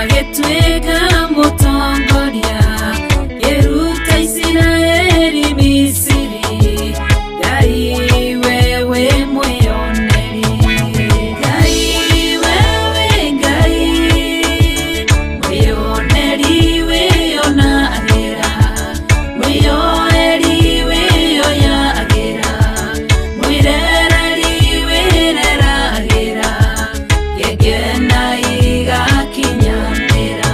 Agĩtuĩka mũtongoria, kĩruta Isiraeli Misiri. Ngai wewe mwĩyoneri, Ngai wewe, Ngai mwĩyoneri, wĩyonagĩra, mwĩyoeri wĩyoyagĩra, mwĩrereri wĩreragĩra, gĩkena igakinyanĩra.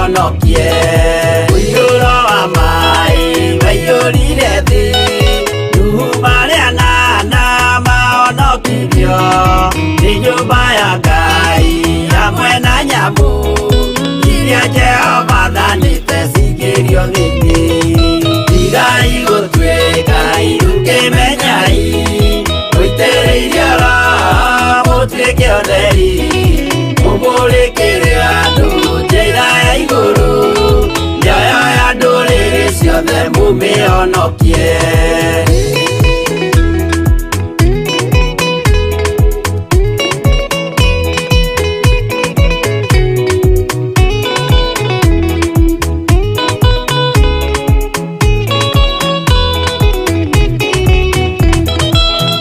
mũmĩhonokie. Mũiyũro wa maĩ waiyũrire thĩ, Nuhu marĩ anana mahonokirio nĩ nyũmba ya Ngai hamwe na nyamũ iria Jehova athanĩte cingĩrio thĩinĩ. Tigai gũtuĩka irũkĩmenyai, mũitĩrĩirio Roho mũtuĩke ũtheri, mũmũrĩkĩre andũ njĩra ya igũrũ, mĩoyo ya ndũrĩrĩ ciothe mũmĩhonokie.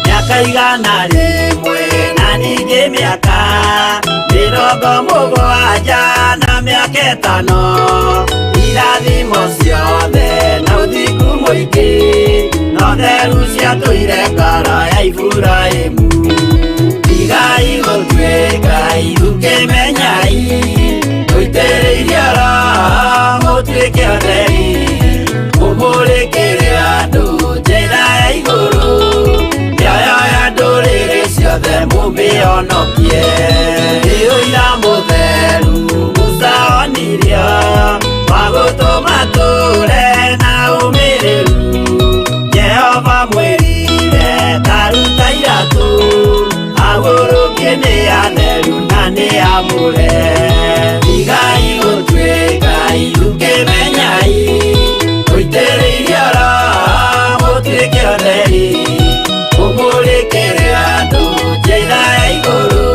Mĩaka 100 na ningĩ mĩaka 70 na mĩaka 5, irathimo ciothe na ũthingu mũingĩ no theru ciatũire ngoro ya Iburahĩmu. Tigai gũtuĩka irũkĩmenyai, mũitĩrĩirio Roho mũtuĩke ũtheri, mũmũrĩkĩre andũ njĩra ya igũrũ, mĩoyo ya ndũrĩrĩ ciothe mũmĩhonokie. Nĩ ũira mũtheru Musa onirio wa gũtũma tũre na ũmĩrĩru, Jehova mwĩrire ta ruta iratũ, agũrũkie nĩ atheru na nĩ amũre. Tigai gũtuĩka irũkĩmenyai, mũitĩrĩirio Roho mũtuĩke ũtheri, mũmũrĩkĩre andũ njĩra ya igũrũ,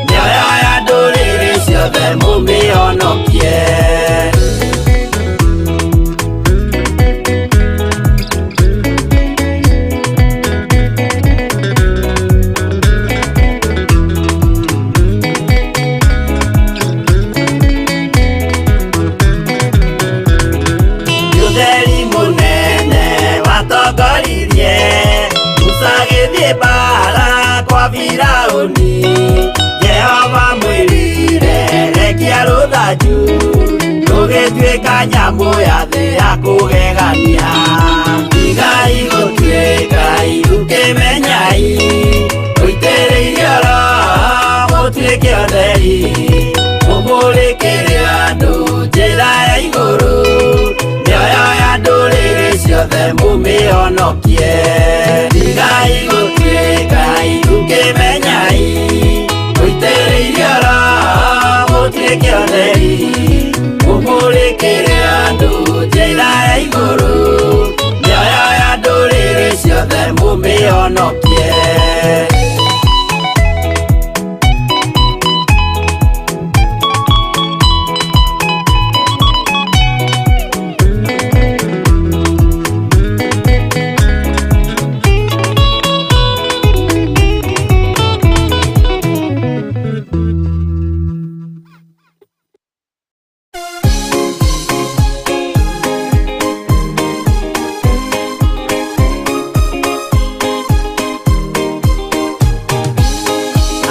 mĩoyo ya ndũrĩrĩ ciothe mũmĩhonokie. Ũtheri mũnene watongoririe Musa agĩthiĩ mbara kwa Firaũni, Jehova mwĩrire rekia rũthanju rũgĩtuĩka nyamũ ya thĩ ya kũgegania. Tigai gũtuĩka irũkĩmenyai, mũitĩrĩirio Roho mũtuĩke ũtheri, mũmũrĩkĩre andũ njĩra ya igũrũ, mĩoyo ya ndũrĩrĩ ciothe mũmĩhonokie. Tigai gũtuĩka irũkĩmenyai, mũitĩrĩirio Roho mũtuĩke ũtheri, mũmũrĩkĩre andũ njĩra ya igũrũ, mĩoyo ya ndũrĩrĩ ciothe mũmĩhonokie.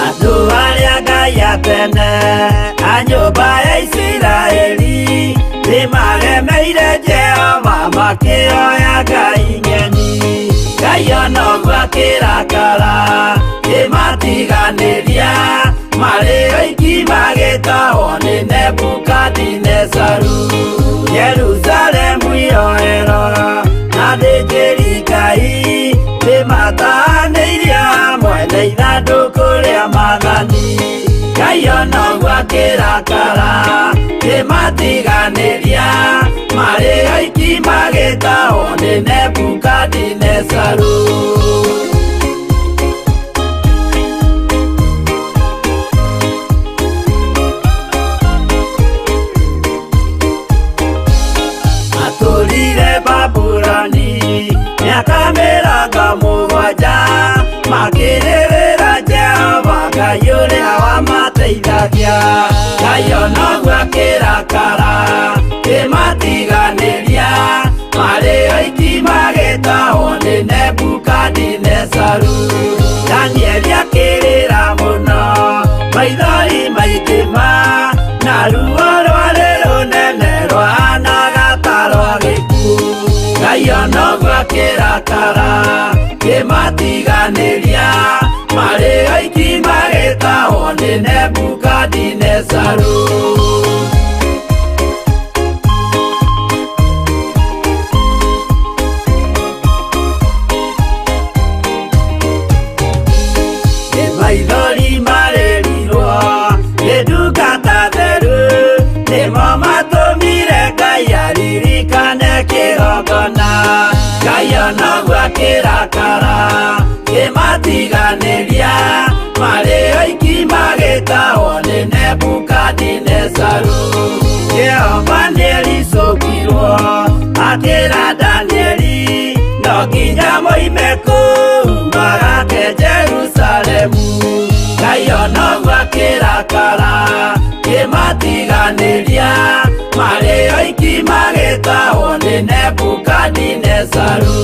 Andũ arĩa Ngai a tene a nyũmba ya Isiraeli nĩmaremeire Jehova makĩoya ngai ng'eni. Ngai ona ũguo akĩrakara kĩmatiganĩria, marĩ oiki magĩtahwo nĩ Nebukadinezaru. Jerusalemu iroero na athĩnjĩri Ngai nĩmatahanĩirio hamwe na ithandũkũ rĩa maathani. Ngai ona ũguo akĩrakara kĩmatiganĩria, marĩ oiki magĩtahwo nĩ Nebukadinezaru. Matũrire Babuloni mĩaka 70, makĩrĩrĩra Jehova Ngai ũrĩa wamateithagia. Ngai ona ũguo akĩrakara kĩmatiganĩria, marĩ oiki magĩtahwo nĩ Nebukadinezaru. Danieli akĩrĩra mũno, maithori maingĩ ma, na ruo rwarĩ rũnene onoguo akĩrakara kĩmatiganĩria marĩ oiki magĩtahwo nĩ Nebukadinezaru. Maithori marĩrirwo nĩ ndungata theru nĩmo matũmire Ngai aririkane kĩgongona. Ngai onoguo akĩrakara kĩmatiganĩria marĩ oiki magĩtahwo nĩ Nebukadinezaru. Jehova nĩericũkirwo akĩra Danieli no nginya moime kũu magake Jerusalemu. Ngai onoguo akĩrakara kĩmatiganĩria marĩ oiki magĩtahwo nĩ Nebukadinezaru.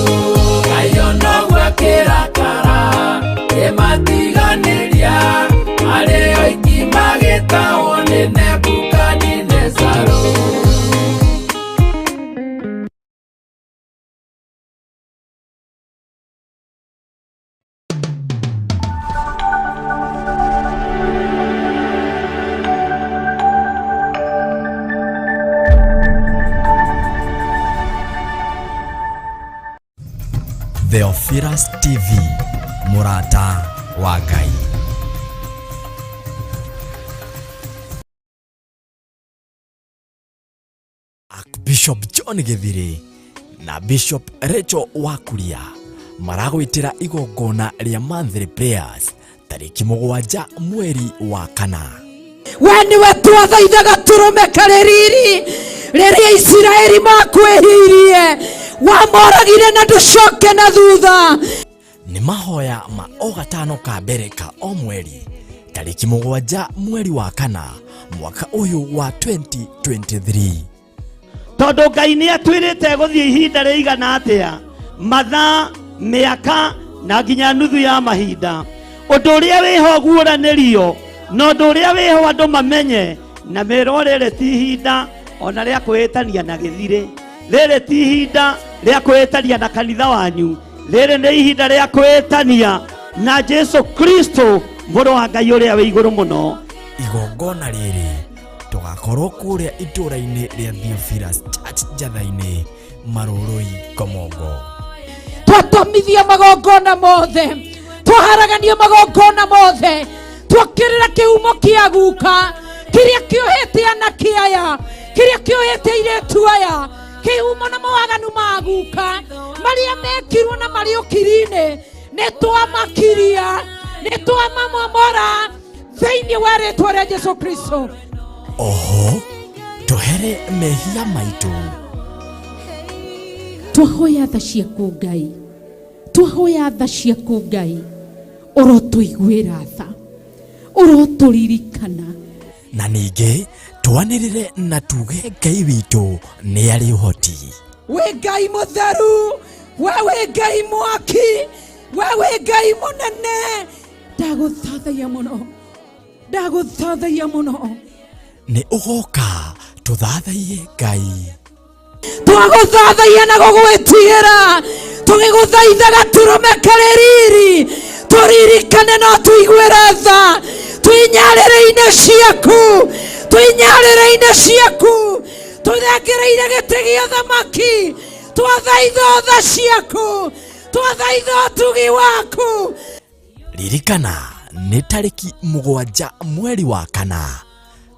Ngai onoguo akĩrakara kĩmatiganĩria marĩ oiki magĩtahwo nĩ Nebukadinezaru. Theophilus TV, mũrata wa Ngai. Archbishop John Githiri na Bishop Rachel Wakuria maragwĩtĩra igongona rĩa monthly prayers tarĩki 7 mweri wa 4. We nĩwe twathaithaga tũrũme karĩ riri rĩrĩa Isiraeli makwĩhirie wamoragire na ndũcoke na thutha. Nĩ mahoya ma o gatano ka mbere ka o mweri tarĩki 7 mweri wa 4 mwaka ũyũ wa 2023. Tondũ Ngai nĩ atwĩrĩte gũthiĩ ihinda rĩigana atĩa, mathaa, mĩaka na nginya nuthu ya mahinda. Ũndũ ũrĩa wĩho guũranĩrio na ũndũ ũrĩa wĩho andũ mamenye na merwo rĩrĩ ti ihinda ona rĩa kwĩĩtania na gĩthirĩ, rĩrĩ ti ihinda rĩa kwĩĩtania na kanitha wanyu, rĩrĩ nĩ ihinda rĩa kwĩĩtania na Jesu Kristo mũrũ wa Ngai ũrĩa wĩ igũrũ mũno. Igongona rĩrĩ tũgakorwo kũrĩa itũũra-inĩ rĩa Theophilus Church Njatha-inĩ, Marũrũi, Komongo. Twatomithia magongona mothe, twaharagania magongona mothe, twokĩrĩra kĩhumo kĩa guka kĩrĩa kĩohete anake aya, kĩrĩa kĩohete airĩtu aya, kĩhumo na mawaganu ma guka marĩa mekirwo na marĩ ũkiri-inĩ, nĩ twamakiria, nĩ twamamomora thĩinĩ wa rĩtwa rĩa Jesu Kristo. Oho tũhere mehia maitũ. Twahoya tha ciaku Ngai, twahoya tha ciaku Ngai, ũrotũiguĩra tha, ũrotũririkana. Na ningĩ twanĩrĩre na tuge Ngai witũ nĩ arĩ ũhoti. Wĩ Ngai mũtheru, we wĩ Ngai mwaki, we wĩ Ngai mũnene, ndagũthathaiya mũno, ndagũthathaiya mũno. Nĩ ũgoka tũthathaiye Ngai. Twagũthathaiya na gũgwĩtigĩra, tũgĩgũthaithaga tũrũme karĩ riri, tũririkane no tũiguĩre tha, twĩnyarĩrĩ-inĩ ciaku, twĩnyarĩrĩ-inĩ ciaku, tũthengereire gĩtĩ gĩa ũthamaki, twathaitha tha ciaku, twathaitha ũtugi waku. Ririkana nĩ tarĩki 7 mweri wa 4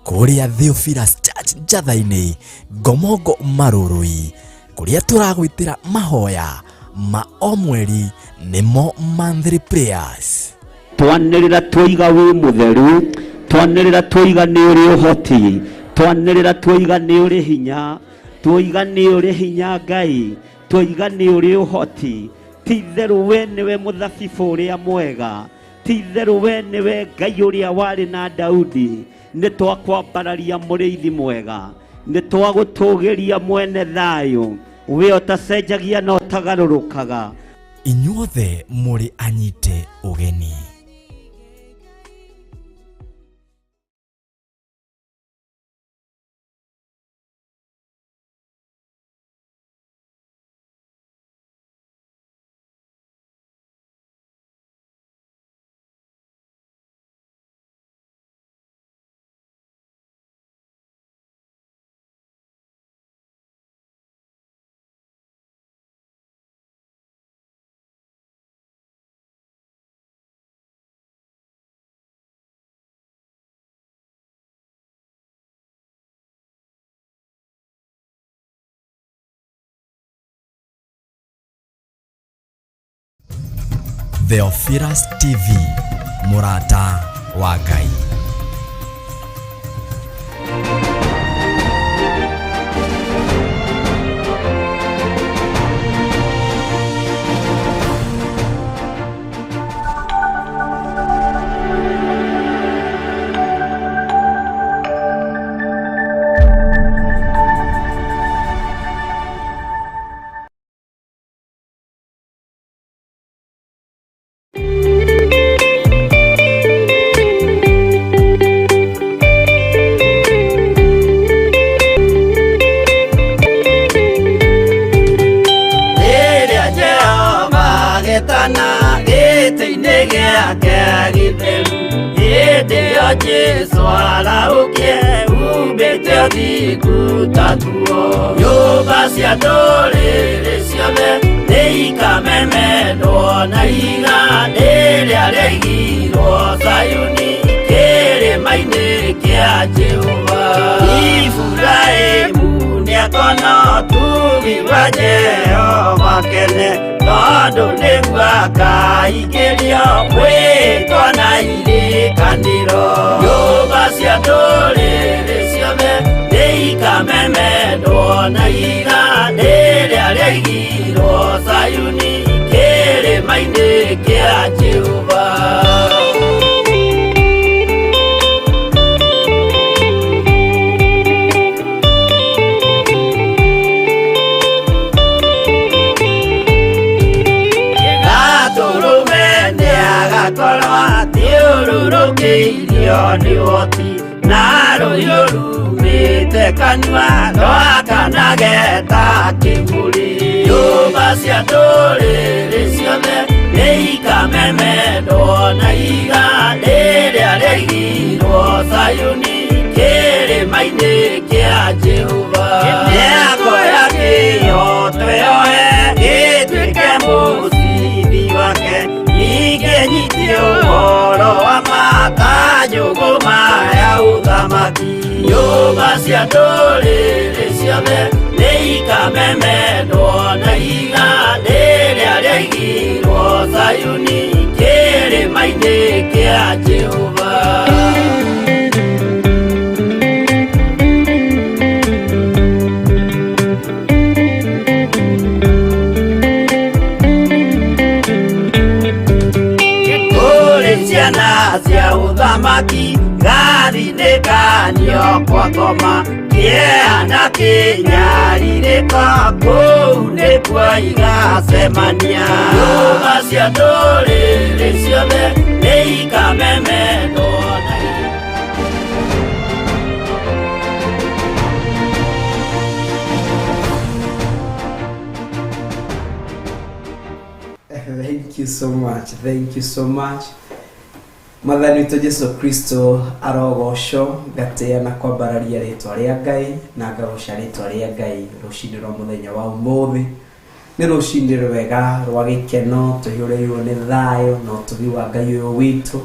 kũrĩa Theophilus Church Njatha-inĩ, Ngomongo, Marũrũi, kũrĩa tũragwĩtĩra mahoya ma o mweri nĩmo monthly prayers. Twanĩrĩra twoiga wĩ mũtheru, twanĩrĩra twoiga nĩ ũrĩ ũhoti, twanĩrĩra twoiga nĩ ũrĩ hinya, twoiga nĩ ũrĩ hinya Ngai, twoiga nĩ ũrĩ ũhoti. Ti itherũ we nĩwe mũthabibũ ũrĩa mwega, ti itherũ we nĩwe Ngai ũrĩa warĩ na Daudi. Nĩ twakwambararia mũrĩithi mwega, nĩ twagũtũgĩria mwene thayũ, we ũtacenjagia na ũtagarũrũkaga. Inyuothe mũrĩ anyite ũgeni. Theophilus TV, mũrata wa Ngai. Rĩrĩa Jehova agetana gĩtĩ-inĩ gĩake gĩtheru, hĩndĩ ĩyo Jesũ arahũkie umbĩte ũthingu ta nguo. Nyũmba cia ndũrĩrĩ ciothe nĩikamemendwo na ihiga rĩrĩa rĩaigirwo Zayuni kĩrĩma-inĩ kĩa Jehova. Iburahĩmu nĩakona ũtugi wa Jehova kene, tondũ nĩguo akaingĩrio mwĩtwa na irĩkanĩro. Nyũmba cia ndũrĩrĩ ciothe nĩikamemendwo na ihiga rĩrĩa rĩaigirwo Zayuni kĩrĩma-inĩ kĩa Jehova. Gatũrũme nĩagakorwo athiũrũrũkĩirio nĩ ũhoti na rũhiũ rumĩte kanua rwakanage ta kĩburi. Nyũmba cia ndũrĩrĩ ciothe nĩikamemendwo na ihiga rĩrĩa rĩaigirwo Zayuni kĩrĩma-inĩ kĩa Jehova. Nĩakoya kĩhooto yoe gĩtuĩke mũcibi wake, ningĩ nyitie ũhoro wa ma ta njũgũma ya ũthamaki. Nyũmba cia ndũrĩrĩ ciothe nĩikamemendwo na ihiga rĩrĩa rĩaigirwo Zayuni kĩrĩma-inĩ kĩa Jehova. Kũrĩ ciana cia ũthamaki gathinĩkanio kwa ngoma kĩeha na kĩnyarirĩko kũu nĩkuo igacemania. Nyũmba cia ndũrĩrĩ ciothe nĩikamemendwo na ihiga. Thank you so much. Thank you so much. Mwathani witũ Jesu Kristo arogocwo ngatĩa na kwambararia rĩtwa rĩa Ngai na ngagoca rĩtwa rĩa Ngai rũcinĩ rwa mũthenya wa ũmũthĩ. Nĩ rũcinĩ rwega rwa gĩkeno tũihũrĩirwo nĩ thayũ na ũtugi wa Ngai ũyũ witũ.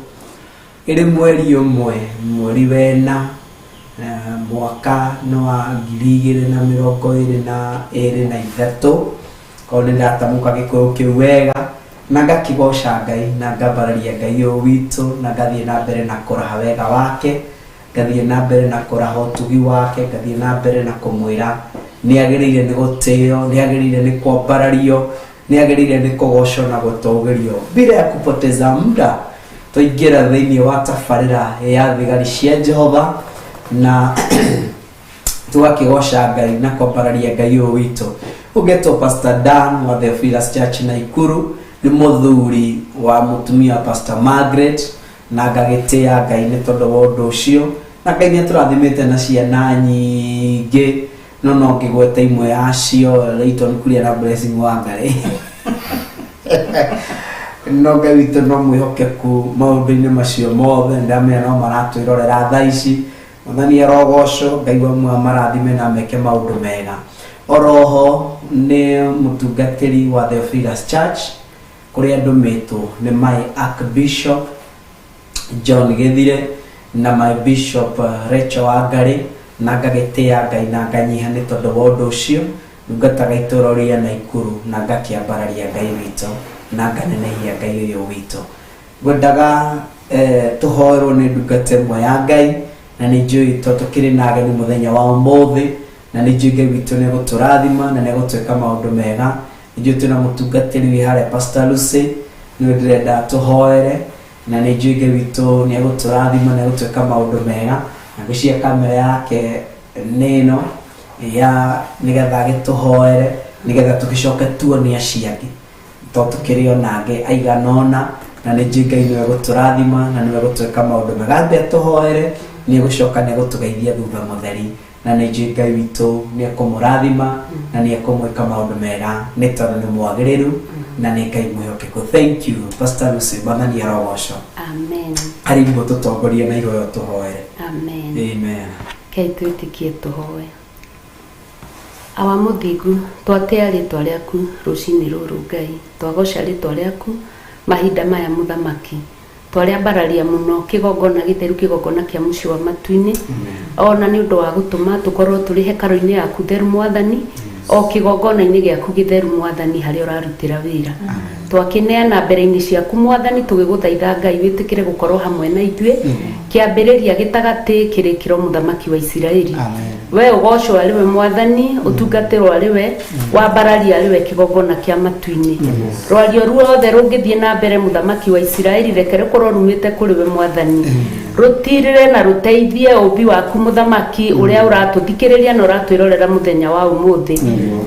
Ĩrĩ mweri ũmwe, mweri wena, mwaka nĩ wa 2023, korwo nĩ ndatamũka gĩkũyũ kĩu wega na ngakigoca Ngai na ngambararia Ngai ũyũ witũ na ngathiĩ na mbere na kũraha wega wake, ngathiĩ na mbere na kũraha ũtugi wake, ngathiĩ na mbere na kũmwĩra nĩ agĩrĩire nĩ gũtĩo, nĩ agĩrĩire nĩ kwambarario, nĩ agĩrĩire nĩ kũgocwo na gũtũgĩrio. Bila ya kupoteza muda twaingĩra thĩinĩ wa tabarĩra ya thigari cia Jehova na tũgakĩgoca Ngai na kwambararia Ngai ũyũ witũ. Ũgetwo Pastor Dan wa Theophilus Church Naikuru, nĩ mũthuri wa mũtumia wa Pastor Margaret, na ngagĩtĩa Ngai nĩ tondũ wa ũndũ ũcio, na Ngai nĩ atũrathimĩte na ciana nyingĩ, no no ngĩgweta imwe yacio, Layton Kuria na Blessing Wangari. No Ngai witũ no mwĩhokeku maũndũ-inĩ macio mothe, ndamenya no maratwĩrorera thaa ici. Mwathani arogocwo, Ngai wa muoyo amarathime na meke maũndũ mega. Oroho nĩ mũtungatĩri wa Theophilus Church kũrĩa ndũmĩtwo nĩ my Archbishop John Gĩthire na my Bishop Rachel Wangari, na ngagĩtĩa Ngai na nganyiha nĩ tondũ wa ũndũ ũcio, Ndungataga itũũra rĩa Naikuru na ngakĩambararia Ngai witũ na nganenehia Ngai ũyũ witũ. Ngwendaga tũhoerwo nĩ ndungata ĩmwe ya Ngai, na nĩ njũĩ to tũkĩrĩ na ageni mũthenya wa ũmũthĩ, na nĩ njũĩ Ngai witũ nĩ egũtũrathima na nĩ egũtwĩka maũndũ mega. Nĩ njũĩ twĩna mũtungatĩri wĩ harĩa Pastor Lucy, nĩwe ndĩrenda tũhoere, na nĩ njũĩ Ngai witũ nĩ egũtũrathima na egũtwĩka maũndũ mega. Na ngwĩciria kamera yake nĩ ĩno ya nĩgetha agĩtũhoere, nĩgetha tũgĩcoke tuone acio angĩ, to tũkĩrĩ ona angĩ aigana ũna, na nĩ njũĩ Ngai nĩwe gũtũrathima na nĩwe gũtwĩka maũndũ mega. Ambe atũhoere, nĩ egũcoka nĩ egũtũgeithia thutha mũtheri, na nĩ njũĩ Ngai witũ nĩ ekũmũrathima na nĩ ekũmwĩka maũndũ mega, nĩ tondũ nĩ mwagĩrĩru na nĩ Ngai mwĩhokeku. Thank you Pastor Lucy, Mwathani arogocwo. Amen. Karibu tũtongorie na ihoya tũhoere. Amen. Amen. Kei twĩtĩkie tũhoe. Awa mũthingu, twatĩa rĩtwa rĩaku rũcinĩ rũrũ Ngai, twagoca rĩtwa rĩaku mahinda maya mũthamaki, twarĩambararia mũno kĩgongona gĩtheru, kĩgongona kĩa mũciĩ wa matu-inĩ, ona nĩ ũndũ wa gũtũma tũkorwo tũrĩ hekarũ-inĩ yaku theru mwathani, o kĩgongona-inĩ gĩaku gĩtheru mwathani, harĩa ũrarutĩra wĩra. Twakĩneana mbere-inĩ ciaku mwathani, tũgĩgũthaitha Ngai wĩtĩkĩre gũkorwo hamwe na ithuĩ, kĩambĩrĩria gĩtagatĩ kĩrĩkĩro mũthamaki wa Isiraeli. We ũgocwo arĩ we mwathani, ũtungatĩrwo arĩ we, wambararia arĩ we kĩgongona kĩa matu-inĩ. Rwario ruothe rũngĩthiĩ na mbere mũthamaki wa Isiraeli, reke rũkorwo rumĩte kũrĩ we mwathani, rũtirĩre na rũteithie ũmbi waku mũthamaki ũrĩa ũratũthikĩrĩria na ũratwĩrorera mũthenya wa ũmũthĩ.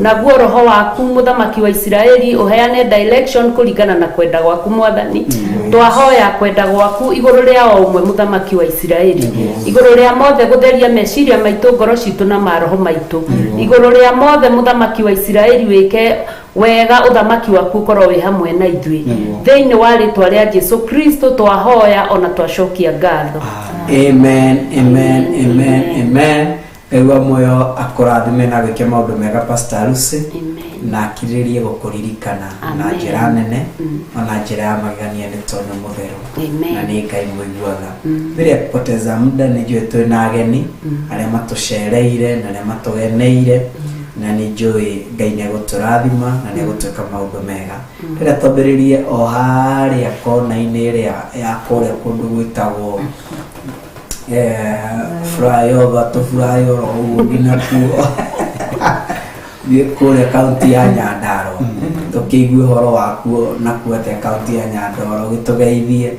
Naguo roho waku mũthamaki wa Isiraeli ũheane direction kũringana na kwenda gwaku mwathani. Twahoya kwenda gwaku igũrũ rĩa o ũmwe mũthamaki wa Isiraeli, igũrũ rĩa mothe gũtheria meciria maitũ, ngoro citũ na maroho maitũ, igũrũ rĩa mothe mũthamaki wa Isiraeli wĩke wega, ũthamaki waku ũkorwo wĩ hamwe na ithuĩ. Thĩinĩ wa rĩtwa rĩa Jesu Kristo twahoya ona twacokia ngatho. Amen, amen, amen, amen. Ngai wa muoyo akũrathime na gwĩke maũndũ mega Pastor Lucy, Amen. na akirĩrĩrie gũkũririkana na Amen. njĩra nene ona njĩra ya magegania, nĩ tondũ mũtheru Amen. na nĩ Ngai mũiguaga. Bila ya kupoteza muda, nĩ njũĩ twĩna ageni arĩa matũcereire na arĩa matũgeneire, na nĩ njũĩ Ngai nĩ egũtũrathima na nĩ egũtwĩka maũndũ mega. Rĩrĩa twambĩrĩrie o harĩa kona-inĩ ĩrĩa ya kũrĩa kũndũ gwĩtagwo flyover, tũ flyover ũguo nginya kuo thiĩ kũrĩa kaunti ya Nyandarua, tũkĩigue ũhoro wakuo nakuo atĩa kaunti ya Nyandarua, ũgĩtũgeithie,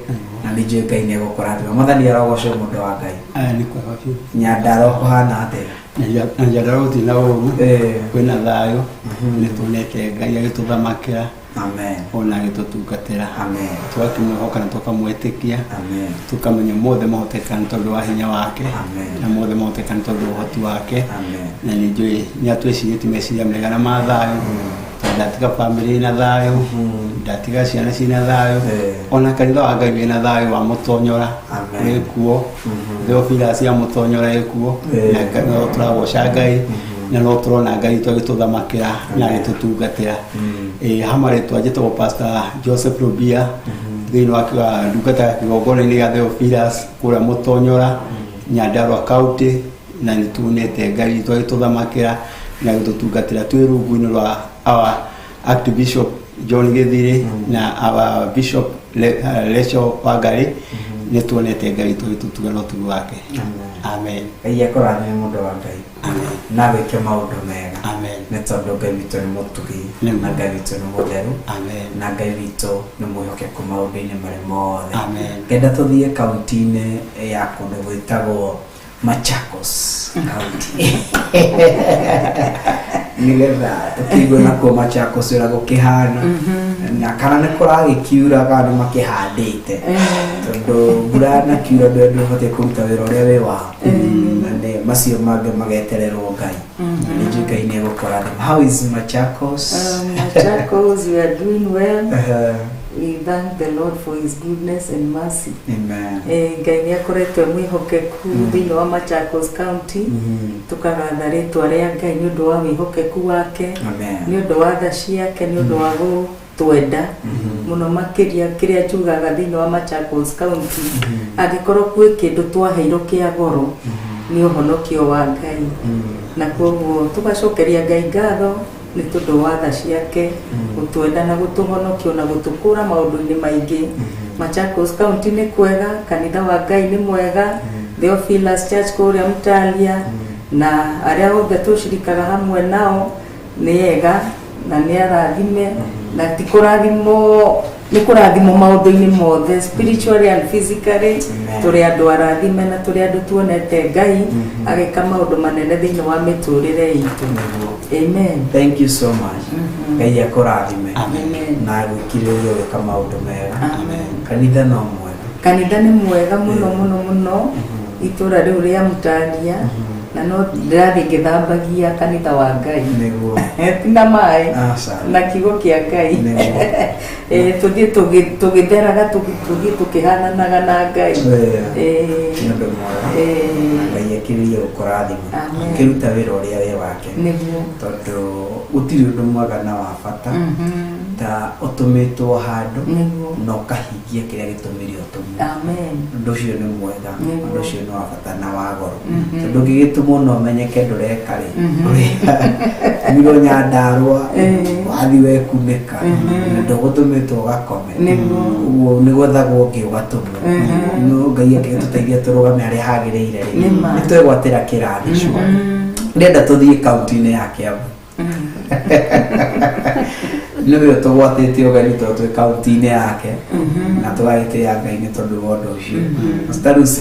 na nĩ njũĩ Ngai nĩ egũkũrathima. Mwathani arogocwo, mũndũ wa Ngai. Aya nĩ kwega biũ. Nyandarua kũhana atĩa? Na Nyandarua gũtirĩ na ũru, kwĩna thayũ, nĩ tuonete Ngai agĩtũthamakĩra Amen. ona agĩtũtungatĩra. Amen. Tũgakĩmwĩhoka na tũkamwĩtĩkia, Amen. tũkamenya mothe mahoteka nĩ tondũ wa hinya wake, Amen. na mothe mahoteka nĩ tondũ wa ũhoti wake. Amen. Na nĩ njũĩ nĩ atwĩcirĩtie meciria mega na ma thayũ, tondũ ndatiga bamĩrĩ ĩna thayũ, ndatiga ciana ciĩna thayũ, ona kanitha wa Ngai wĩna thayũ wa mũtonyora Amen. wĩ kuo, Theophilus ya mũtonyora ĩ kuo, na no tũragoca Ngai na no tũrona Ngai witũ agĩtũthamakĩra na agĩtũtungatĩra. Hama rĩtwa njĩtagwo Pastor Joseph Rubia, thĩinĩ wa ndungata ya kĩgongona-inĩ gĩa Theophilus kũrĩa Mũtonyora, Nyandarua County, na nĩ tuonete Ngai witũ agĩtũthamakĩra na agĩtũtungatĩra twĩ rungu-inĩ rwa our Archbishop John Gĩthiri na our Bishop Rachel Wangari. Nĩ tuonete Ngai witũ agĩtũtuga na ũtugi wake. Amen. Ngai akũrathime, mũndũ wa Ngai, na wĩke maũndũ mega. Amen. Nĩ tondũ Ngai witũ nĩ mũtugi, na Ngai witũ nĩ mũtheru, Amen. na Ngai witũ nĩ mwĩhokeku maũndũ-inĩ marĩ mothe. Amen. Ngenda tũthiĩ kaunti-inĩ ya kũndũ gwĩtagwo Machakos County, nĩgetha tũkĩigue nakuo Machakos ũrĩa gũkĩhana, na kana nĩ kũragĩkiura kana nĩ makĩhandĩte, tondũ mbura yanakiura ndũ ndũbatiĩ kũruta wĩra ũrĩa wĩ waku, na nĩ macio mangĩ magetererwo Ngai. Nĩ njũĩ Ngai nĩ egũkũrathima. How is Machakos? Machakos, we are doing well. We thank the Lord for His goodness and mercy. Amen. Ngai nĩ akoretwo e mwĩhokeku thĩinĩ wa Machakos County. Tũkagatha rĩtwa rĩa Ngai nĩ ũndũ wa wĩhokeku wake, Amen. nĩ ũndũ wa tha ciake, nĩ ũndũ wa gũtwenda mũno makĩria. Kĩrĩa njugaga thĩinĩ wa Machakos County, angĩkorwo gwĩ kĩndũ twaheirwo kĩa goro, Nĩ ũhonokio wa Ngai, na koguo tũgacokeria Ngai ngatho nĩ tondũ wa tha ciake gũtwenda na gũtũhonokia na gũtũkũra maũndũ-inĩ maingĩ. Machakos County nĩ kwega, kanitha wa Ngai nĩ mwega, Theophilus Church kũrĩa Mtalia, na arĩa othe tũcirikaga hamwe nao nĩ ega na nĩ arathime, na ti kũrathimwo, nĩ kũrathimwo maũndũ-inĩ mothe, spiritually and physically. Tũrĩ andũ arathime na tũrĩ andũ tuonete Ngai agĩka maũndũ manene thĩinĩ wa mĩtũrĩre itũ. Amen. Thank you so much. Ngai akũrathime. Amen. Na agwĩkirĩrie gwĩka maũndũ mega. Amen. Kanitha no mwega? Kanitha nĩ mwega mũno mũno mũno, itũra rĩu rĩa Mtalia, na no ndĩrathiĩ ngĩthambagia kanitha wa Ngai. Tina maĩ. Aca. Na kiugo kĩa Ngai. Tũthiĩ tũgĩtheraga, tũthiĩ tũkĩhananaga na Ngai. Nĩ ũndũ mwega. Ngai akĩrĩrie gũkũrathima. Amen. Ũkĩruta wĩra ũrĩa wĩ wake. Tondũ gũtirĩ ũndũ mwega na wa bata ta ũtũmĩtwo handũ na ũkahingia kĩrĩa gĩtũmire ũtũmwo. Amen. Ũndũ ũcio nĩ mwega. Ũndũ ũcio nĩ wa bata na wa goro, tondũ ũngĩgĩtũmwo na ũmenyeke ndũreka rĩ, mirwo Nyandarũa wathi wekunĩka na ndũgũtũmĩtwo ũgakome. Ũguo nĩ gwethagwo ũngĩ ũgatũmwo, no Ngai angĩgĩtũteithia tũrũgame harĩa hagĩrĩire rĩ, Nĩ ma. nĩ twegwatĩra kĩrathi. Ndĩrenda tũthiĩ kaunti-inĩ ya Kiambu. Nĩwe ũtũgwatĩte ũgeni tondũ twĩ kaunti-inĩ yake, na tũgagĩtĩĩa Ngai nĩ tondũ wa ũndũ ũcio. Pastor Lucy,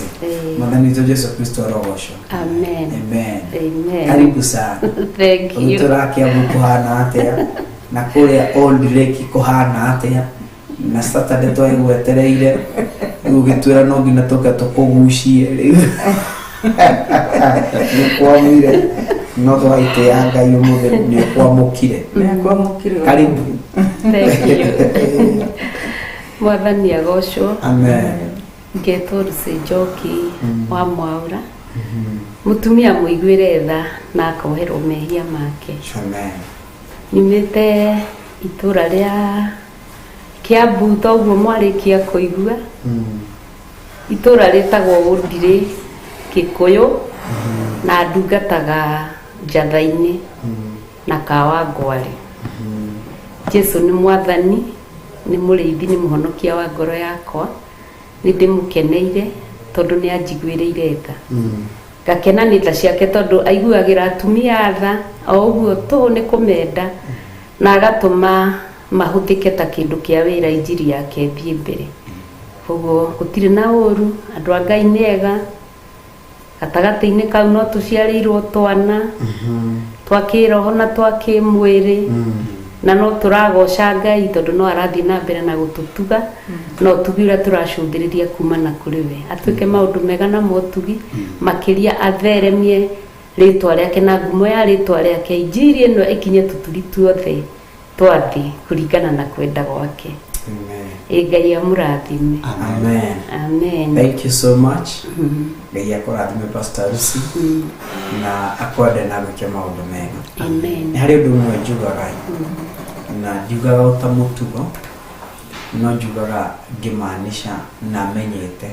Mwathani witũ Jesu Kristo arogocwo. Amen. Amen. Amen. Karibu sana. Thank you. Ũgĩtũra Kiambu kũhana atĩa, na kũrĩa Old Lake kũhana atĩa? Na Saturday twaigwetereire, rĩu ũgĩtwĩra no nginya tũke tũkũgucie, rĩu nĩ kwamire, no twagĩtĩĩa Ngai ũmũthĩ nĩ ũkwamũkire. Nĩakwamũkire. Karibu. Thank you. Mwathani agocwo. Amen. Ngetwo Lucy Njoki wa Mwaura, mũtumia mũiguĩre tha na akoherwo mehia make. Amen. Nyumĩte itũra rĩa Kiambu, toguo mwarĩkia kũigua, itũra rĩtagwo Ũndirĩ Kĩkũyũ, na ndungataga Njatha-inĩ na Kawangware. Jesu nĩ Mwathani, nĩ mũrĩithi, nĩ mũhonokia wa ngoro yakwa. Nĩ ndĩmũkeneire tondũ nĩ anjiguĩrĩire tha. Ngakena nĩ tha ciake tondũ aiguagĩra atumia tha o ũguo tũhũ nĩ kũmenda, na agatũma mahũthĩke ta kĩndũ kĩa wĩra injiri yake ĩthiĩ mbere. Koguo gũtirĩ na ũru, andũ a Ngai nĩ ega. Gatagatĩ-inĩ kau no tũciarĩirwo twana twa kĩroho na twa kĩmwĩrĩ, na no tũragoca Ngai tondũ no arathiĩ na mbere na gũtũtuga na ũtugi ũrĩa tũracũthĩrĩria kuma na kũrĩ we, atuĩke maũndũ mega na motugi makĩria, atheremie rĩtwa rĩake na ngumo ya rĩtwa rĩake, injiri ĩno ĩkinye tũturi tuothe twa thĩ kũringana na kwenda gwake. Ĩ Ngai amũrathime. Amen. Amen. Thank you so much. Ngai akũrathime, Pastor Lucy, na akwende na gwĩke maũndũ mega. Amen. Nĩ harĩ ũndũ ũmwe njugaga, na ndiugaga o ta mũtugo, no njugaga ngĩmaanisha na menyete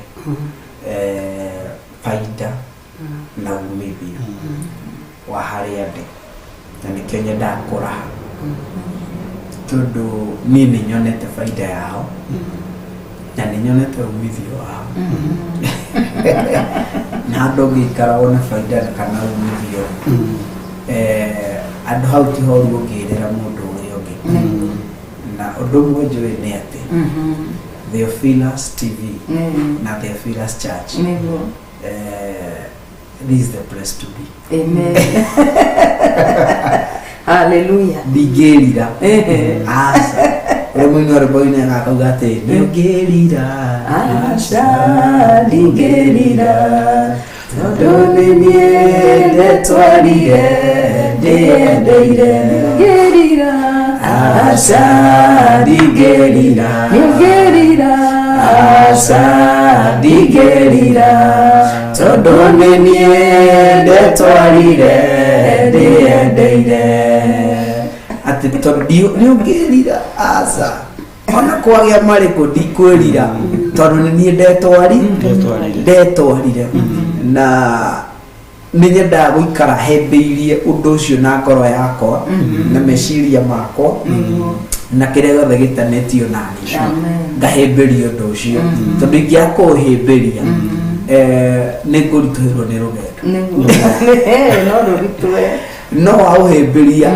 baida na umithio wa harĩa ndĩ, na nĩkĩo nyendaga kũraha, tondũ niĩ nĩ nyonete baida yao na nĩ nyonete umithio wao, na andũ ũngĩikara wone baida kana umithio, andũ hau ti horu ũngĩrĩra mũndũ ũrĩa ũngĩ. Na ũndũ ũmwe njũĩ nĩ atĩ Theophilus TV na Theophilus Church, this is the place to be. Amen, hallelujah. Ndingĩrira, aca. Ũrĩa mũini wa rwĩmbo inega akauga atĩ nĩ ũngĩrira. Aca, ndingĩrira, tondũ nĩ niĩ ndetwarire ndĩyendeire. Ngĩrira? Aca, ndingĩrira. Nĩũngĩrira? Aca, ndingĩrira, tondũ nĩ niĩ ndetwarire ndĩyendeire, atĩ tondũ nĩ ũngĩrira. Aca, ona kwagĩa marĩkũ ndikwĩrira, tondũ nĩ niĩ ndetwari Ndetwarire. ndetwarire. Na Nĩ nyendaga gũikara hĩmbĩirie ũndũ ũcio na ngoro yakwa na meciria makwa na kĩrĩa gĩothe gĩtanĩtio nani. Amen. Ngahĩmbĩria ũndũ ũcio tondũ ingĩaga kũũhĩmbĩria, nĩ ngũritũhĩrwo nĩ rũgendo. Nĩguo. No rũritũhe. No waũhĩmbĩria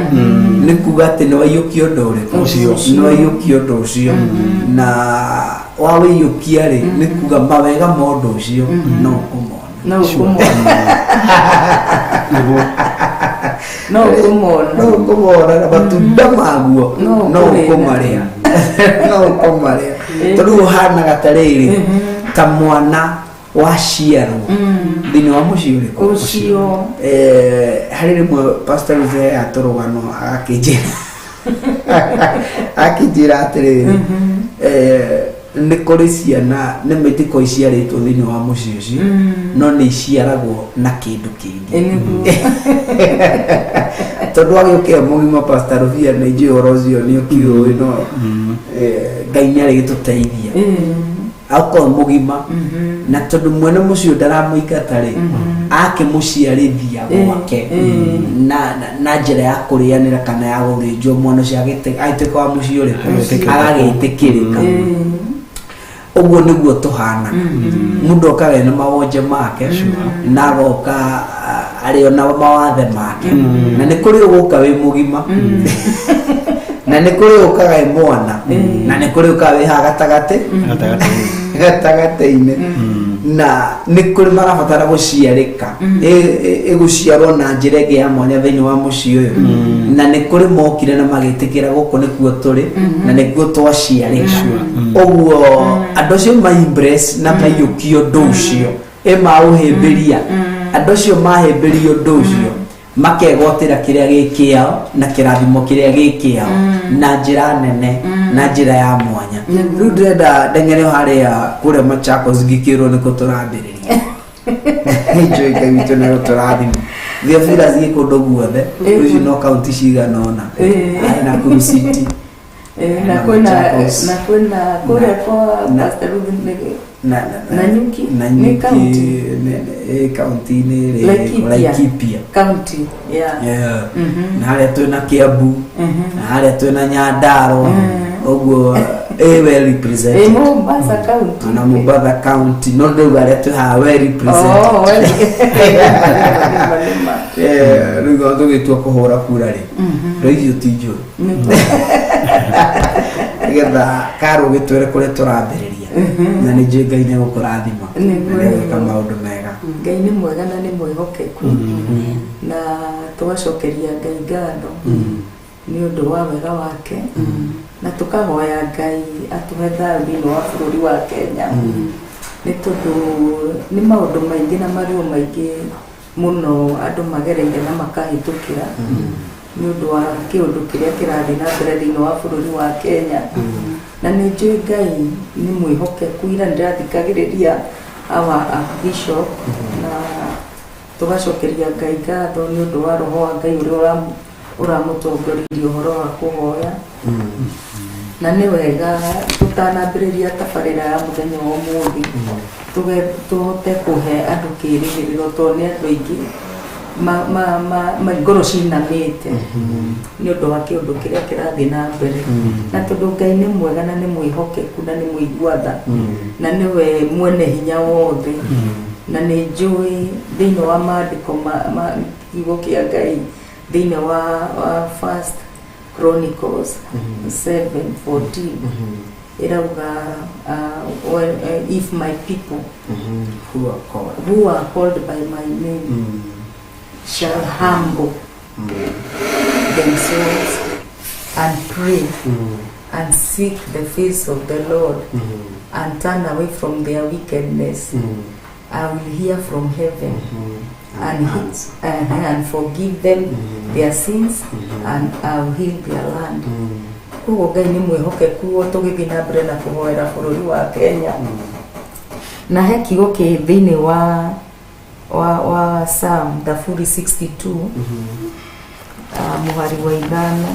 nĩ kuga atĩ nĩ waiyũkia ũndũ ũrĩkũ? Ũcio. Nĩ waiyũkia ũndũ ũcio, na wawĩiyũkia rĩ, nĩ kuga mawega ma ũndũ ũcio no ũkũmona. No ũkũmona. Nĩguo. No ũkũmona. No ũkũmona na matunda maguo. No no ũkũrĩa. ũkũmarĩa, no ũkũmarĩa, tondũ ũhanaga ta rĩrĩ, ta mwana waciarwo thĩinĩ wa mũciĩ ũrĩkũ? Ũcio. Harĩ rĩmwe Pastor Ruth atũrũgano agakĩnjĩra atĩrĩrĩ, nĩ kũrĩ ciana nĩ mĩtiko iciarĩtwo thĩinĩ wa mũciĩ ũcio, no nĩ iciaragwo na kĩndũ kĩngĩ. Ĩ, nĩguo. Tondũ agĩũkĩa mũgima, Pastor Rubia, nĩ njũĩ ũhoro ũcio nĩ ũkĩũĩ, no Ngai nĩ arĩgĩtũteithia akorwo mũgima, na tondũ mwene mũciĩ ndaramũingata rĩ, akĩmũciarithia gwake na njĩra ya kũrĩanĩra kana ya gũthĩnjwo, mwana ũcio agĩtuĩka wa mũciĩ ũrĩkũ? Agagĩtĩkĩrĩka. Ũguo nĩguo tũhana. Mũndũ okaga ena mawonje make na agoka arĩ ona mawathe make, na nĩ kũrĩ ũgũka wĩ mũgima, na nĩ kũrĩ ũkaga wĩ mwana, na nĩ kũrĩ ũkaga wĩ haha gatagatĩ. Gatagatĩ. Gatagatĩ-inĩ. Na nĩ kũrĩ marabatara gũciarĩka, ĩgũciarwo na njĩra ĩngĩ ya mwanya thĩinĩ wa mũciĩ ũyũ, na nĩ kũrĩ mokire na magĩtĩkĩra gũkũ nĩkuo tũrĩ na nĩkuo twaciarĩka. Ũguo andũ acio ma embrace na maiyũkia ũndũ ũcio, ĩ maũhĩmbĩria, andũ acio mahĩmbĩria ũndũ ũcio makegwatĩra kĩrĩa gĩ kĩao na kĩrathimo kĩrĩa gĩ kĩao na njĩra nene, na njĩra ya mwanya. Rĩu ndĩrenda ndeng'ere harĩa kũrĩa Machakos ngĩkĩrwo nĩkũ tũrambĩrĩria. Nĩnjũĩ Ngai witũ nĩ gũtũrathima. Theophilus gĩ kũndũ guothe. Rĩu no kaunti cigana ũna. Harĩ Nakuru City. Na na kwĩna Machakos. Na kwĩna kũrĩa kwa Pastor Ruth na Nanyuki? Nĩ Nanyuki. county? Ĩ kaunti-inĩ ĩrĩ Laikipia. Laikipia. County, yeah. Yeah. Na harĩa twĩna Kiambu, na harĩa twĩna Nyandarua, ũguo ĩ well represented. Ĩ Mombasa County. Na Mombatha County, no ndauga harĩa twĩ haha well represented. Oh, well. Nĩma, nĩma. Rĩu ona tũgĩtua kũhũra kura rĩ, rĩu ti njũru, nĩgetha karũ gĩtwĩre kũrĩa tũrambĩrĩria, na nĩ njũĩ Ngai nĩ gũkũrathima na Nĩguo. nĩ gwĩka maũndũ mega. Ngai nĩ mwega na nĩ mwĩhokeku, na tũgacokeria Ngai ngatho nĩ ũndũ wa wega wake, na tũkahoya Ngai atũhe thayũ thĩinĩ wa bũrũri wa Kenya, nĩ tondũ nĩ maũndũ maingĩ na maruo maingĩ mũno andũ magereire na makahĩtũkĩra nĩ ũndũ wa kĩũndũ kĩrĩa kĩrathiĩ na mbere thĩinĩ wa bũrũri wa Kenya. Na nĩ njũĩ Ngai nĩ mwĩhokeku. Ira nĩndĩrathikagĩrĩria our Archbishop, na tũgacokeria Ngai ngatho nĩ ũndũ wa roho wa Ngai ũrĩa ũramũtongoririe ũhoro wa kũhoya. Na nĩ wega tũtanambĩrĩria tabarĩra ya mũthenya wa ũmũthĩ tũhote kũhe andũ kĩĩrĩgĩrĩro, tondũ nĩ andũ aingĩ ngoro cinamĩte nĩ ũndũ wa kĩũndũ kĩrĩa kĩrathiĩ na mbere. Na tondũ Ngai nĩ mwega na nĩ mwĩhokeku na nĩ mũigua tha na nĩwe mwene hinya wothe, na nĩ njũĩ thĩinĩ wa maandĩko ma kiugo kĩa Ngai thĩinĩ wa First Chronicles 7:14 ĩrauga, well, "If my people who are called who are called by my name shall humble themselves and pray and seek the face of the Lord and turn away from their wickedness, I will hear from heaven and forgive them their sins and I will heal their land." Koguo Ngai nĩ mwĩhokeku o tũgĩthiĩ na mbere na kũhoera bũrũri wa Kenya. Na he kiugo kĩ thĩinĩ wa Psalm, Thaburi 62, mũhari wa 5.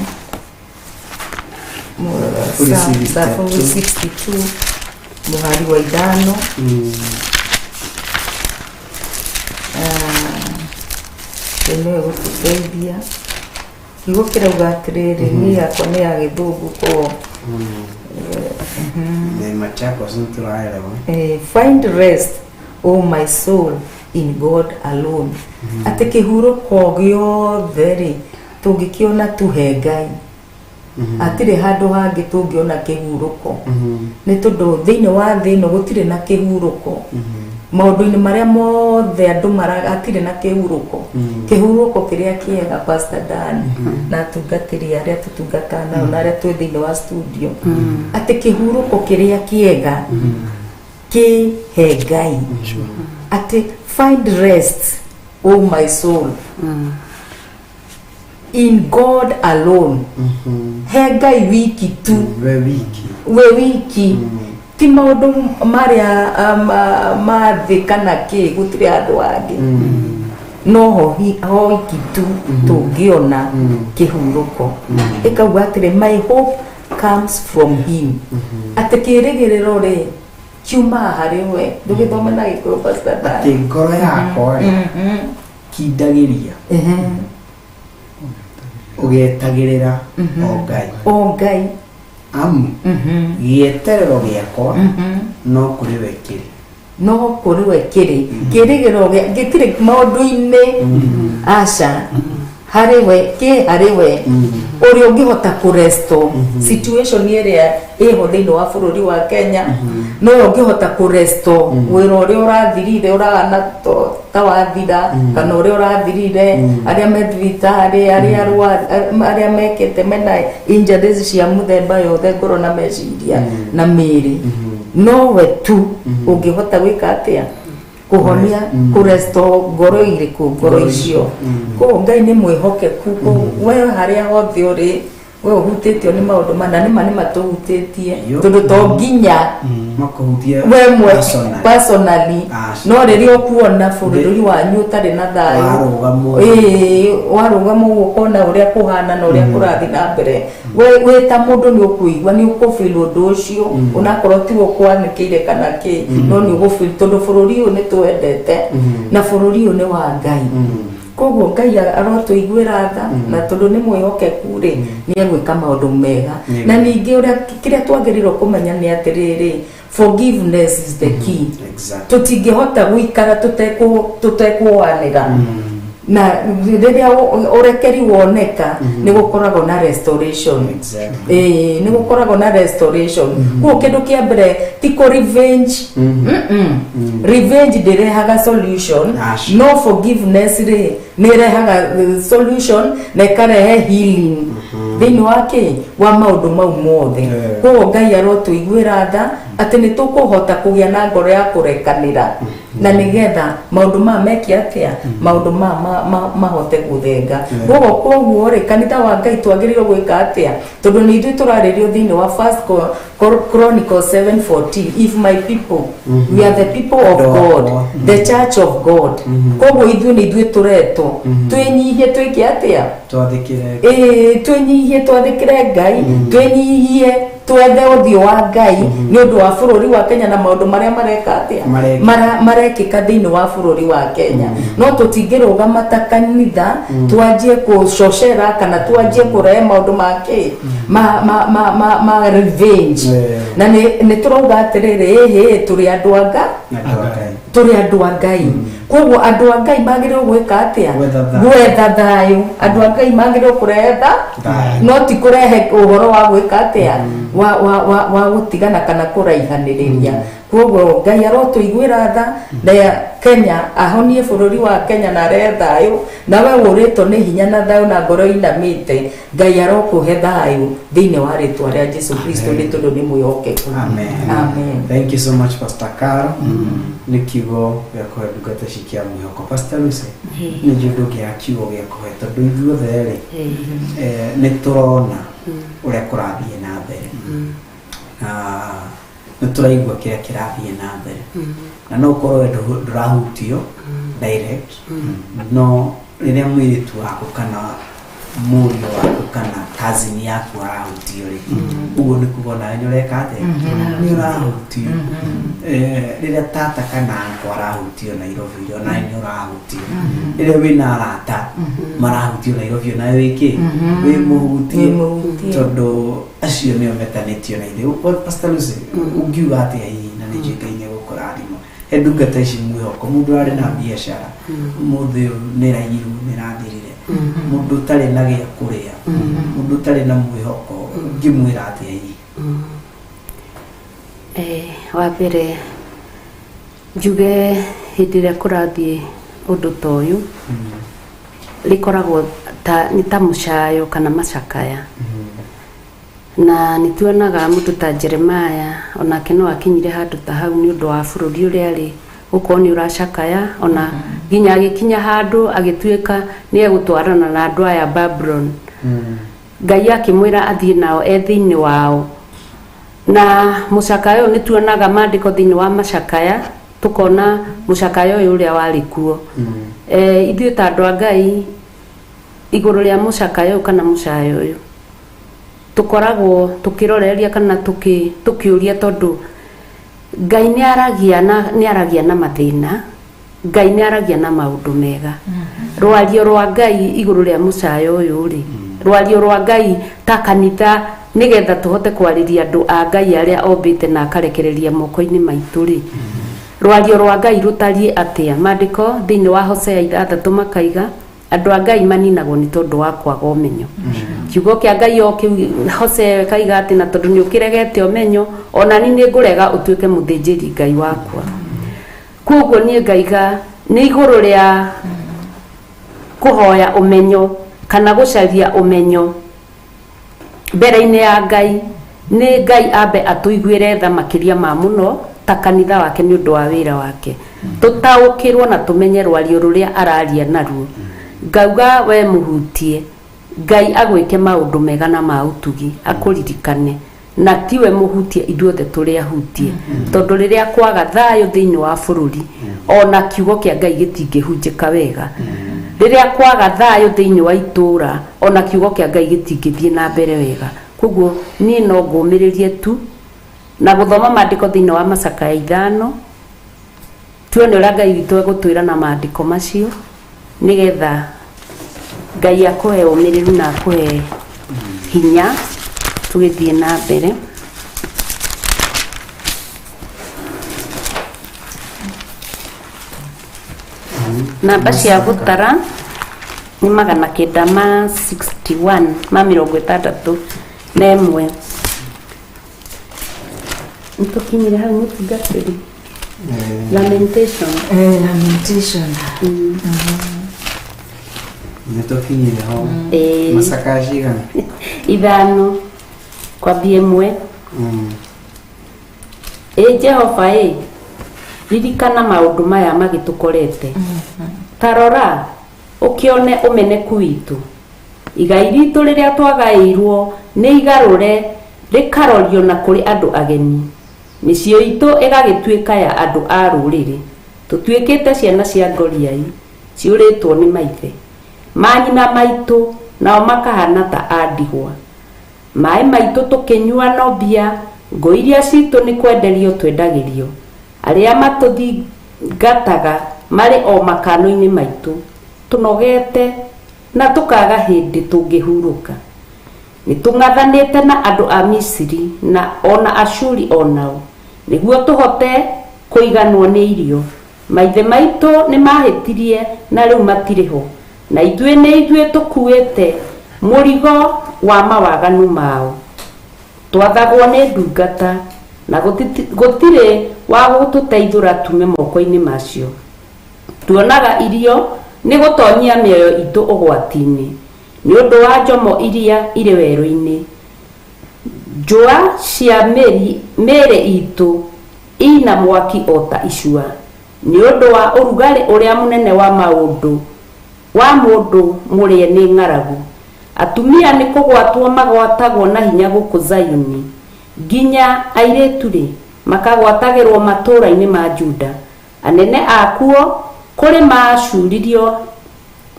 Thaburi Psalm, 62. Thaburi 62 mũhari wa 5. Ngai nĩwe gũtũteithia. Kiugo kĩrauga atĩrĩrĩ, niĩ yakwa nĩ ya gĩthũngũ ko. Nĩ Machakos nĩ tũraerewa. Find rest, O my soul, in God alone. Atĩ kĩhurũko gĩothe rĩ, tũngĩkĩona tu he Ngai. Hatirĩ handũ hangĩ tũngĩona kĩhurũko. Nĩ tondũ thĩinĩ wa thĩ ĩno gũtirĩ na kĩhurũko. Maũndũ-inĩ marĩa mothe andũ mara hatirĩ na kĩhurũko. Kĩhurũko kĩrĩa kĩega Pastor Dan na atungatĩri arĩa tũtungataga nao na arĩa twĩ thĩinĩ wa studio. Atĩ kĩhurũko kĩrĩa kĩega kĩ he Ngai. Atĩ find rest, O my soul, in God alone. He Ngai wiki tu. We wiki. We wiki. Ti maũndũ marĩa ma thĩ kana kĩ, gũtirĩ handũ hangĩ. No ho wiki tu tũngĩona kĩhurũko. Ĩkauga atĩrĩ, my hope comes from him. Atĩ kĩrĩgĩrĩro rĩ kiumaga harĩ we. Ndũgĩthome na Gĩkũyũ, Pastor Dan. Atĩ ngoro yakwa rĩ kindagĩria ũgetagĩrĩra o Ngai. O Ngai. Amu gĩeterero gĩakwa no kũrĩ we kĩrĩ. No kũrĩ we kĩrĩ. Kĩrĩgĩrĩro gĩtirĩ maũndũ-inĩ, aca. Harĩ we, kĩ harĩ we. Ũrĩa ũngĩhota kũresto situation ĩrĩa ĩho thĩinĩ wa bũrũri wa Kenya, no ũngĩhota kũresto wĩra ũrĩa ũrathirire, ũrahana ta wathira, kana ũrĩa ũrathirire, arĩa me thibitarĩ, arĩa arwaru, arĩa mekĩte mena injuries cia mũthemba yothe, ngoro na meciria na mĩĩrĩ. Nowe tu ũngĩhota gwĩka atĩa? Kũhonia, kũresto ngoro irĩkũ? Ngoro icio. Koguo Ngai nĩ mwĩhokeku. Koguo we harĩa hothe ũrĩ, we ũhutĩtio nĩ maũndũ mana, nĩma nĩ matũhutĩtie, tondũ to nginya makũhutie we mwe personally. Personally. Aca. No rĩrĩa ũkuona bũrũri wanyu ũtarĩ na thayũ, Warũgama. Ĩĩ, warũgama ũguo ũkona ũrĩa kũhana na ũrĩa kũrathiĩ na mbere, we wĩ ta mũndũ nĩ ũkũigua, nĩ ũkũfeel ũndũ ũcio, onakorwo tiwe ũkwanĩkĩire kana kĩ, no nĩ ũgũfeel, tondũ bũrũri ũyũ nĩ twendete na bũrũri ũyũ nĩ wa Ngai. Koguo Ngai arotũiguĩra tha, na tondũ nĩ mwĩhokeku rĩ, nĩ egwĩka maũndũ mega. Na ningĩ ũrĩa kĩrĩa twagĩrĩirwo kũmenya nĩ atĩrĩrĩ, forgiveness is the key. Tũtingĩhota gũikara tũtekũanĩra, na rĩrĩa ũrekeri woneka, nĩ gũkoragwo na restoration. Ĩĩ, nĩ gũkoragwo na restoration. Koguo kĩndũ kĩa mbere ti kũ revenge. Revenge ndĩrehaga solution. Aca. No forgiveness rĩ, nĩ ĩrehaga solution na ĩkarehe healing thĩinĩ wa kĩ wa maũndũ mau mothe. Koguo Ngai arotũiguĩra tha atĩ nĩ tũkũhota kũgĩa na ngoro ya kũrekanĩra, na nĩgetha maũndũ maya meke atĩa? Maũndũ maya mahote gũthenga. Koguo rĩ, kanitha wa Ngai twagĩrĩirwo gwĩka atĩa? Tondũ nĩ ithuĩ tũrarĩrio thĩinĩ wa First Chronicles 7:14, if my people, we are the people of Andũ God, akwa. the church of God. Koguo ithuĩ nĩ ithuĩ tũretwo twĩnyihie, twĩke atĩa? Twathĩkĩre. Ĩĩ, twĩnyihie, twathĩkĩre Ngai, twĩnyihie, twethe ũthiũ wa Ngai nĩ ũndũ wa bũrũri wa Kenya na maũndũ marĩa mareka atĩa? Marekĩka. Marekĩka thĩinĩ wa bũrũri wa Kenya. No tũtingĩrũgama ta kanitha twanjie kũcocera kana twanjie kũrehe maũndũ ma kĩ ma revenge. Na nĩ tũrauga atĩrĩrĩ, ĩhĩ, tũrĩ andũ a Ngai. Andũ a Ngai. Tũrĩ andũ a Ngai. Koguo andũ a Ngai magĩrĩirwo gwĩka atĩa? Gwetha thayũ. Gwetha thayũ. Andũ a Ngai magĩrĩirwo kũrehe Thayũ. no ti kũrehe ũhoro wa gwĩka atĩa, wa gũtigana kana kũraihanĩrĩria. Koguo Ngai arotũiguĩra tha na Kenya, ahonie bũrũri wa Kenya na arehe thayũ. Na we ũrĩtwo nĩ hinya na thayũ na ngoro inamĩte, Ngai arokũhe thayũ thĩinĩ wa rĩtwa rĩa Jesu Kristo, nĩ tondũ nĩ mwĩhokeku. Amen. Amen. Thank you so much, Pastor Caro, nĩ kiugo gĩa kũhe ndungata ici kĩa mwĩhoko. Pastor Lucy, nĩ njũĩ ndũngĩaga kiugo gĩa kũhe, tondũ ithuothe rĩ, nĩ tũrona ũrĩa kũrathiĩ na mbere, na nĩ tũraigua kĩrĩa kĩrathiĩ na mbere, na no ũkorwo we ndũrahutio direct, no rĩrĩa mũirĩtu waku kana Mũriũ waku kana cousin yaku arahutio rĩ, ũguo nĩ kuga onawe nĩ ũreka atĩa? Nĩ ũrahutio. Rĩrĩa tata kana uncle arahutio Nairobi rĩ, onawe nĩ ũrahutio. Rĩrĩa wĩna arata marahutio Nairobi, onawe wĩkĩ? Wĩ mũhutie. Wĩ mũhutie. Tondũ acio nĩo metanĩtio na ithuĩ. Pastor Lucy, ũngiuga atĩa hihi, na nĩ njũĩ Ngai nĩ egũkũrathima, he ndungata ici mwĩhoko, mũndũ arĩ na biacara ũmũthĩ ũyũ nĩ ĩraiyirwo, nĩ ĩrathirire, mũndũ ũtarĩ na gĩa kũrĩa, mũndũ ũtarĩ na mwĩhoko, ũngĩmwĩra atĩa hihi? Wa mbere njuge hĩndĩ ĩrĩa kũrathiĩ ũndũ ta ũyũ, rĩkoragwo ta nĩ ta mũcayo kana macakaya, na nĩ tuonaga mũndũ ta Jeremiah onake no akinyire handũ ta hau nĩ ũndũ wa bũrũri ũrĩa arĩ gũkorwo nĩ ũracakaya, ona nginya agĩkinya handũ agĩtuĩka nĩ egũtwarana na andũ aya Babylon. Ngai akĩmwĩra athiĩ nao e thĩinĩ wao. Na mũcakaya ũyũ nĩ tuonaga maandĩko thĩinĩ wa macakaya, tũkona mũcakaya ũyũ ũrĩa warĩ kuo. Ithuĩ ta andũ a Ngai, igũrũ rĩa mũcakaya ũyũ kana mũcayo ũyũ, tũkoragwo tũkĩroreria kana tũkĩũria, tondũ Ngai nĩ aragia na nĩ aragia na mathĩna, Ngai nĩ aragia na maũndũ mega. Rwario rwa Ngai igũrũ rĩa mũcayo ũyũ rĩ, rwario rwa Ngai ta kanitha, nĩgetha tũhote kwarĩria andũ a Ngai arĩa ombĩte na akarekereria moko-inĩ maitũ rĩ, rwario rwa Ngai rũtariĩ atĩa? Maandĩko thĩinĩ wa Hosea 6 makaiga andũ a Ngai maninagwo nĩ tondũ wa kwaga ũmenyo. Kiugo kĩa Ngai o kĩu Hosea kaiga atĩ na tondũ nĩ ũkĩregete ũmenyo, ona ni nĩ ngũrega ũtuĩke mũthĩnjĩri Ngai wakwa. Koguo niĩ ngaiga nĩ igũrũ rĩa kũhoya ũmenyo kana gũcaria ũmenyo mbere-inĩ ya Ngai, nĩ Ngai ambe atũiguĩre tha makĩria ma mũno ta kanitha wake nĩ ũndũ wa wĩra wake, tũtaũkĩrwo na tũmenye rwario rũrĩa araria naruo. Ngauga we mũhutie, Ngai agwĩke maũndũ mega na ma ũtugi, akũririkane, na tiwe mũhutie, ithuothe tũrĩ ahutie, tondũ rĩrĩa kwaga thayũ thĩinĩ wa bũrũri, ona kiugo kĩa Ngai gĩtingĩhunjĩka wega. Rĩrĩa kwaga thayũ thĩinĩ wa itũũra, ona kiugo kĩa Ngai gĩtingĩthiĩ na mbere wega. Koguo niĩ no ngũmĩrĩrie tu na gũthoma maandĩko thĩinĩ wa macakaya 5, tuone ũrĩa Ngai witũ egũtwĩra na maandĩko macio, nĩgetha Ngai akũhe ũmĩrĩru na akũhe hinya tũgĩthiĩ na mbere. Namba cia gũtara nĩ 961, ma 61. Nĩtũkinyire hau, mũtungatĩri? Lamentation. Lamentation. Nĩ tũkinyire ho. Ĩĩ. Macakaya cigana? 5 kwambia 1. Ĩ Jehova, ĩ ririkana maũndũ maya magĩtũkorete, ta rora ũkĩone ũmeneku witũ. Igai ritũ rĩrĩa twagaĩirwo nĩ igarũre rĩkarorio na kũrĩ andũ ageni, mĩciĩ itũ ĩgagĩtuĩka ya andũ a rũrĩrĩ. Tũtuĩkĩte ciana cia ngoriai ciũrĩtwo nĩ maithe manyina maitũ, nao makahana ta a ndigwa. Maĩ maitũ tũkĩnyua no mbia, ngũ iria citũ nĩ kwenderio twendagĩrio. Arĩa matũthingataga marĩ o makano-inĩ maitũ, tũnogete na tũkaga hĩndĩ tũngĩhurũka. Nĩ tũng'athanĩte na andũ a Misiri na ona Ashuri o nao, nĩguo tũhote kũiganwo nĩ irio. Maithe maitũ nĩ mahĩtirie na rĩu matirĩ ho, na ithuĩ nĩ ithuĩ tũkuĩte mũrigo wa mawaganu mao. Twathagwo nĩ ndungata, na gũtirĩ wa gũtũteithũra tume moko-inĩ macio. Tuonaga irio nĩ gũtonyia mĩoyo itũ ũgwati-inĩ nĩ ũndũ wa njomo iria irĩ werũ-inĩ. Njũa cia mĩĩrĩ itũ ina mwaki o ta icua nĩ ũndũ wa ũrugarĩ ũrĩa mũnene wa maũndũ wa mũndũ mũrĩe nĩ ng'aragu. Atumia nĩ kũgwatwo magwatagwo na hinya gũkũ Zayuni, nginya airĩtu-rĩ, makagwatagĩrwo matũũra-inĩ ma Juda. Anene akuo kũrĩ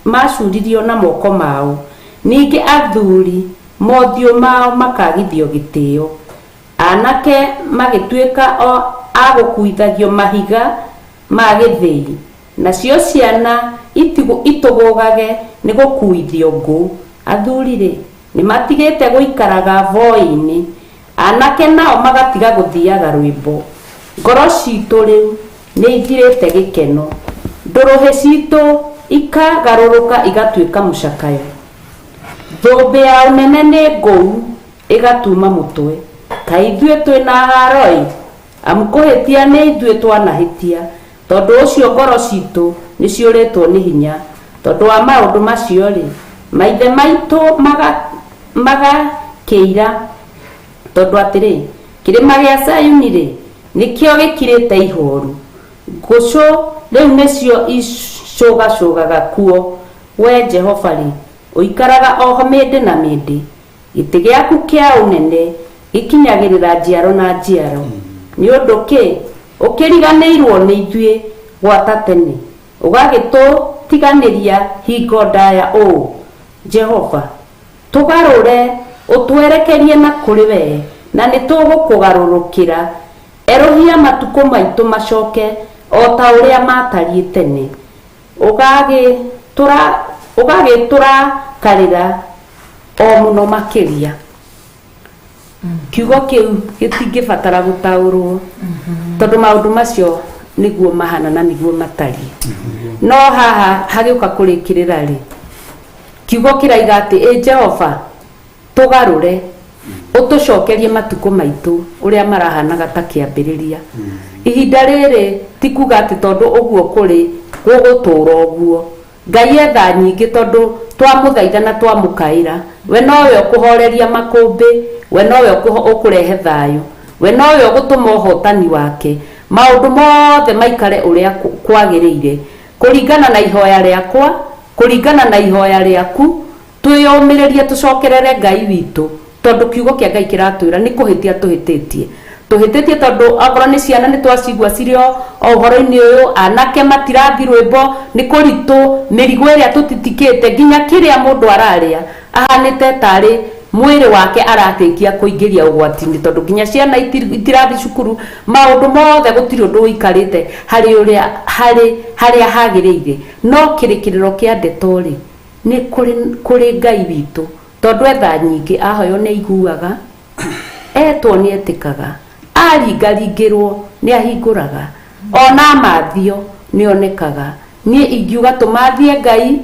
macuririo na moko mao. Ningĩ athuri mothiũ mao makagithio gĩtĩo, anake magĩtuĩka o a gũkuithagio mahiga ma gĩthĩi, nacio ciana itũgũgage nĩ gũkuithio ngũ. Athuri-rĩ, nĩmatigĩte gũikaraga voi-inĩ, anake nao magatiga gũthiaga rwĩmbo. Ngoro ciitũ rĩu nĩithirĩte gĩkeno, ndũrũhĩ ciitũ ikagarũrũka igatuĩka mũcakayo. Thũmbĩ ya ũnene nĩ ngũu ĩgatuuma mũtwe. Kaĩ ithuĩ twĩ na haaro-ĩ! Amu kũhĩtia nĩ ithuĩ twanahĩtia, tondũ ũcio ngoro ciitũ nĩciũrĩtwo nĩ hinya. Tondũ wa maũndũ macio-rĩ, maithe maitũ magakĩira, tondũ atĩrĩ, kĩrĩma gĩa Zayuni-rĩ, nĩkĩo gĩkirĩte ihooru, ngũcũ rĩu nĩcio icũgacũgaga kuo. Wee Jehova-rĩ, ũikaraga o ho mĩndĩ na mĩndĩ, gĩtĩ gĩaku kĩa ũnene gĩkinyagĩrĩra njiaro na njiaro. Nĩ ũndũ kĩ ũkĩriganĩirũo nĩ ithuĩ gwata tene, ũgagĩtũtiganĩria hingo ndaya ũũ? Jehova, tũgarũre ũtwerekerie na kũrĩ wee, na nĩtũgũkũgarũrũkĩra. Erũhia matukũ maitũ macoke o ta ũrĩa maatariĩ tene, ũgagĩtũrakarĩra o mũno makĩria. Kiugo kĩu gĩtingĩbatara gũtaũrwo, tondũ maũndũ macio nĩguo mahana na nĩguo matariĩ. No haha hagĩũka kũrĩkĩrĩra rĩ, kiugo kĩraiga atĩ ĩ Jehova, tũgarũre ũtũcokerie matukũ maitũ ũrĩa marahanaga ta kĩambĩrĩria. Ihinda rĩrĩ ti kuga atĩ tondũ ũguo kũrĩ gũgũtũra ũguo. Ngai etha nyingĩ tondũ twamũthaitha na twamũkaĩra, we nowe ũkũhoreria makũmbĩ, we nowe ũkũrehe thayũ, we nowe ũgũtũma ũhotani wake, maũndũ mothe maikare ũrĩa kwagĩrĩire, kũringana na ihoya rĩakwa, kũringana na ihoya rĩaku. Twĩyũmĩrĩrie tũcokerere Ngai witũ, tondũ kiugo kĩa Ngai kĩratwĩra nĩ kũhĩtia tũhĩtĩtie. Tũhĩtĩtie tondũ okorwo nĩ ciana nĩ twacigua cirĩ o ũhoro-inĩ ũyũ, anake matirathi rwĩmbo, nĩ kũritũ, mĩrigo ĩrĩa tũtitikĩte, nginya kĩrĩa mũndũ ararĩa ahanĩte tarĩ mwĩrĩ wake aratĩkia kũingĩria ũgwati-inĩ, tondũ nginya ciana itirathi cukuru, maũndũ mothe gũtirĩ ũndũ ũikarĩte harĩ ũrĩa harĩ harĩa hagĩrĩire. No kĩrĩkĩrĩro kĩa ndeto-rĩ, nĩ kũrĩ kũrĩ Ngai witũ, tondũ etha nyingĩ, ahoywo nĩ aiguaga, etwo nĩ etĩkaga, aringaringĩrwo nĩ ahingũraga, ona amathio nĩ onekaga. Niĩ ingiuga tũmathie Ngai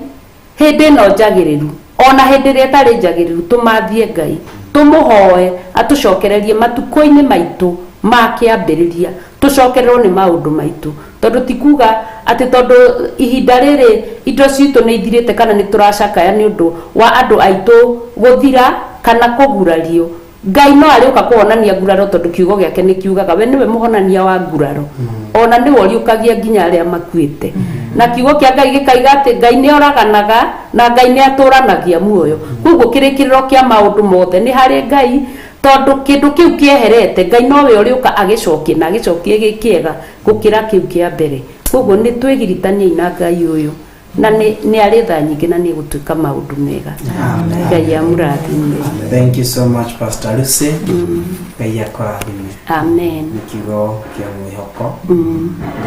hĩndĩ ĩno njagĩrĩru, ona hĩndĩ ĩrĩa ĩtarĩ njagĩrĩru, tũmathie Ngai, tũmũhoe atũcokererie matukũ-inĩ maitũ ma kĩambĩrĩria, tũcokererwo nĩ maũndũ maitũ, tondũ ti kuga atĩ tondũ ihinda rĩrĩ indo citũ nĩ ithirĩte kana nĩ tũracakaya nĩ ũndũ wa andũ aitũ gũthira kana kũgurario. Ngai no arĩũka kũhonania nguraro, tondũ kiugo gĩake nĩ kiugaga we nĩwe mũhonania wa nguraro, ona nĩwe ũriũkagia nginya arĩa makuĩte. Na kiugo kĩa Ngai gĩkaiga atĩ Ngai nĩ oraganaga na Ngai nĩ atũranagia muoyo. Koguo kĩrĩkĩrĩro kĩa maũndũ mothe nĩ harĩ Ngai, tondũ kĩndũ kĩu kĩeherete Ngai nowe ũrĩũka agĩcokie, na agĩcokie gĩ kĩega gũkĩra kĩu kĩa mbere. Koguo nĩ twĩgiritaniei na Ngai ũyũ, na nĩ arĩ tha nyingĩ na nĩ egũtuĩka maũndũ mega. Ngai amũrathime. Thank you so much, Pastor Lucy. Ngai akũrathime. Amen. Nĩ kiugo kĩa mwĩhoko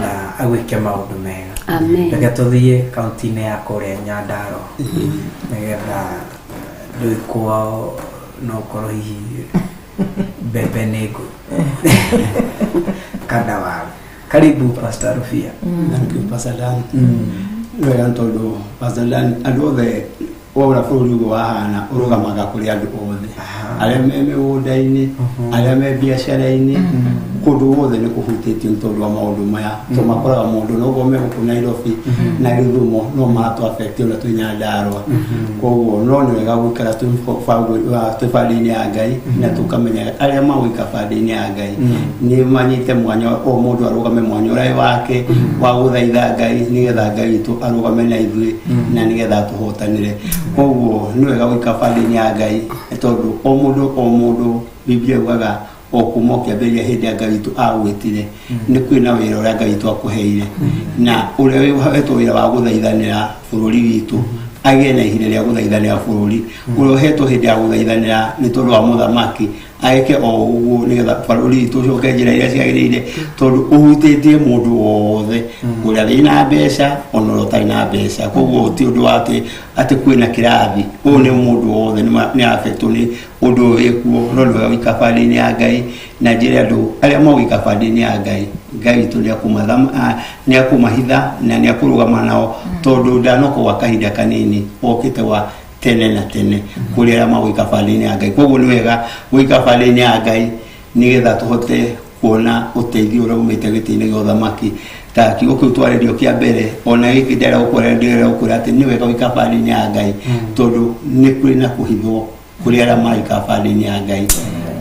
na agwĩke maũndũ mega. Amen. Reke tũthiĩ kaunti-inĩ ya kũrĩa Nyandarua, nĩgetha ndũĩ kwao no ũkorwo hihi mbembe nĩ ngũ kana waru. Karibu, Pastor Rufia. Thank you, Pastor Dan. Nĩ wega tondũ Pastor Dan, andũ othe waura bũrũri ũguo wahana ũrũgamaga kũrĩ andũ othe arĩa me mĩgũnda-inĩ, arĩa me biacara-inĩ, kũndũ guothe nĩ kũhutĩtio nĩ tondũ wa maũndũ maya to makoraga mũndũ noguo me gũkũ Nairobi na Gĩthumo no maratũ affect ona twĩ Nyandarua. Koguo no nĩ wega gũikara twĩ bandi-inĩ ya Ngai, na tũkamenya arĩa magũikara bandi-inĩ ya Ngai nĩ manyite mwanya, o mũndũ arũgame mwanya ũrĩa wake wa gũthaitha Ngai, nĩgetha Ngai witũ arũgame na ithuĩ na nĩgetha atũhotanĩre. Koguo nĩ wega gũikara bandi-inĩ ya Ngai, tondũ o mũndũ o mũndũ, Biblia yugaga o kuma ũkĩambĩrĩria hĩndĩ ya Ngai witũ agwĩtire, nĩ kwĩ na wĩra ũrĩa Ngai witũ akũheire, na ũrĩa wĩhetwo wĩra wa gũthaithanĩra bũrũri witũ. Agĩe na ihinda rĩa gũthaithanĩra bũrũri ũrĩa ũhetwo hĩndĩ ya gũthaithanĩra nĩ tondũ wa mũthamaki, agĩke o ũguo nĩgetha bũrũri witũ ũcoke njĩra iria ciagĩrĩire, tondũ ũhutĩtie mũndũ wothe ũrĩa wĩna mbeca ona ũrĩa ũtarĩ na mbeca. Koguo ti ũndũ wa atĩ kwĩna kĩrathi ũyũ, nĩ mũndũ wothe nĩ affectwo nĩ ũndũ ũyũ wĩkuo. No nĩ wega gũikara bandi-inĩ ya Ngai, na njĩre andũ arĩa magũikara bandi-inĩ ya Ngai, Ngai witũ nĩ akũmahitha na nĩ akũrũgama nao, tondũ ndanoka gwa kahinda kanini, okĩte gwa tene na tene kũrĩ arĩa magũikara bandi-inĩ ya Ngai. Koguo nĩ wega gũikara bandi-inĩ ya Ngai nĩgetha tũhote kuona ũteithio ũrĩa umĩte gĩtĩ-inĩ gĩa ũthamaki, ta kiugo kĩu twarĩrio kĩa mbere. Ona gĩkĩ ndĩrenda gũkwĩra atĩ nĩ wega gũikara bandi-inĩ ya Ngai, tondũ nĩ kũrĩ na kũhithwo kũrĩ arĩa maraikara bandi-inĩ ya Ngai,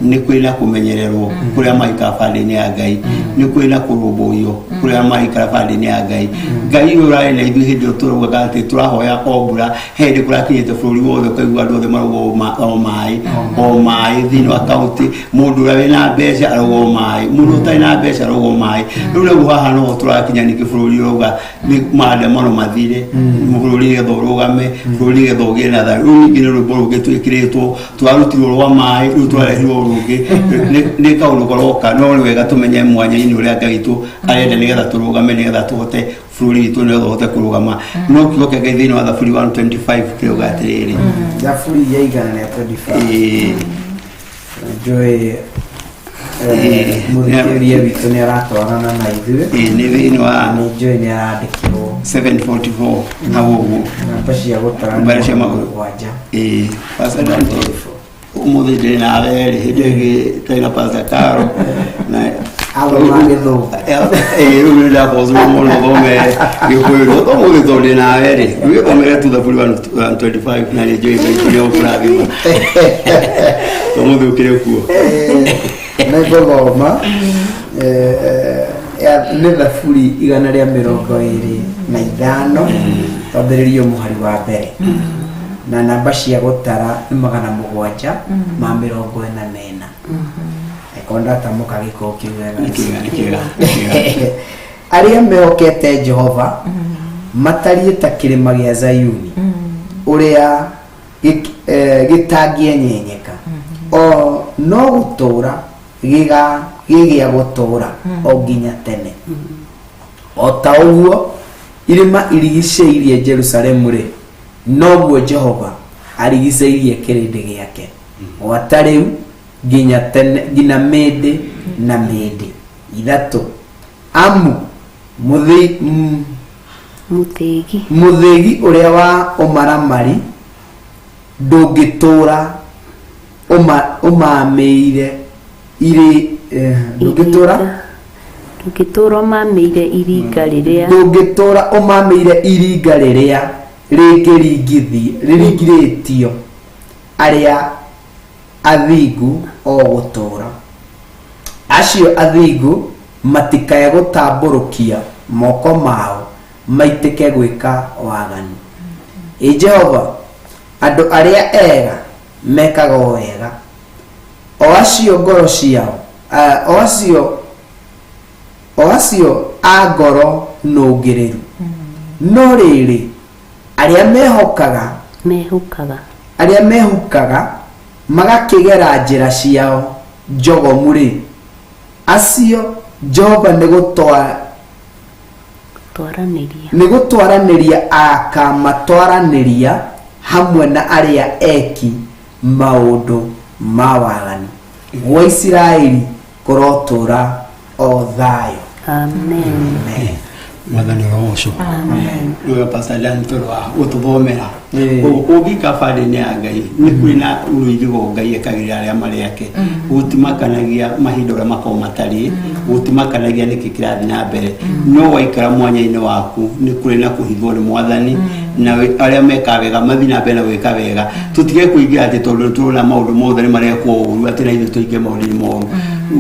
nĩ kũrĩ na kũmenyererwo kũrĩ arĩa maraikara bandi-inĩ ya Ngai, nĩ kũrĩ na kũrũmbũiyo kũrĩ arĩa maraikara bandi-inĩ ya Ngai. Ngai ũyũ ũrarĩ na ithuĩ hĩndĩ ĩyo tũraugaga atĩ tũrahoya o mbura, he hĩndĩ kũrakinyĩte bũrũri wothe ũkaigua andũ othe marauga o maĩ, o maĩ thĩinĩ wa kaunti. Mũndũ ũrĩa wĩna mbeca arauga o maĩ, mũndũ ũtarĩ na mbeca arauga o maĩ. Rĩu naguo haha noho tũrakinya ningĩ, bũrũri ũrauga nĩ maandamano mathire, bũrũri nĩgetha ũrũgame, bũrũri nĩgetha ũgĩe na thayũ. Rĩu ningĩ nĩ rwĩmbo rũngĩ twĩkĩrĩtwo, twarutirwo rwa maĩ, rĩu twarehirwo rũngĩ. Nĩ kaũndũ karoka, no nĩ wega tũmenye mwanya-inĩ ũrĩa Ngai witũ arenda nĩgetha tũrũgame, nĩgetha tũhote bũrũri witũ nĩgetha ũhote kũrũgama. No kiugo kĩa Ngai thĩinĩ wa Thaburi 125 kĩrauga atĩrĩrĩ. Thaburi ya 125. Ĩĩ. Njũĩ mũthikĩrĩria witũ nĩ aratwarana na ithuĩ. Ĩĩ, nĩ thĩinĩ wa nĩ njũĩ nĩ arandĩkĩrwo 744 hau ũguo. Namba cia gũtara Namba cia magũrũ. 7. Ĩĩ, Pastor Dante, ũmũthĩ ndĩrĩ nawe rĩ, hĩndĩ ĩngĩ twarĩ na Pastor Caro na Athoma Gĩthũngũ. Ĩĩ, rĩu nĩ ndabocwo mũno thome Gĩkũyũ, no ũmũthĩ tondũ ndĩ nawe rĩ, wĩthomere tu Thaburi 125 na nĩ njũĩ Ngai nĩ ũkũrathima ũmũthĩ ũkĩrĩ kuo. Nĩ ngũthoma nĩ Thaburi 125, twambĩrĩrie mũhari wa mbere, na namba cia gũtara nĩ 744. Eko ndatamũka gĩkũyũ kĩu wega. Nĩ kĩega, nĩ kĩega, nĩ kĩega. Arĩa mehokete Jehova matariĩ ta kĩrĩma gĩa Zayuni ũrĩa gĩtangĩenyenyeka, o no gũtũũra gĩgĩa gũtũũra o nginya tene. O ta ũguo irĩma irigicĩirie Jerusalemu rĩ, noguo Jehova arigicĩirie kĩrĩndĩ gĩake gwata rĩu nginya tene, nginya mĩndĩ na mĩndĩ. Ithatũ, amu mũthĩgi mũthĩgi ũrĩa wa ũmaramari ndũngĩtũũra ũmamĩire irĩ ndũngĩtũũra ndũngĩtũũra ũmamĩire iringa rĩrĩa ndũngĩtũũra ũmamĩire iringa rĩrĩa rĩringithĩtio arĩa athingu o gũtũũra. Acio athingu matikae gũtambũrũkia moko mao maitĩke gwĩka waganu. Ĩ Jehova, andũ arĩa ega mekaga o wega, o acio ngoro ciao o acio a ngoro nũngĩrĩru. No rĩrĩ, arĩa mehokaga mehukaga arĩa mehukaga magakĩgera njĩra ciao njogomu rĩ, acio Jehova nĩ twaranĩria nĩ gũtwaranĩria akamatwaranĩria hamwe na arĩa eki maũndũ ma waganu. Gwa Isiraeli kũrotũũra o thayũ. Amen. Mwathani ũrogocwo. Nĩwe Pastor Dan tondũ wa gũtũthomera. Ĩĩ. Ũguo ũngĩika bandĩ-inĩ ya Ngai nĩ kũrĩ na rũirigo Ngai ekagĩrĩra arĩa marĩ ake. Gũtimakanagia mahinda ũrĩa makoragwo matariĩ, gũtimakanagia nĩkĩ kĩrathiĩ na mbere, no waikara mwanya-inĩ waku nĩ kũrĩ na kũhithwo nĩ Mwathani, na arĩa mekaga wega mathiĩ na mbere na gwĩka wega. Tũtige kũingĩra atĩ tondũ nĩ tũrona maũndũ mothe nĩ marekwo ũru atĩ na ithuĩ tũingĩ maũndũ-inĩ moru.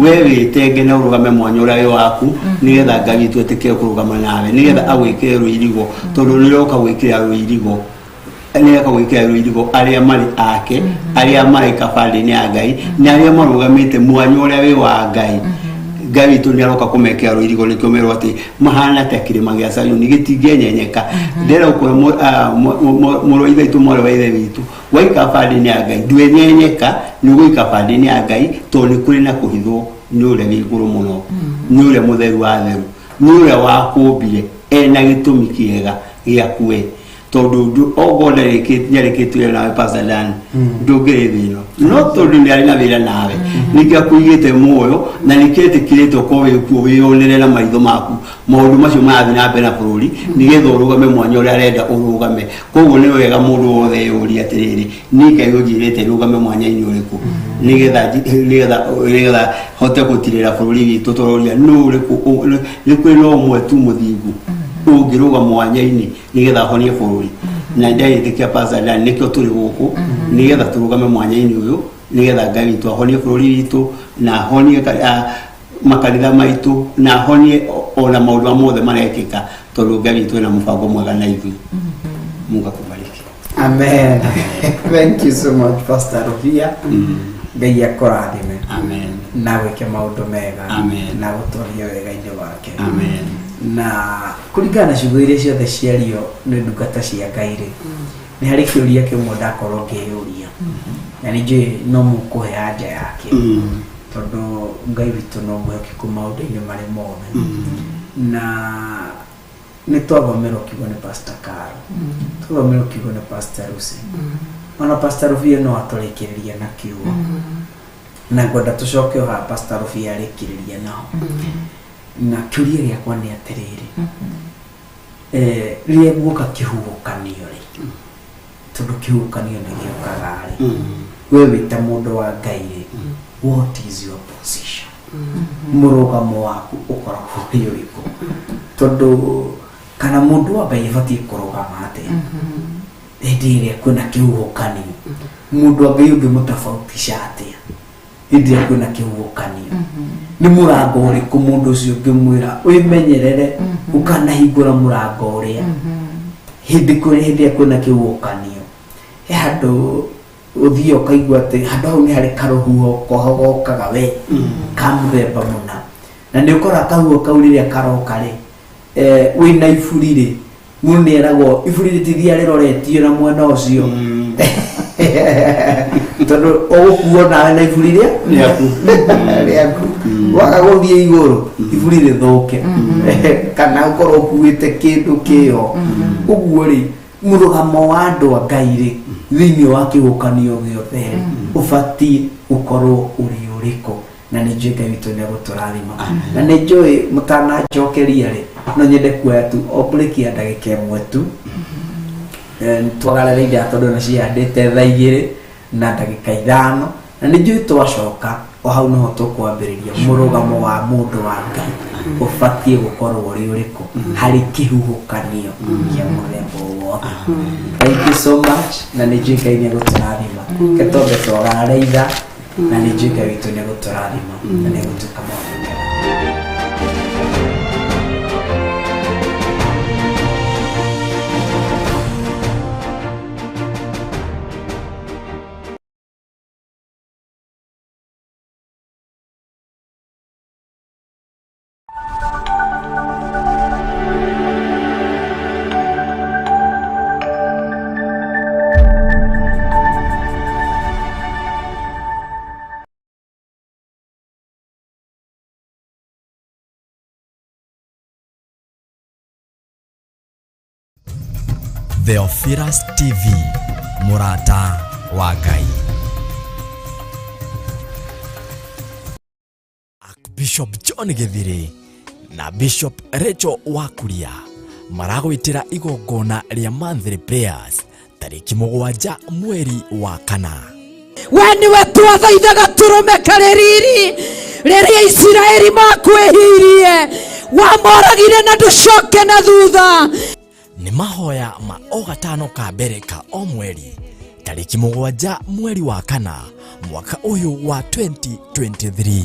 We wĩtenge na ũrũgame mwanya ũrĩa wĩ waku, nĩgetha Ngai witũ etĩkĩre kũrũgama nawe, nĩgetha agwĩkĩre rũirigo, tondũ nĩ ũroka gwĩkĩra rũirigo, nĩreka gwĩkĩra rũirigo arĩa marĩ ake, arĩa marĩ kabandĩ-inĩ ya Ngai na arĩa marũgamĩte mwanya ũrĩa wĩ wa Ngai. Ngai witũ nĩ aroka kũmekĩra rũirigo nĩkĩo merwo atĩ mahana ta kĩrĩma gĩa Sayuni gĩtingĩenyenyeka. Ndĩrenda gũkwĩra mũrũ wa ithe witũ, mwarĩ wa ithe witũ, waika bandĩ-inĩ ya Ngai ndwĩnyenyeka, nĩ ũgũika bandĩ-inĩ ya Ngai tondũ nĩ kũrĩ na kũhithwo nĩ ũrĩa wĩ igũrũ mũno, nĩ ũrĩa mũtheru wa theru, nĩ ũrĩa wakũmbire ena gĩtũmi kĩega gĩaku we, tondũ okorwo ndarĩkĩtie wĩra nawe Pastor Dan, ndũngĩrĩ thĩ ĩno, no tondũ nĩ arĩ na wĩra nawe nĩkĩo akũigĩte muoyo na nĩkĩo etĩkĩrĩte ũkorwo wĩ kuo wĩyonere na maitho maku maũndũ macio marathiĩ na mbere na bũrũri, nĩgetha ũrũgame mwanya ũrĩa arenda ũrũgame. Koguo nĩ wega mũndũ wothe eyũrie atĩrĩrĩ, niĩ Ngai ũnjĩrĩte rũgame mwanya-inĩ ũrĩkũ nĩgetha hote gũtirĩra bũrũri witũ? Tũroria nũ ũrĩkũ nĩ kwĩ no ũmwe tu mũthingu ũngĩrũga mwanya-inĩ nĩgetha ahonie bũrũri, na ndĩretĩkia Pastor Dan nĩkĩo tũrĩ gũkũ, nĩgetha tũrũgame mwanya-inĩ ũyũ nĩgetha Ngai witũ ahonie bũrũri witũ na ahonie makanitha maitũ na ahonie ona maũndũ marĩa mothe marekĩka, tondũ Ngai witũ ena mũbango mwega na ithuĩ. Mungu akubariki. Amen. Thank you so much, Pastor Rubia. Ngai akũrathime. Amen. Na gwĩke maũndũ mega. Amen. Na gũtũrie wega-inĩ wake. Amen. Na kũringana na ciugo iria ciothe ciario nĩ ndungata cia Ngai rĩ, nĩ harĩ kĩũria kĩmwe ndakorwo ngĩyũria na nĩ njũĩ no mũkũhe anja yakĩo, tondũ Ngai witũ no mwĩhokeku maũndũ-inĩ marĩ mothe. Na nĩ twathomerwo kiugo nĩ Pastor Caro, twathomerwo kiugo nĩ Pastor Lucy, ona Pastor Rubia no atũrĩkĩrĩria na kiugo, na ngwenda tũcoke o haha Pastor Rubia arĩkĩrĩria naho. Na kĩũria gĩakwa nĩ atĩrĩrĩ, rĩrĩa guoka kĩhuhũkanio rĩ, tondũ kĩhuhũkanio nĩ gĩũkaga rĩ, we wĩ ta mũndũ wa Ngai rĩ, what is your position? Mũrũgamo waku ũkoragwo wĩ ũrĩkũ? Tondũ kana mũndũ wa Ngai abatiĩ kũrũgama atĩa hĩndĩ ĩrĩa kwĩna kĩhuhũkanio? Mũndũ wa Ngai ũngĩmũtofautisha atĩa hĩndĩ ĩrĩa kwĩna kĩhuhũkanio? Nĩ mũrango ũrĩkũ mũndũ ũcio ũngĩmwĩra wĩmenyerere ũkanahingũra mũrango ũrĩa hĩndĩ ĩrĩa kwĩna kĩhuhũkanio? He handũ ũthiĩ ũkaigua atĩ handũ hau nĩ harĩ karũhuho koho gokaga we ka mũthemba mũna, na nĩ ũkora kahuho kau rĩrĩa karoka rĩ, wĩna iburi rĩ, mũndũ nĩ eragwo iburi rĩtithiaga rĩroretio na mwena ũcio, tondũ ũgũkuo nawe na iburi rĩa Rĩaku. Rĩaku waga gũthiĩ igũrũ iburi rĩthũke kana ũkorwo ũkuĩte kĩndũ kĩo. Ũguo rĩ, mũrũgamo wa andũ a Ngai rĩ thĩinĩ wa kĩhuhũkanio gĩothe rĩ ũbatiĩ gũkorwo ũrĩ ũrĩkũ? Na nĩ njũĩ Ngai witũ nĩ egũtũrathima, na nĩ njũĩ mũtananjokeria rĩ, no nyende kuoya tu o break ya ndagĩka ĩmwe tu. Twagarare ithaa tondũ na cihandĩte 2:05, na nĩ njũĩ twacoka o hau noho tũkwambĩrĩria mũrũgamo wa mũndũ wa Ngai ũbatiĩ gũkorwo ũrĩ ũrĩkũ harĩ kĩhuhũkanio kĩa mũthemba o wothe. Thank you so much, na nĩ njũĩ Ngai nĩ egũtũrathima. Ke twambe twagarare ithaa, na nĩ njũĩ Ngai witũ nĩ egũtũrathima na nĩ egũtuĩka maũndũ mega. Theophilus TV, mũrata wa Ngai. Bishop John Githiri na Bishop Rachel Wakuria maragwĩtĩra igongona rĩa monthly prayers tarĩki 7 mweri wa kana. We nĩwe twathaithaga tũrũme karĩ riri rĩrĩa Isiraeli makwĩhirie, wamoragire na ndũcoke na thutha. Nĩ mahoya ma o gatano ka mbere ka o mweri tarĩki 7 mweri wa kana mwaka ũyũ wa 2023.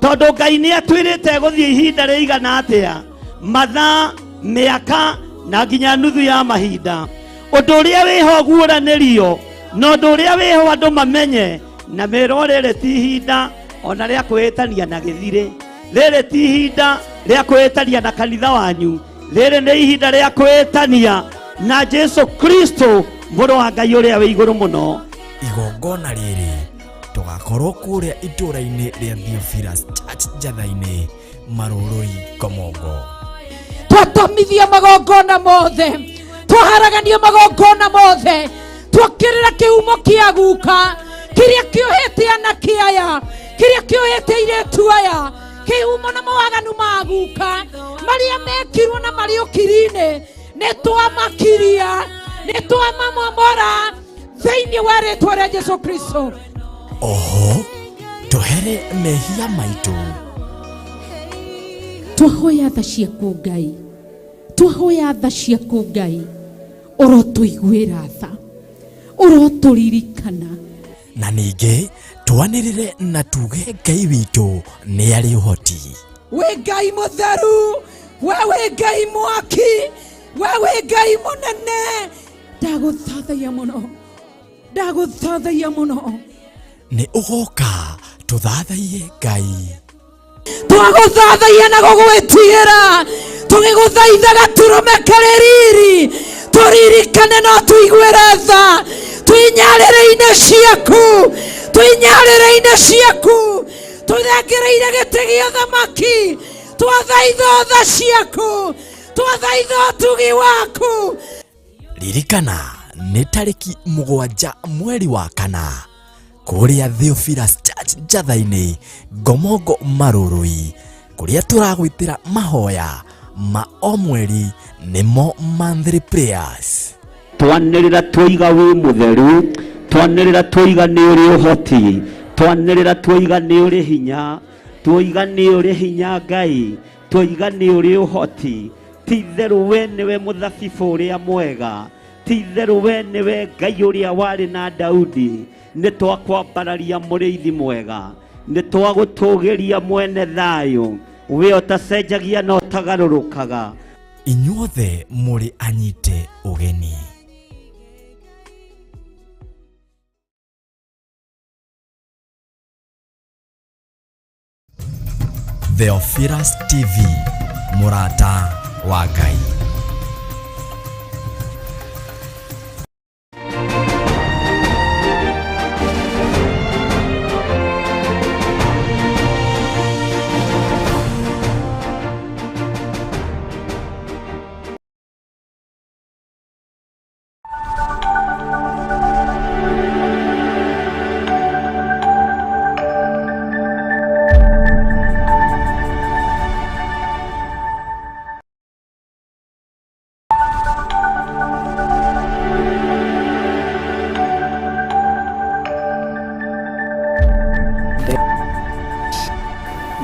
Tondũ Ngai nĩ atwĩrĩte gũthiĩ ihinda rĩigana atĩa, mathaa, mĩaka na nginya nuthu ya mahinda, ũndũ ũrĩa wĩho guũranĩrio na ũndũ ũrĩa wĩho andũ mamenye na merwo rĩrĩ ti ihinda ona rĩa kwĩĩtania na gĩthirĩ. Rĩrĩ ti ihinda rĩa kwĩĩtania na kanitha wanyu, rĩrĩ nĩ ihinda rĩa kwĩĩtania na Jesu Kristo mũrũ wa Ngai ũrĩa wĩ igũrũ mũno. Igongona rĩrĩ tũgakorwo kũrĩa itũũra-inĩ rĩa Theophilus Church Njatha-inĩ, Marũrũi, Komongo. Twatomithia magongona mothe, twaharagania magongona mothe, twokĩrĩra kĩhumo kĩa guka kĩrĩa kĩohete anake aya, kĩrĩa kĩohete airĩtu aya, kĩhumo na mawaganu ma guka marĩa mekirwo na marĩ ũkiri-inĩ, nĩ twamakiria, nĩ twamamomora thĩinĩ wa rĩtwa rĩa Jesu Kristo. Oho tũhere mehia maitũ. Twahoya tha ciaku Ngai, twahoya tha ciaku Ngai, ũrotũiguĩra tha, ũrotũririkana. Na ningĩ twanĩrĩre na tuge Ngai witũ nĩ arĩ ũhoti. Wĩ Ngai mũtheru, we wĩ Ngai mwaki, we wĩ Ngai mũnene, ndagũthathaiya mũno, ndagũthathaiya mũno. Nĩ ũgoka tũthathaiye Ngai. Twagũthathaiya na gũgwĩtigĩra, tũgĩgũthaitha gatũrũme karĩ riri, tũririkane no tũiguĩre tha, twĩnyarĩrĩ-inĩ ciaku, twĩnyarĩrĩ-inĩ ciaku, tũthengereire gĩtĩ gĩa ũthamaki, twathaitha tha ciaku, twathaitha ũtugi waku. Ririkana nĩ tarĩki 7 mweri wa 4 kũrĩa Theophilus Church Njatha-inĩ, Ngomongo, Marũrũi, kũrĩa tũragwĩtĩra mahoya ma o mweri nĩmo monthly prayers. Twanĩrĩra twoiga wĩ mũtheru, twanĩrĩra twoiga nĩ ũrĩ ũhoti, twanĩrĩra twoiga nĩ ũrĩ hinya, twoiga nĩ ũrĩ hinya Ngai, twoiga nĩ ũrĩ ũhoti. Ti itherũ we nĩwe mũthabibũ ũrĩa mwega, ti itherũ we nĩwe Ngai ũrĩa warĩ na Daudi. Nĩ twakwambararia mũrĩithi mwega, nĩ twagũtũgĩria mwene thayũ, we ũtacenjagia na ũtagarũrũkaga. Inyuothe mũrĩ anyite ũgeni. Theophilus TV, mũrata wa Ngai.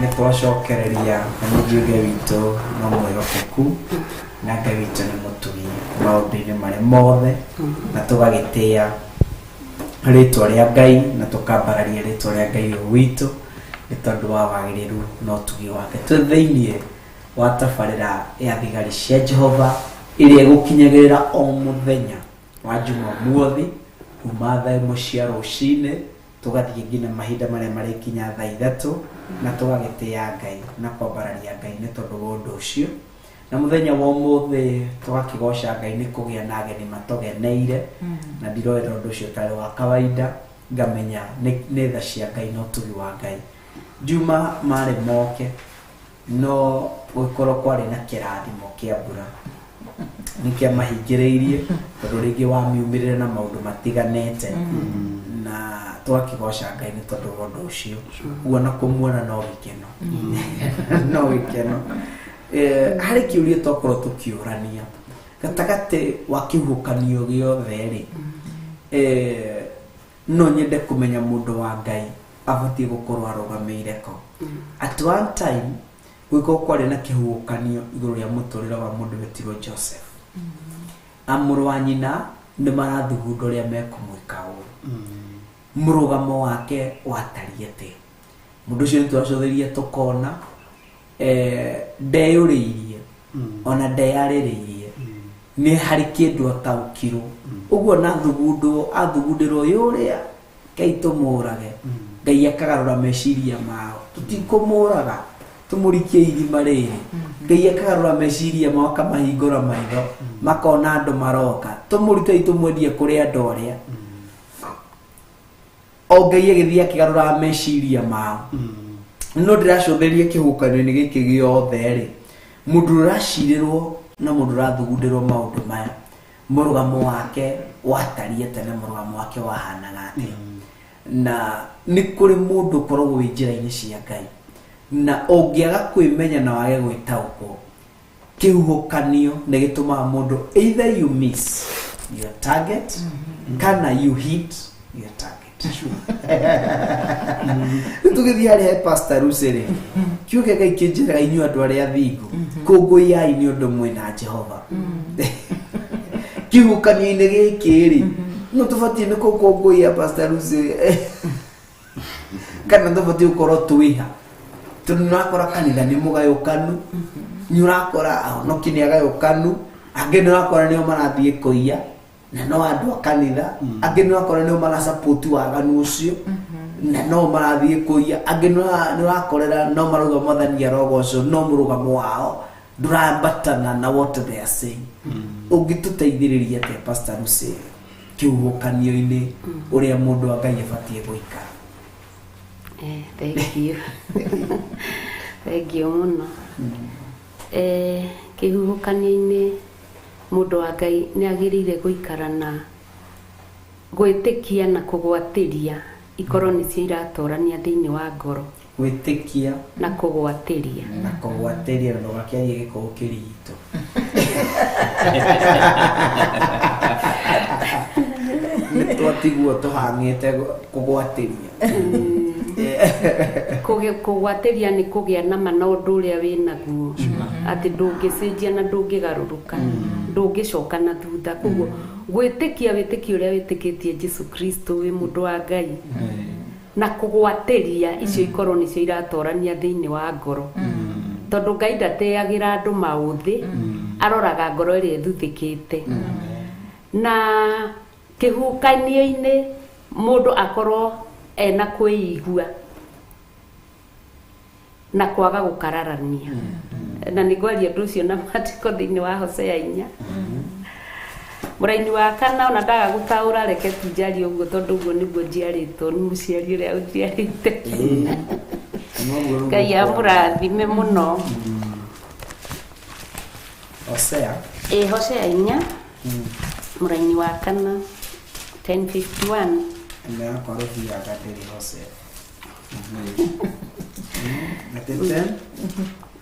Nĩ twacokereria na ningĩ Ngai witũ no mwĩhokeku na Ngai witũ nĩ mũtugi maũndũ-inĩ marĩa mothe, na tũgagĩtĩa rĩtwa rĩa Ngai na tũkambararia rĩtwa rĩa Ngai ũyũ witũ nĩ tondũ wa wagĩrĩru na ũtugi wake. Twĩ thĩiniĩ wa tabarĩra ya thigari cia Jehova ĩrĩa ĩgũkinyagĩrĩra o mũthenya wa Jumamothi kuma thaa 1 cia rũcinĩ tũgathiĩ nginya mahinda marĩa marĩkinya thaa 3, na tũgagĩtĩa Ngai na kwambararia Ngai nĩ tondũ wa ũndũ ũcio. Na mũthenya wa ũmũthĩ tũgakĩgoca Ngai nĩ kũgĩa na ageni matũgeneire, na ndiroĩ ũndũ ũcio ũtarĩ wa kawaida, ngamenya nĩ tha cia Ngai na ũtugi wa Ngai. Juma marĩ moke no gũkorwo kwarĩ na kĩrathimo kĩa mbura nĩ kĩamahingĩrĩirie tondũ rĩngĩ wamiumĩrĩre na maũndũ matiganĩte, na tũgakĩgoca Ngai nĩ tondũ wa ũndũ ũcio. Ũguo na kũmuona no gĩkeno, no gĩkeno. Harĩ kĩũria twakorwo tũkĩũrania gatagatĩ wa kĩhuhũkanio gĩothe rĩ, no nyende kũmenya mũndũ wa Ngai abatiĩ gũkorwo arũgamĩire kũ. At one time gwĩkorwo kwarĩ na kĩhuhũkanio igũrũ rĩa mũtũrĩre wa mũndũ wetirwo Joseph. Mũrũ wa nyina nĩ marathugunda ũrĩa mekũmwĩka ũru. Mũrũgamo wake watariĩ atĩa? Mũndũ ũcio nĩ twacũthĩria tũkona ndeyũrĩirie ona ndeyarĩrĩirie, nĩ harĩ kĩndũ ataũkirwo. Ũguo na thugundwo athugundĩrwo yũrĩa Ngai tũmũrage, Ngai akagarũra meciria mao, tũtikũmũraga, Tũmũrikie irima rĩrĩ. Ngai akagarũra meciria mao akamahingũra maitho makona andũ maroka. Tũmũrutei tũmwendie kũrĩ andũ arĩa. O Ngai agĩthiĩ akĩgarũraga meciria mao. No ndĩracũthĩria kĩhuhũkanio-inĩ gĩkĩ gĩothe rĩ, mũndũ ũracirĩrwo na mũndũ ũrathugundĩrwo maũndũ maya, mũrũgamo wake watariĩ atĩa na mũrũgamo wake wahanaga atĩa. Na nĩ kũrĩ mũndũ ũkoragwo wĩ njĩra-inĩ cia Ngai, na ũngĩaga kwĩmenya na wage gwĩtaũkwo, kĩhuhũkanio nĩ gĩtũmaga mũndũ either you miss your target kana you hit your target. Rĩu tũgĩthiĩ harĩa he Pastor Lucy rĩ, kiugo kĩa Ngai kĩnjĩraga inyuĩ andũ arĩa athingu, kũngũiyai nĩ ũndũ mwĩna Jehova. Kĩhuhũkanio-inĩ gĩkĩ rĩ, no tũbatiĩ nĩ gũkũngũiya Pastor Lucy kana tũbatiĩ gũkorwo twĩha? Tondũ nĩ ũrakora kanitha nĩ mũgayũkanu, nĩ ũrakora ahonoki nĩ agayũkanu, angĩ nĩ ũrakora nĩo marathiĩ kũiya na no andũ a kanitha, angĩ nĩ ũrakora nĩo marasupport waganu ũcio na no marathiĩ kũiya, angĩ nĩ ũrakorera no marauga Mwathani arogocwo, no mũrũgamo wao ndũrambatana na what they are saying. Ũngĩtũteithĩrĩria atĩa Pastor Lucy kĩhuhũkanio-inĩ ũrĩa mũndũ wa Ngai abatiĩ gũikara? Thank you. Thank you mũno. Kĩhuhũkanio-inĩ mũndũ wa Ngai nĩ agĩrĩire gũikara na gwĩtĩkia na kũgwatĩria ikorwo nĩcio iratorania thĩinĩ wa ngoro. Gwĩtĩkia na kũgwatĩria. Na kũgwatĩria, na ndũgakĩarie gĩkũyũ kĩritũ. Nĩ twatigwo tũhang'ĩte kũgwatĩria. Kũgwatĩria nĩ kũgĩa nama na ũndũ ũrĩa wĩ naguo, atĩ ndũngĩcenjia na ndũngĩgarũrũka, ndũngĩcoka na thutha. Koguo gwĩtĩkia wĩtĩkio ũrĩa wĩtĩkĩtie Jesu Kristo wĩ mũndũ wa Ngai na kũgwatĩria icio ikorwo nĩcio iratorania thĩinĩ wa ngoro, tondũ Ngai ndateagĩra andũ maũthĩ, aroraga ngoro ĩrĩa ĩthuthĩkĩte. Na kĩhuhũkanio-inĩ mũndũ akorwo ena kwĩigua na kwaga gũkararania. Na nĩ ngwaria ũndũ ũcio na maandĩko thĩinĩ wa Hosea 4 mũraini wa 4, ona ndaga gũtaũra reke tu njarie ũguo tondũ ũguo nĩguo njiarĩtwo nĩ mũciari ũrĩa ũnjiarĩte. Ngai amũrathime mũno. Hosea. Hosea 4 mũraini wa 4 10:51. Na yakwa rũthiaga ndĩrĩ Hosea. Atĩ 10?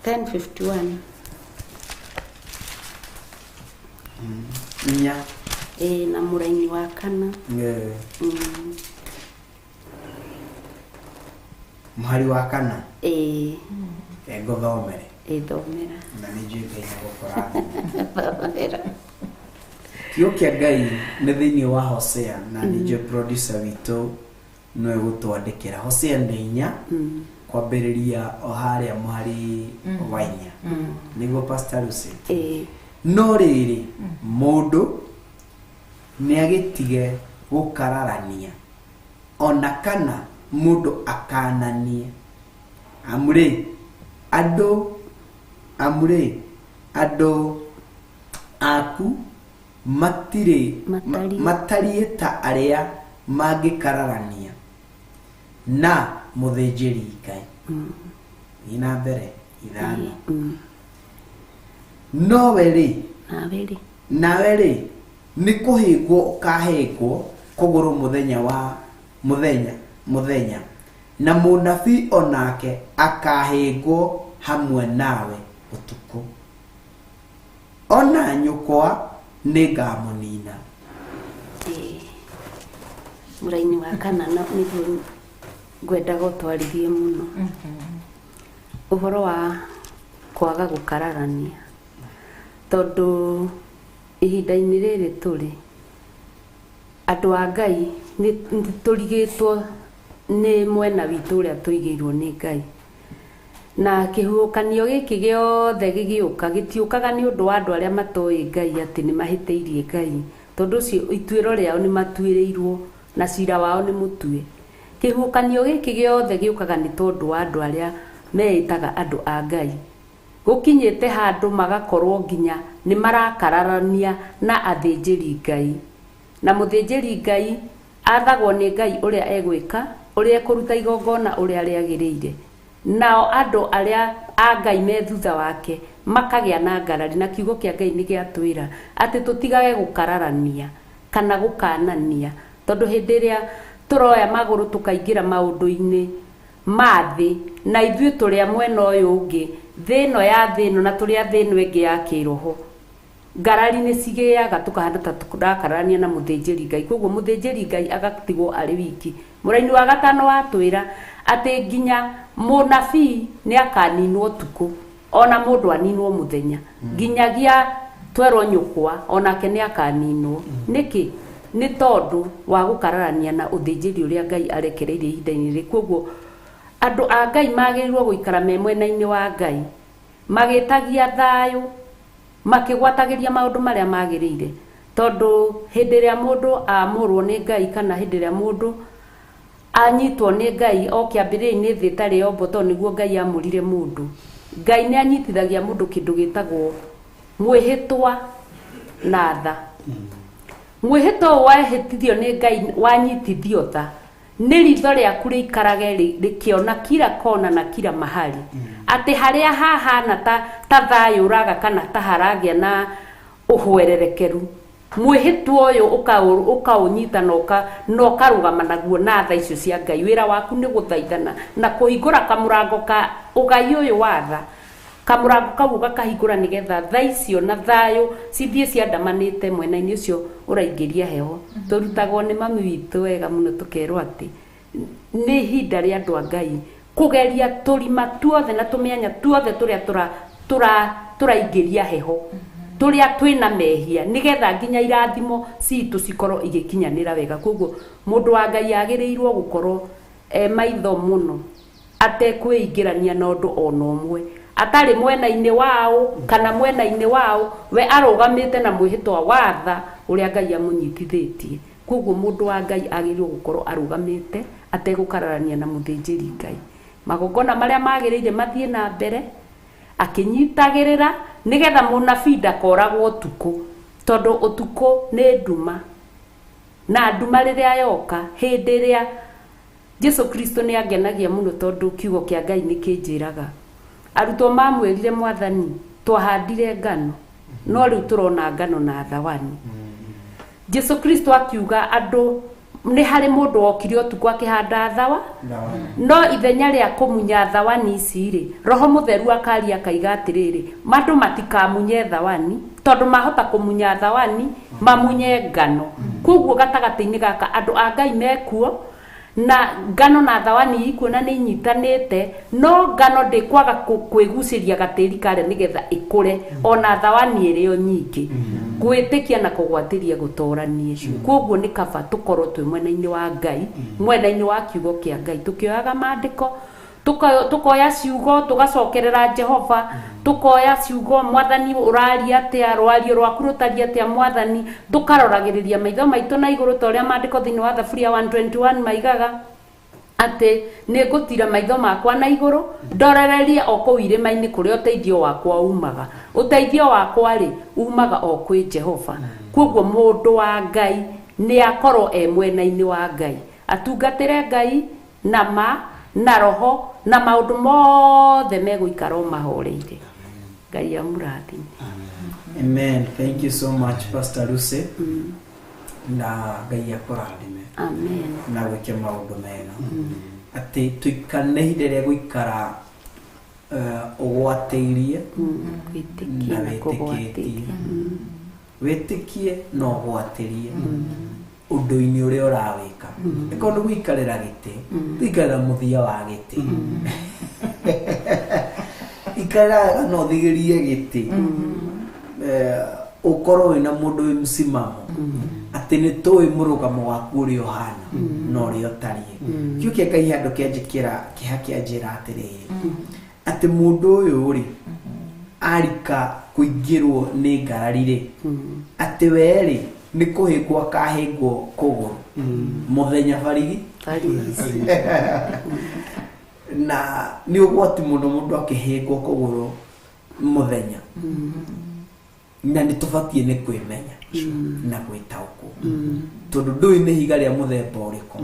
10:51. Inya. Na mũraini wa 4. Mũhari wa 4. Ngũthomere. Thomera. Na nĩ njũĩ Ngai nĩ gũkũrathima. Thomera. Kiugo kĩa Ngai nĩ thĩinĩ wa Hosea, na nĩ njũĩ producer witũ nĩwe gũtwandĩkĩra. Hosea nĩ 4 kwambĩrĩria o harĩa mũhari wa 4. Nĩguo Pastor Lucy? No rĩrĩ, mũndũ nĩ agĩtige gũkararania ona kana mũndũ akananie, amu rĩ andũ aku matirĩ matariĩ ta arĩa mangĩkararania na mũthĩnjĩri Ngai. Thiĩ na mbere 5. Nowe rĩ, nawe rĩ nĩ kũhĩngwo ũkahĩngwo kũgũrũ mũthenya wa mũthenya, na mũnabii onake akahĩngwo hamwe nawe ũtukũ. Ona nyũkwa nĩngamũnina. Mũraini wa 4 nĩguo ngwendaga ũtwarithie mũno. Ũhoro wa kwaga gũkararania, tondũ ihinda-inĩ rĩrĩ tũrĩ andũ a Ngai nĩ tũrigĩtwo nĩ mwena witũ ũrĩa tũigĩirwo nĩ Ngai. Na kĩhuhũkanio gĩkĩ gĩothe gĩgĩũka gĩtiũkaga nĩ ũndũ wa andũ arĩa matoĩ Ngai atĩ nĩ mahĩtĩirie Ngai, tondũ ũcio ituĩro rĩao nĩ matuĩrĩirwo na cira wao nĩ mũtue. Kĩhuhũkanio gĩkĩ gĩothe gĩũkaga nĩ tondũ wa andũ arĩa meĩtaga andũ a Ngai gũkinyĩte handũ magakorwo nginya nĩ marakararania na athĩnjĩri Ngai na mũthĩnjĩri Ngai athagwo nĩ Ngai ũrĩa egwĩka ũrĩa ekũruta igongona ũrĩa rĩagĩrĩire nao andũ arĩa a Ngai me thutha wake makagĩa na ngarari na kiugo kĩa Ngai nĩ gĩatwĩra atĩ tũtigage gũkararania kana gũkanania tondũ hĩndĩ ĩrĩa tũroya magũrũ tũkaingĩra maũndũ-inĩ ma thĩ na ithuĩ tũrĩa mwena ũyũ ũngĩ thĩ ĩno ya thĩ ĩno na tũrĩa thĩ ĩno ĩngĩ ya kĩroho ngarari nĩ cigĩaga tũkahana ta tũrakararania na mũthĩnjĩri Ngai koguo mũthĩnjĩri Ngai agatigwo arĩ wiki mũraini wa gatano watwĩra atĩ nginya mũnabii nĩ akaninwo ũtukũ ona mũndũ aninwo mũthenya nginyagia twerwo nyũkwa onake nĩ akaninwo nĩkĩ nĩ tondũ wa gũkararania na ũthĩnjĩri ũrĩa Ngai arekereirie ihinda-inĩ rĩrĩ koguo andũ a Ngai magĩrĩirwo gũikara me mwena-inĩ wa Ngai magĩtagia thayũ makĩgwatagĩria maũndũ marĩa magĩrĩire tondũ hĩndĩ ĩrĩa mũndũ amũrwo nĩ Ngai kana hĩndĩ ĩrĩa mũndũ anyitwo nĩ Ngai o kĩambĩrĩria-inĩ thĩ ĩtarĩ yombwo tondũ nĩguo Ngai amũrire mũndũ Ngai nĩ anyitithagia mũndũ kĩndũ gĩtagwo mwĩhĩtwa na tha mwĩhĩtwa ũyũ wehĩtithio nĩ Ngai wanyitithio tha nĩ ritho rĩaku rĩikarage rĩkĩona kila kona na kila mahali atĩ harĩa hahana ta thayũ ũraga kana ta haragĩa na ũhwererekeru mwĩhĩtwa ũyũ ũkaũnyita na ũkarũgama naguo na tha icio cia Ngai wĩra waku nĩ gũthaithana na kũhingũra kamũrango ka ũgai ũyũ wa tha kamũrango kau ũgakahingũra nĩgetha tha icio na thayũ cithiĩ ciandamanĩte mwena-inĩ ũcio ũraingĩria heho tũrutagwo nĩ mami witũ wega mũno tũkerwo atĩ nĩ ihinda rĩa andũ a Ngai kũgeria tũrima tuothe na tũmĩanya tuothe tũrĩa tũraingĩria heho tũrĩa twĩna mehia nĩgetha nginya irathimo citũ cikorwo igĩkinyanĩra wega koguo mũndũ wa Ngai agĩrĩirwo gũkorwo e maitho mũno atekwĩingĩrania na ũndũ ona ũmwe atarĩ mwena-inĩ wao kana mwena-inĩ wao we arũgamĩte na mwĩhĩtwa wa tha ũrĩa Ngai amũnyitithĩtie koguo mũndũ wa Ngai agĩrĩirwo gũkorwo arũgamĩte ategũkararania na mũthĩnjĩri Ngai magongona marĩa magĩrĩire mathiĩ na mbere akĩnyitagĩrĩra nĩgetha mũnabii ndakoragwo ũtukũ tondũ ũtukũ nĩ nduma na nduma rĩrĩa yoka hĩndĩ ĩrĩa Jesu Kristo nĩ angenagia mũno tondũ kiugo kĩa Ngai nĩ kĩnjĩraga arutwo mamwĩrire mwathani twahandire ngano no rĩu tũrona ngano na thawani Jesu Kristo akiuga andũ nĩ harĩ mũndũ wokire ũtukũ akĩhanda thawa no ithenya rĩa kũmunya thawani ici rĩ roho mũtheru akaria akaiga atĩrĩrĩ andũ matikamunye thawani tondũ mahota kũmunya thawani mamunye ngano koguo gatagatĩ-inĩ gaka andũ a Ngai mekuo na ngano na thawani ikuo na nĩ inyitanĩte no ngano ndĩkwaga kwĩgucĩria gatĩri karĩa nĩgetha ĩkũre ona thawani ĩrĩ o nyingĩ gwĩtĩkia na kũgwatĩria gũtoranie koguo nĩ kaba tũkorwo twĩ mwena-inĩ wa Ngai mwena-inĩ wa kiugo kĩa Ngai tũkĩoyaga maandĩko tukoya ciugo tugacokerera Jehova tukoya ciugo mwathani ũraria atĩa rwario rwaku rũtariĩ atĩa mwathani tukaroragĩrĩria maitho maitũ na igũrũ ta ũrĩa maandĩko thĩinĩ wa Thaburia 121 maigaga atĩ nĩ ngũtira maitho makwa na igũrũ ndorererie o kũu irĩma-inĩ kũrĩa ũteithio wakwa umaga ũteithio wakwa rĩ umaga o kwĩ Jehova koguo mũndũ wa Ngai nĩ akorwo e mwena-inĩ wa Ngai atungatĩre Ngai na ma na roho na maũndũ mothe megũikara o mahoreire Ngai amũrathime. Amen. Thank you so much, Pastor Lucy. Na Ngai akũrathime. Amen. Na gwĩke maũndũ mega. Atĩ tũikane ihinda rĩa gũikara ũgwatĩirie gwĩtĩkia na na wĩtĩkĩtie. kũgwatĩria. Wĩtĩkie na ũgwatĩrie ũndũ-inĩ ũrĩa ũrawĩka. Ĩkorwo nĩ gũikarĩra gĩtĩ, gũikarĩra mũthia wa gĩtĩ. Ikarĩra wega na ũthigĩrie gĩtĩ. Ũkorwo wĩna mũndũ wĩ msimamo atĩ nĩ tũĩ mũrũgamo waku ũrĩa ũhana na ũrĩa ũtariĩ. Kĩu kĩa Ngai handũ kĩanjĩkĩra kĩha kĩanjĩra atĩrĩrĩ atĩ mũndũ ũyũ rĩ arika kũingĩrwo nĩ ngarari rĩ atĩ we rĩ nĩ kũhĩngwo akahĩngwo kũgũrũ mũthenya barigi. Na nĩ ũgwati mũno mũndũ akĩhĩngwo kũgũrũ mũthenya, na nĩ tũbatiĩ nĩ kwĩmenya na gwĩtaũkwo, tondũ ndũĩ nĩ ihiga rĩa mũthemba ũrĩkũ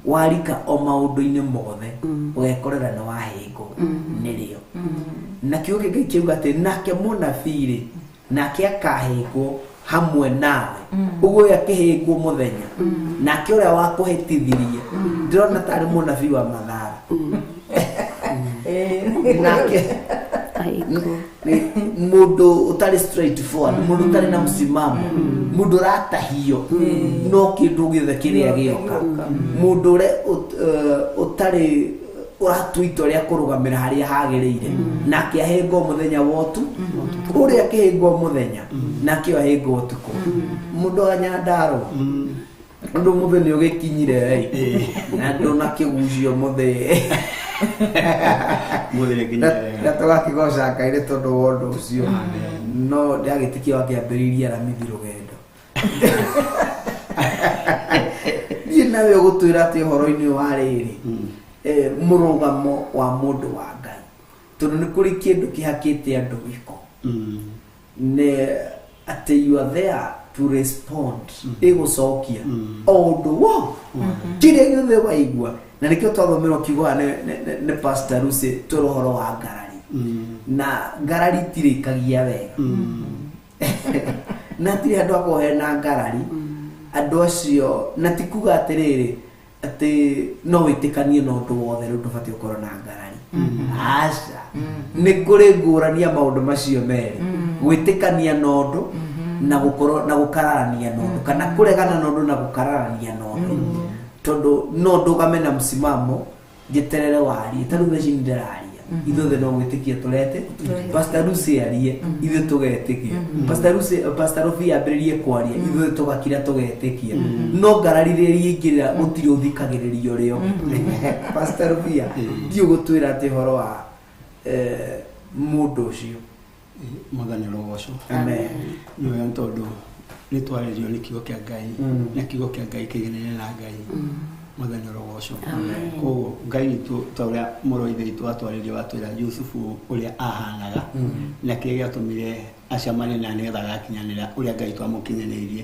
warika o maũndũ-inĩ mothe ũgekorera nĩ wahĩngwo nĩrĩo. Na kiugo kĩa Ngai kiuga atĩ nake mũnabii rĩ, nake akahĩngwo hamwe nawe. Ũguo ũyũ akĩhĩngwo mũthenya, nake ũrĩa wakũhĩtithirie ndĩrona tarĩ mũnabii wa Mathara, nake mũndũ ũtarĩ straight forward, mũndũ ũtarĩ na msimamo, mũndũ ũratahio no kĩndũ gĩothe kĩrĩa gĩoka, mũndũ ũrĩa ũtarĩ ũratua itua rĩa kũrũgamĩra harĩa hagĩrĩire, nake ahĩngwo mũthenya wotu ũrĩa akĩhĩngwo mũthenya, nake ahĩngwo ũtukũ. Mũndũ wa Nyandarũa, ũndũ mũthĩ nĩ ũgĩkinyire ĩ na ndũnakĩgucio mũthĩ. Mũthĩ nginya wega. Na tũgakĩgoca Ngai nĩ tondũ wa ũndũ ũcio, no ndagĩtĩkia wakĩambĩrĩirie Aramithi rũgendo. Niĩ nawe ũgũtwĩra atĩ ũhoro-inĩ wa rĩrĩ, mũrũgamo wa mũndũ wa Ngai, tondũ nĩ kũrĩ kĩndũ kĩhakĩte andũ gĩko, nĩ atĩ you are there to respond, ĩgũcokia o ũndũ wo kĩrĩa gĩothe waigua. Na nĩkĩo twathomerwo kiugo haha nĩ Pastor Lucy tũrĩ ũhoro wa ngarari, na ngarari itirĩkagia wega, na hatirĩ handũ hakoragwo hena ngarari andũ acio. Na ti kuga atĩrĩrĩ atĩ no wĩtĩkanie na ũndũ wothe rĩu ndũbatiĩ gũkorwo na ngarari, aca. Nĩ kũrĩ ngũrani ya maũndũ macio merĩ, gwĩtĩkania na ũndũ na gũkorwo na gũkararania na ũndũ, kana kũregana na ũndũ na gũkararania na ũndũ, tondũ no ndũgame na msimamo njeterere warie. Ta rĩu thaa ici nĩndĩraria, ithuothe no gwĩtĩkia tũrete. Pastor Lucy arie, ithuĩ tũgetĩkia. Pastor Lucy, Pastor Rufi ambĩrĩrie kwaria, ithuothe tũgakira tũgetĩkia. No ngarari rĩrĩa ingĩrĩra, gũtirĩ ũthikagĩrĩrio rĩo. Pastor Rufia, ndiũ gũtwĩra atĩ ũhoro wa mũndũ ũcio. Mwathani ũrogocwo. Amen. Nĩ wega nĩ tondũ nĩ twarĩrio nĩ kiugo kĩa Ngai, na kiugo kĩa Ngai kĩiganĩre na Ngai. Mwathani ũrogocwo. Koguo Ngai witũ, ta ũrĩa mũrũ wa ithe witũ atwarĩrio, watwĩra Yusufu ũrĩa ahanaga na kĩrĩa gĩatũmire acemanie na nĩgetha agakinyanĩra ũrĩa Ngai twamũkinyanĩirie.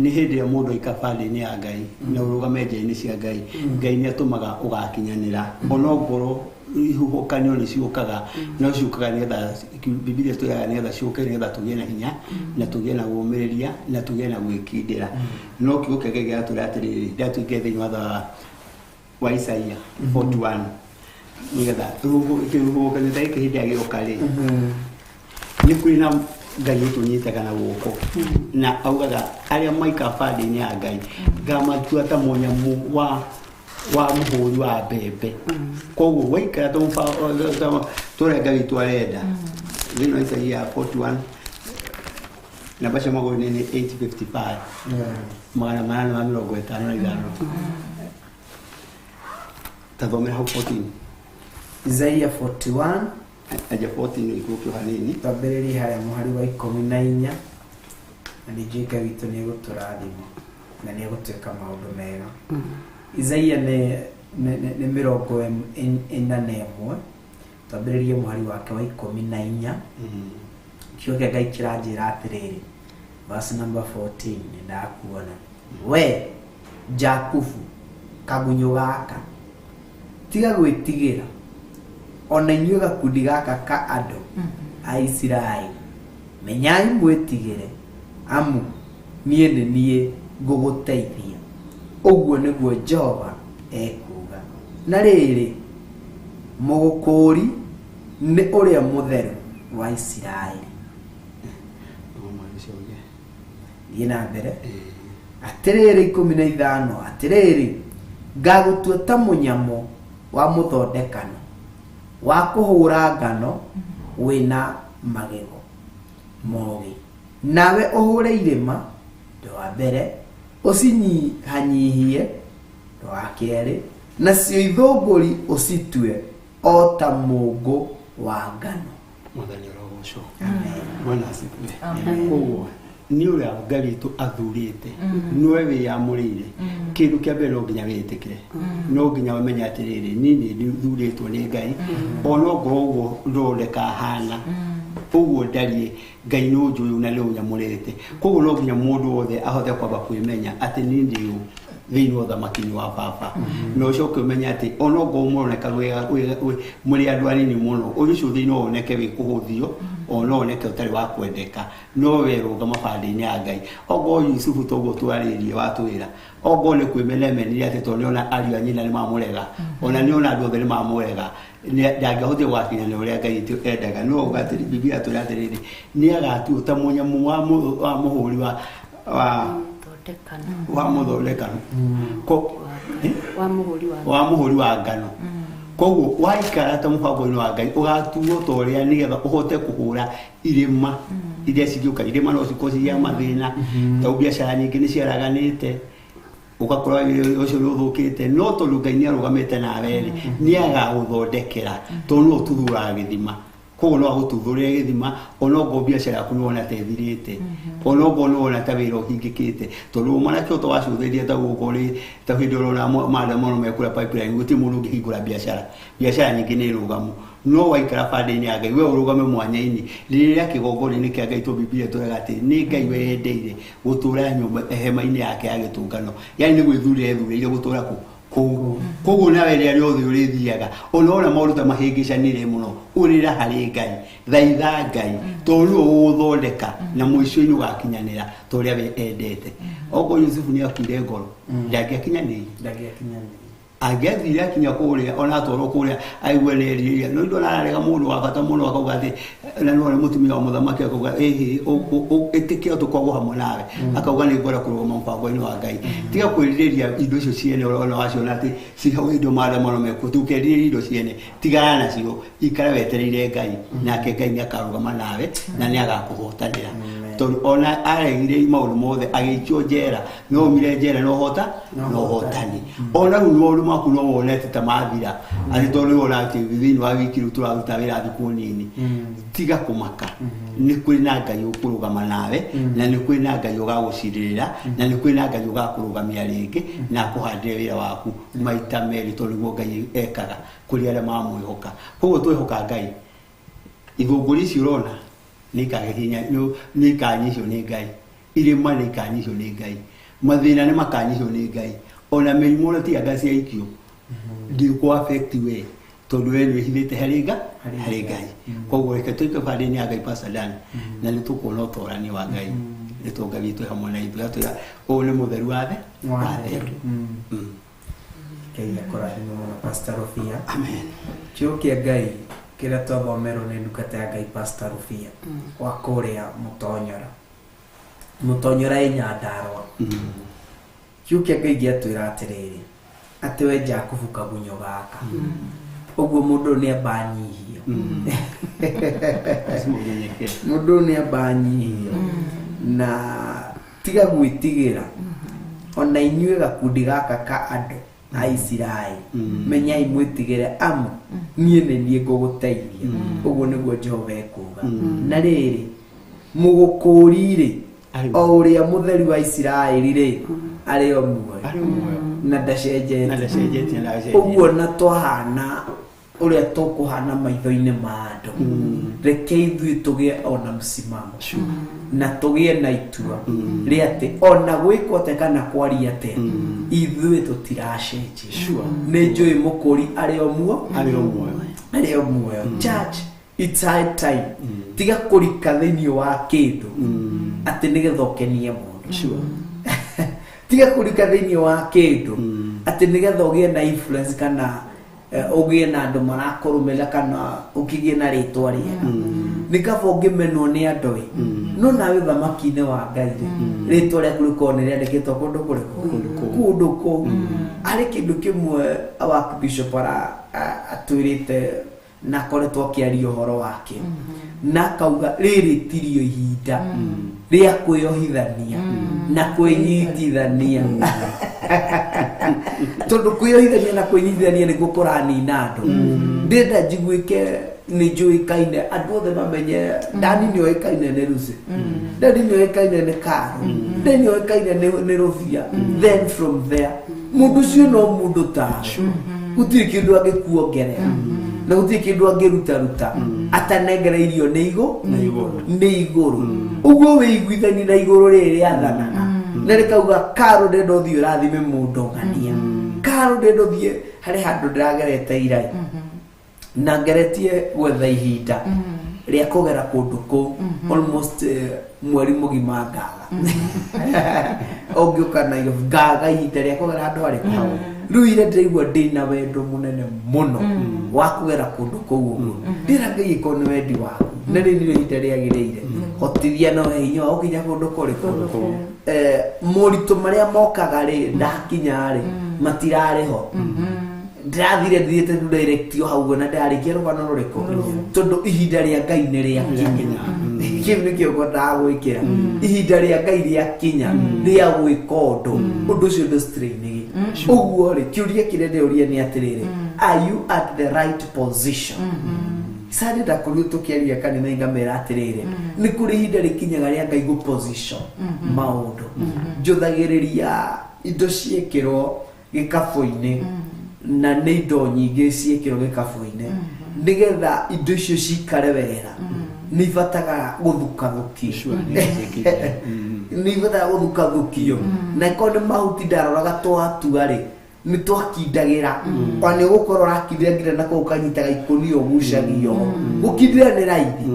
Nĩ hĩndĩ ĩrĩa mũndũ aika bandĩ-inĩ ya Ngai na ũrũgame njĩra-inĩ cia Ngai, Ngai nĩ atũmaga ũgakinyanĩra, onokorwo ihuhũkanio nĩ ciũkaga, no ciũkaga nĩgetha, Bibilia twĩraga nĩgetha ciũke nĩgetha tũgĩe na hinya na tũgĩe na gũũmĩrĩria na tũgĩe na gwĩkindĩra. No kiugo kĩa Ngai gĩratwĩra atĩrĩrĩ, ndatũingĩre thĩinĩ wa Isaia 41, nĩgetha kĩhuhũkanio ta gĩkĩ hĩndĩ ĩrĩa gĩoka rĩ, nĩ kũrĩ na Ngai ũtũnyitaga na guoko, na augaga arĩa maika bandĩ-inĩ ya Ngai ngamatua ta mũnyamũ wa mũhũri wa mbembe. Koguo waikara ta tũrĩa Ngai witũ arenda. Thĩinĩ wa Isaia 41, namba cia magũrũ-inĩ nĩ 855, 855, tathomera hau 14. Isaia 41. Aja 14 ikũrũkio hanini. Twambĩrĩrie harĩa mũhari wa 14, na ningĩ Ngai witũ nĩ egũtũrathima na nĩ egũtwĩka maũndũ mega. Isaia nĩ 41, twambĩrĩrie mũhari wake wa 14. Kiugo kĩa Ngai kĩranjĩra atĩrĩrĩ, verse number 14, nĩ ndakuona we Jakubu, kagunyũ gaka, tiga gwĩtigĩra, ona inyuĩ gakundi gaka ka andũ a Isiraeli, menyai mwĩtigĩre, amu niĩ nĩ niĩ ngũgũteithia, ũguo nĩguo Jehova ekuuga, na rĩrĩ, mũgũkũũri nĩ ũrĩa Mũtheru wa Isiraeli. Thiĩ na mbere. Atĩrĩrĩ, 15, atĩrĩrĩ, ngagũtua ta mũnyamũ wa mũthondekano wa kũhũra ngano wĩna magego mogĩ, nawe ũhũre irĩma, ũndũ wa mbere, ũcinyihanyihie, ũndũ wa kerĩ, nacio ithũngũri ũcitue o ta mũngũ wa ngano. Mwathani ũrogocwo. Amen. Bwana asifiwe. Amen. Koguo Nĩ ũrĩa Ngai witũ athurĩte, nĩwe wĩyamũrĩire. Kĩndũ kĩa mbere no nginya wĩtĩkĩre, no nginya ũmenye atĩrĩrĩ, niĩ nĩ thurĩtwo nĩ Ngai, ona ongorwo ũguo ndoneka hana ũguo ndariĩ, Ngai nĩ ũnjũĩ na nĩ ũnyamũrĩte. Koguo no nginya mũndũ wothe ahote kwamba kwĩmenya atĩ niĩ ndĩ ũ thĩinĩ wa ũthamaki-inĩ wa baba, na ũcoke ũmenye atĩ ona ongorwo mũroneka mũrĩ andũ anini mũno, ũndũ ũcio thĩinĩ no woneke wĩ kũhũthio, ona no woneke ũtarĩ wa kwendeka, no we rũgama bandĩ-inĩ ya Ngai. Ongorwo Yusufu toguo twarĩrie watwĩra, ongorwo nĩ kwĩmena emenire atĩ tondũ nĩona ariũ a nyina nĩ mamũrega, ona nĩona andũ othe nĩ mamũrega, ndangĩahotire gũgakinya nĩ ũrĩa Ngai witũ endaga. No uga atĩrĩ, Biblia yatwĩra atĩrĩrĩ, nĩ agatuo ta mũnyamũ wa mũhũri wa mũthondekano wa mũhũri wa ngano. Koguo waikara ta mũbango-inĩ wa Ngai ũgatuo ta ũrĩa nĩgetha ũhote kũhũra irĩma iria cingĩũka. Irĩma no cikorwo ciĩ mathĩna, ta biacara nyingĩ nĩ ciaraganĩte, ũgakora ũcio nĩ ũthũkĩte, no tondũ Ngai nĩ arũgamĩte nawe rĩ, nĩ agagũthondekera, tondũ nĩwe ũtuthũraga gĩthima. Koguo no agũtuthũrĩre gĩthima ona ongorwo biacara yaku nĩwona ta ĩthirĩte, ona ongorwo nĩwona ta wĩra ũhingĩkĩte, tondũ mwanake ũyũ twacũthĩrĩria ta gũkũ rĩ, ta hĩndĩ ũrona maandamano mekũrĩa pipeline, gũtirĩ mũndũ ũngĩhingũra biacara, biacara nyingĩ nĩ rũgamu. No waikara bandĩ-inĩ ya Ngai, we ũrũgame mwanya-inĩ rĩrĩa kĩgongona-inĩ kĩa Ngai, tondũ Biblia ĩtwĩraga atĩ nĩ Ngai weyendeire gũtũũra nyũmba hema-inĩ yake ya gĩtũngano, yani nĩ gwĩthurĩra ethurĩire gũtũũra kũ kũu. Koguo nawe rĩrĩa rĩothe ũrĩthiaga, ona wona maũndũ ta mahĩngĩcanire mũno, ũrĩra harĩ Ngai, thaitha Ngai, tondũ nĩwe ũgũthondeka na mũico-inĩ ũgakinyanĩra ta ũrĩa we endete. Okorwo Yusufu nĩ akuire ngoro, ndangĩakinyanĩire, angĩathire akinya kũrĩa, ona atwarwo kũrĩa aigue nĩ erirĩria, no indo ararega mũndũ wa bata mũno, akauga atĩ na no nĩ mũtumia wa mũthamaki, akauga ĩhĩ, ĩtĩkĩra tũkorwo hamwe nawe, akauga nĩ ngwenda kũrũgama mũbango-inĩ wa Ngai. Tiga kwĩrirĩria indo icio ciene, ona waciona atĩ ci hau indo maandamano mekuo, ndũkerirĩrie indo ciene, tigana nacio, ikara wetereire Ngai, nake Ngai nĩ akarũgama nawe na nĩ agakũhotanĩra. Tondũ ona aregire maũndũ mothe agĩikio njera, no umire njera no hota no hotani. Ona rĩu maũndũ maku no wone atĩ ta mathira, atĩ tondũ wona atĩ thĩinĩ wa wiki rĩu tũraruta wĩra thikũ nini, tiga kũmaka, nĩ kũrĩ na Ngai ũkũrũgama nawe, na nĩ kũrĩ na Ngai ũgagũcirĩrĩra, na nĩ kũrĩ na Ngai ũgakũrũgamia rĩngĩ na akũhandĩre wĩra waku maita merĩ, tondũ nĩguo Ngai ekaga kũrĩ arĩa mamwĩhoka. Koguo twĩhoka Ngai, ithũngũri ici ũrona nĩ ikahinya, nĩ ikanyihio nĩ Ngai, irĩma nĩ ikanyihio nĩ Ngai, mathĩna nĩ makanyihio nĩ Ngai, ona mĩrimũ ona tiga nga ciaikio ndĩkũ affect we, tondũ we nĩ wĩhithĩte harĩ Ngai. Koguo reke tũike bandĩ-inĩ ya Ngai, Pastor Dan, na nĩ tũkuona ũtorani wa Ngai, nĩ tondũ Ngai witũ hamwe na ithuĩ, atwĩra ũyũ nĩ mũtheru wa theru. Ngai akũrathime mũno, Pastor Rufia. Amen. Kiugo kĩa Ngai kĩrĩa twathomerwo nĩ ndungata ya Ngai Pastor Rufia wa kũrĩa Mũtonyora, Mũtonyora ĩ Nyandarũa. Kiugo kĩa Ngai gĩatwĩra atĩrĩrĩ, atĩ we Jakubu kagunyũ gaka, ũguo mũndũ ũyũ nĩ amba anyihio, Lazima unyenyekee. Mũndũ ũyũ nĩ amba anyihio na tiga gwĩtigĩra. Ona inyuĩ gakundi gaka ka andũ a Isiraeli, menyai mwĩtigĩre, amu niĩ nĩ niĩ ngũgũteithia, ũguo nĩguo Jehova ekuga. Na rĩrĩ, mũgũkũũri rĩ, o ũrĩa mũtheru wa Isiraeli rĩ, arĩ o muoyo. Arĩ o muoyo. Na ndacenjetie. Na ndacenjetie, na ndacenjetie. Ũguo na twahana ũrĩa tũkũhana maitho-inĩ ma andũ, reke ithuĩ tũgĩe ona msimamo na tũgĩe na itua rĩa atĩ ona gwĩkwo atĩa kana kwaria atĩa, ithuĩ tũtiracenjia. Nĩ njũĩ mũkũri arĩ o muo. Arĩ o muoyo. Arĩ o muoyo. Church, it's high time tiga kũrika thĩinĩ wa kĩndũ atĩ nĩgetha ũkenie mũndũ. Tiga kũrika thĩinĩ wa kĩndũ atĩ nĩgetha ũgĩe na influence kana ũgĩe na andũ marakũrũmĩrĩra kana ũkĩgĩe na rĩtwa rĩega. Nĩ kaba ũngĩmenwo nĩ andũ ĩ, no nawe ũthamaki-inĩ wa Ngai rĩ, rĩtwa rĩaku rĩkorwo nĩ rĩandĩkĩtwo kũndũ kũrĩkũ, kũndũ kũu. Harĩ kĩndũ kĩmwe our bishop atwĩrĩte na akoretwo akĩaria ũhoro wake na akauga rĩrĩ tirio ihinda rĩa kwĩyohithania na kwĩnyitithania, tondũ kwĩyohithania na kwĩnyitithania nĩguo kũranina andũ. Ndĩrenda njiguĩke Nĩ njũĩkaine, andũ othe mamenye Dani nĩ oĩkaine nĩ Lucy, Dani nĩ oĩkaine nĩ Karo, Dani nĩ oĩkaine nĩ Rũbia. Then from there mũndũ ũcio no mũndũ tawe, gũtirĩ kĩndũ angĩkuongerera na gũtirĩ kĩndũ angĩrutaruta atanengereirio nĩ igũ nĩ igũrũ. Ũguo wĩiguithani na igũrũ rĩrĩ rĩathanaga na rĩkauga, "Karo, ndenda ũthiĩ ũrathime mũndũ ng'ania. Karo, ndenda ũthiĩ harĩ handũ ndĩragerete irai na ngeretie gwetha ihinda rĩa kũgera kũndũ kũu almost mweri mũgima, ngaga ũngĩũka Nairobi, ngaga ihinda rĩa kũgera handũ harĩkũ." Rĩu ira ndĩraigua ndĩna wendo mũnene mũno wa kũgera kũndũ kũu. Ũguo ndĩra Ngai, ĩkorwo nĩ wendi waku na rĩu nĩrĩo ihinda rĩagĩrĩire, hotithia no he hinya wa gũkinya kũndũ kũrĩkũ. Moritũ marĩa mokaga rĩ, ndakinya rĩ, matirarĩ ho. Ndĩrathire thiĩte tu direct o hau ũguo na ndarĩkia rũgano rũrĩkũ, tondũ ihinda rĩa Ngai nĩ rĩakinya. Kĩu nĩkĩo ngwendaga gwĩkĩra: ihinda rĩa Ngai rĩakinya rĩa gwĩka ũndũ, ũndũ ũcio ndũ-strain-igi. Ũguo rĩ, kĩũria kĩrĩa ndĩũria nĩ atĩrĩrĩ, are you at the right position? Sande ndakorirwo tũkĩaria kanitha, ngamera atĩrĩrĩ, nĩ kũrĩ ihinda rĩkinyaga rĩa Ngai gũ position maũndũ. Njũthagĩrĩria indo ciĩkĩrwo gĩkabũ-inĩ, na nĩ indo nyingĩ ciĩkĩrwo gĩkabũ-inĩ. Nĩgetha indo icio cikare wega nĩ ibataga gũthukathukio, nĩ ibataga gũthukathukio. Na ĩkorwo nĩ mahuti, ndaroraga twatua rĩ, nĩ twakindagĩra. Ona nĩ ũgũkorwo ũrakindĩra nginya na kũu ũkanyitaga ikũnia ũgucagio. Gũkindĩra nĩ raithi,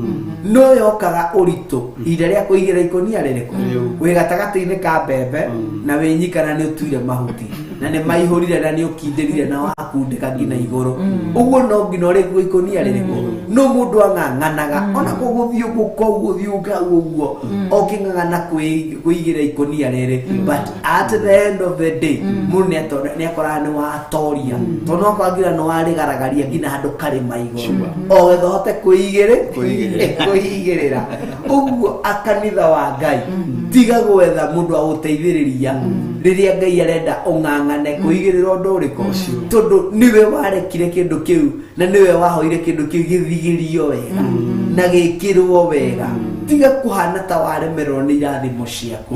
no yokaga ũritũ ihinda rĩa kũigĩra ikũnia rĩrĩkũ wĩ gatagatĩ-inĩ ka mbembe na wĩ nyika, na nĩ ũtuire mahuti na nĩ maihũrire na nĩ ũkindĩrire na wakundĩka nginya igũrũ. Ũguo no nginya ũrĩkwo ikũnia rĩrĩkũ. No mũndũ ang'ang'anaga ona kũgũthiĩ gũka ũguo, thiĩ ũka ũguo, ũkĩng'ang'ana kwĩigĩra ikũnia rĩrĩ, but at the end of the day mũndũ nĩ akoraga nĩ watoria, tondũ no kwangira nĩ warĩgaragaria nginya handũ karĩma igũrũ o getha ũhote kwĩigĩrĩra. Ũguo akanitha wa Ngai, tiga gwetha mũndũ wa gũteithĩrĩria rĩrĩa Ngai arenda ũng'ang'ane kwĩigĩrĩra ũndũ ũrĩkũ, tondũ nĩwe warekire kĩndũ kĩu na nĩwe wahoire kĩndũ kĩu gĩthigĩrio wega na gĩkĩrwo wega. Tiga kũhana ta waremererwo nĩ irathimo ciaku.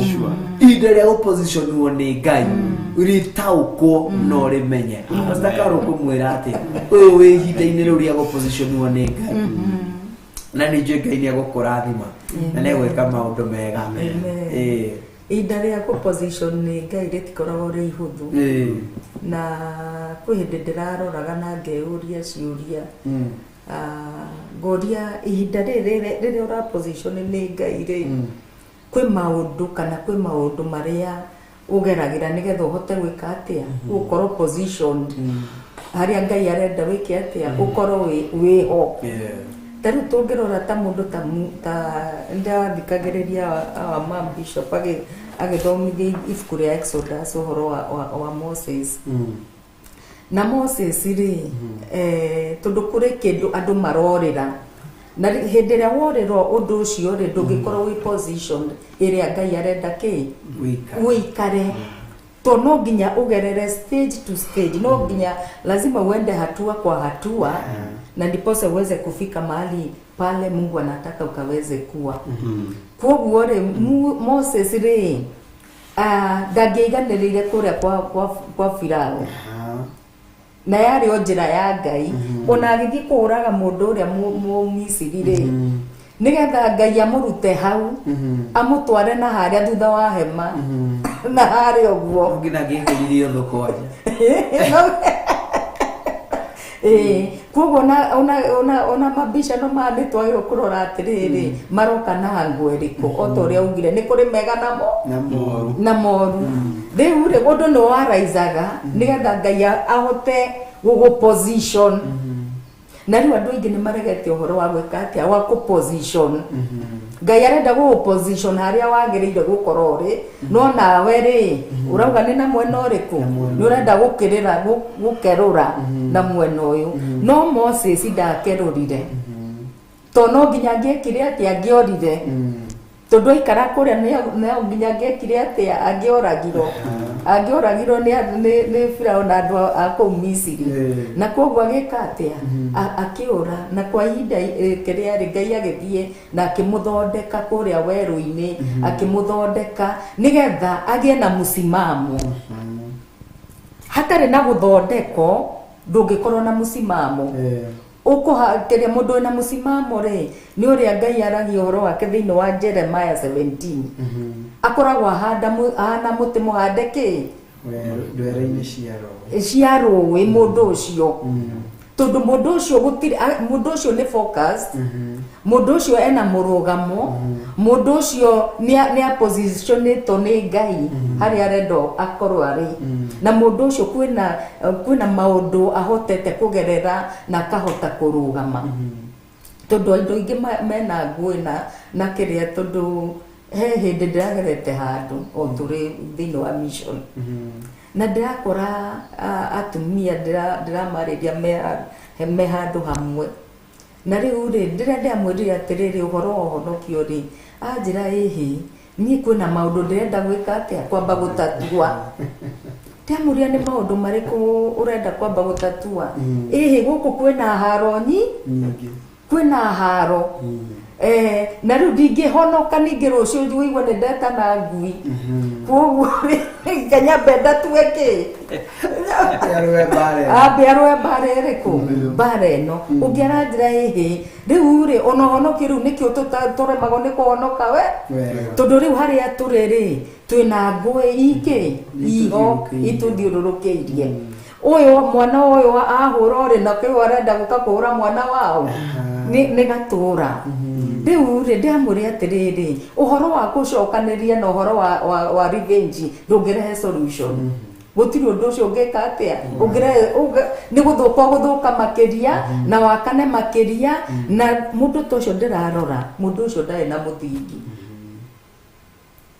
Ihinda rĩa gũpositionwo nĩ Ngai rĩtaũkwo na ũrĩmenye. Pastor Carol, kũmwĩra atĩ ũyũ wĩ ihinda-inĩ rĩu rĩa gũpositionwo nĩ Ngai, na nĩ njũĩ Ngai nĩ egũkũrathima na nĩ egwĩka maũndũ mega. Ĩĩ. Ihinda rĩa gũposition nĩ Ngai rĩtikoragwo rĩ ihũthũ. Na kwĩ hĩndĩ ndĩraroraga na ngeyũria ciũria. Ah, ngoria ihinda rĩrĩ rĩrĩa ũra position nĩ Ngai rĩ, kwĩ maũndũ kana kwĩ maũndũ marĩa ũgeragĩra nĩgetha ũhote gwĩka atĩa, gũkorwo positioned harĩa Ngai arenda wĩke atĩa, ũkorwo wĩho. Ta rĩu tũngĩrora ta mũndũ ta ndathikagĩrĩria our mom bishop agĩthomithia ibuku rĩa Exodus, ũhoro wa Moses. Na Moses rĩ, tondũ kũrĩ kĩndũ andũ marorĩra, na hĩndĩ ĩrĩa worĩrwo ũndũ ũcio rĩ, ndũngĩkorwo wĩ position ĩrĩa Ngai arenda kĩ Wĩikare. Wĩikare, to no nginya ũgerere stage to stage, no nginya lazima uende hatua kwa hatua na ndiposa uweze kufika mahali pale Mungu anataka ukaweze kuwa. Kwoguo rĩ, Moses rĩ, ndangĩaiganĩrĩire kũrĩa kwa Farao, na yarĩ o njĩra ya Ngai ona agĩthiĩ kũũraga mũndũ ũrĩa Mũmisiri rĩ, nĩgetha Ngai amũrute hau amũtware na harĩa thutha wa hema na harĩa ũguo. Nginya ngĩhũririe ũthũ kwanja. Ĩĩ, koguo ona mabica no maya nĩ twagĩrĩirwo kũrora atĩrĩrĩ, maroka na ngo ĩrĩkũ? O ta ũrĩa ugire, nĩ kũrĩ mega namo na moru. Na moru. Rĩu rĩ, ũndũ nĩ waraizaga nĩgetha Ngai ahote gũgũ position. Na rĩu andũ aingĩ nĩ maregete ũhoro wa gwĩka atĩa, wa kũ position. Ngai arenda gũgũ position harĩa wagĩrĩire gũkorwo ũrĩ, no nawe rĩ, ũrauga nĩ na mwena ũrĩkũ, nĩ ũrenda gũkĩrĩra gũkerũra na mwena ũyũ. No Moses ndakerũrire, to no nginya angĩekire atĩa, angĩorire, tondũ aikara kũrĩa no nginya angĩekire atĩa, angĩoragirwo. Angĩoragirwo nĩ Firaũni na andũ a kũu Misiri. Na koguo agĩka atĩa? Akĩũra na kwa ihinda kĩrĩa rĩ, Ngai agĩthiĩ na akĩmũthondeka kũrĩa werũ-inĩ, akĩmũthondeka nĩgetha agĩe na mũsimamo. Hatarĩ na gũthondekwo ndũngĩkorwo na mũsimamo. Ũkũha kĩrĩa mũndũ wĩna mũsimamo rĩ, nĩ ũrĩa Ngai aragia ũhoro wake thĩinĩ wa Jeremiah 17, akoragwo ahana mũtĩ mũhande kĩ? Ndwere-inĩ cia rũĩ. Cia rũĩ. Mũndũ ũcio, tondũ mũndũ ũcio gũtirĩ mũndũ ũcio nĩ focused, mũndũ ũcio ena mũrũgamo, mũndũ ũcio nĩ apositionĩtwo nĩ Ngai harĩa arenda akorwo arĩ, na mũndũ ũcio kwĩna maũndũ ahotete kũgerera na akahota kũrũgama, tondũ andũ aingĩ mena ngũĩ na kĩrĩa, tondũ he hĩndĩ ndĩragerete handũ o tũrĩ thĩinĩ wa mission na ndĩrakora atumia ndĩramarĩria me handũ hamwe, na rĩu rĩ, ndĩrĩa ndĩramwĩrire atĩrĩrĩ, ũhoro wa ũhonokio rĩ, anjĩra, ĩhĩ, niĩ kwĩna maũndũ ndĩrenda gwĩka atĩa, kwamba gũtatua. Ndĩramũria, nĩ maũndũ marĩkũ ũrenda kwamba gũtatua? Ĩhĩ, gũkũ kwĩna haro nyingĩ. Kwĩna haro na rĩu ndingĩhonoka, ningĩ rũciũ ũigue nĩ ndetana ngui, koguo rĩ, nyambe ndatue kĩ. Arũe mbara ĩno. Ambe arũe mbara ĩrĩkũ? Mbara ĩno. Ũngĩ aranjĩra, ĩhĩ, rĩu rĩ, ona ũhonoki rĩu nĩkĩo tũremagwo nĩ kũhonoka we. Wega. Tondũ rĩu harĩa tũrĩ rĩ, twĩna ngũĩ ikĩ iho. Itũthiũrũrũkĩirie. Itũthiũrũrũkĩirie. Ũyũ mwana ũyũ ahũra rĩ, na kĩu arenda gũka kũhũra mwana wao nĩ gatũra. Rĩu rĩ, ndĩramwĩre atĩrĩrĩ, ũhoro wa gũcokanĩria na ũhoro wa revenge ndũngĩrehe solution. Gũtirĩ ũndũ ũcio ũngĩka atĩa, ũngĩrehe nĩ gũthũka ũgũthũka makĩria na wakane makĩria. Na mũndũ ta ũcio ndĩrarora, mũndũ ũcio ndarĩ na mũthingi,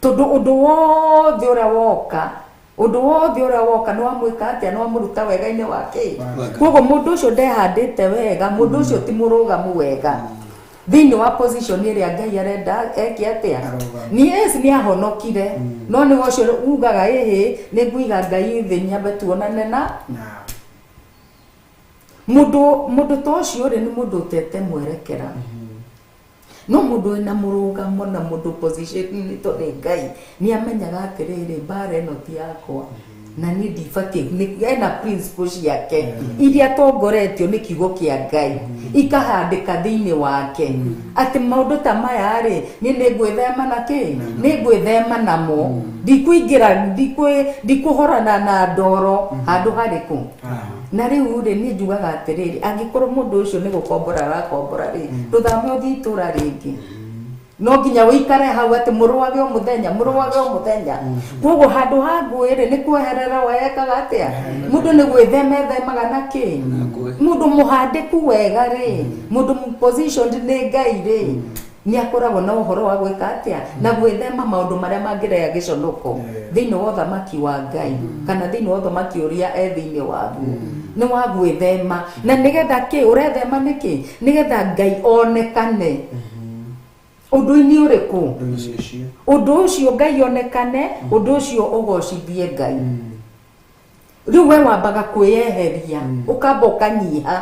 tondũ ũndũ wothe ũrĩa woka, ũndũ wothe ũrĩa woka nĩ wamwĩka atĩa? Nĩ wamũruta wega-inĩ wake. Koguo mũndũ ũcio ndehandĩte wega, mũndũ ũcio ti mũrũgamu wega thĩinĩ wa position ĩrĩa Ngai arenda eke atĩa. Arũgame. Nĩ yes, nĩ ahonokire, no nĩ ũcio ugaga, ĩhĩ, nĩ nguiga Ngai thĩ, nyambe tuonane na na mũndũ ta ũcio rĩ, nĩ mũndũ ũtete mwerekera. No mũndũ wĩna mũrũgamo na mũndũ positionĩtwo nĩ Ngai nĩ amenyaga atĩrĩrĩ, mbara ĩno ti yakwa na niĩ ndibatiĩ ena principle ciake iria atongoretio nĩ kiugo kĩa Ngai ikahandĩka thĩinĩ wake atĩ maũndũ ta maya rĩ, niĩ nĩ ngwĩthema na kĩ, nĩ ngwĩthema namo, ndikũingĩra, ndikũhorana na ndoro handũ harĩkũ. Na rĩu rĩ, niĩ njugaga atĩrĩrĩ, angĩkorwo mũndũ ũcio nĩ gũkombora arakombora rĩ, ndũthame ũthiĩ itũra rĩngĩ, no nginya ũikare hau atĩ mũrũage o mũthenya, mũrũage o mũthenya. Koguo handũ ha ngũĩ rĩ, nĩ kweherera wekaga atĩa? Mũndũ nĩ gwĩthema ethemaga na kĩ? Mũndũ mũhandĩku wega rĩ, mũndũ positioned nĩ Ngai rĩ, nĩ akoragwo na ũhoro wa gwĩka atĩa? Na gwĩthema maũndũ marĩa mangĩrehe gĩconoko thĩinĩ wa ũthamaki wa Ngai kana thĩinĩ wa ũthamaki ũrĩa e thĩinĩ waguo. Nĩ wa gwĩthema na nĩgetha kĩ? Ũrethema nĩkĩ? Nĩgetha Ngai onekane ũndũ-inĩ ũrĩkũ? Ũndũ ũcio Ngai onekane, ũndũ ũcio ũgocithie Ngai. Rĩu we wambaga kwĩyeheria, ũkamba ũkanyiha,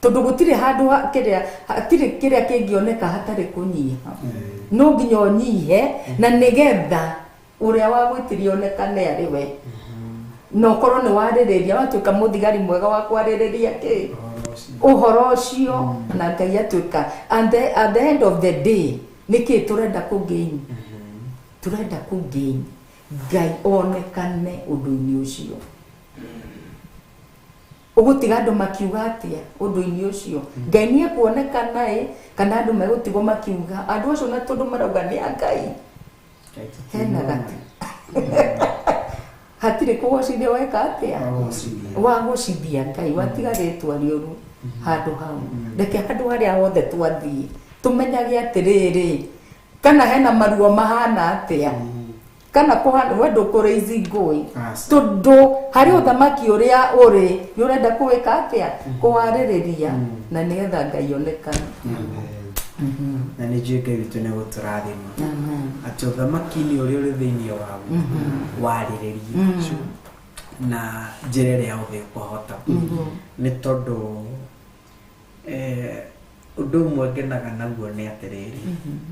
tondũ gũtirĩ handũ kĩrĩa hatirĩ kĩrĩa kĩngĩoneka hatarĩ kũnyiha. No nginya ũnyihe na nĩgetha ũrĩa wagwĩtirie onekane arĩ we, na ũkorwo nĩ warĩrĩria, watuĩka mũthigari mwega wa kwarĩrĩria kĩ? Ũhoro ũcio na Ngai atuĩka. And at the end of the day, nĩkĩ tũrenda kũgain? Tũrenda kũgain Ngai onekane ũndũ-inĩ ũcio. Ũgũtiga andũ makiuga atĩa ũndũ-inĩ ũcio? Ngai nĩ ekuonekana ĩ, kana andũ megũtigwo makiuga andũ acio na tondũ marauga nĩ a Ngai hena gati hatirĩ kũgocithia weka atĩa? Wagocithia Ngai, watiga rĩtwa rĩũru handũ hau. Reke handũ harĩa hothe twathiĩ tũmenyage atĩrĩrĩ, kana hena maruo mahana atĩa, kana kũhana we ndũkũrĩici ngũĩ, tondũ harĩ ũthamaki ũrĩa ũrĩ nĩ ũrenda kũwĩka atĩa? Kũwarĩrĩria na nĩgetha Ngai onekane. Na nĩ Nĩ njũĩ Ngai witũ nĩ gũtũrathima atĩ ũthamaki-inĩ ũrĩa ũrĩ thĩinĩ waguo warĩrĩrie na njĩra ĩrĩa yothe ũkũhota, nĩ tondũ ũndũ ũmwe ngenaga naguo nĩ atĩrĩrĩ,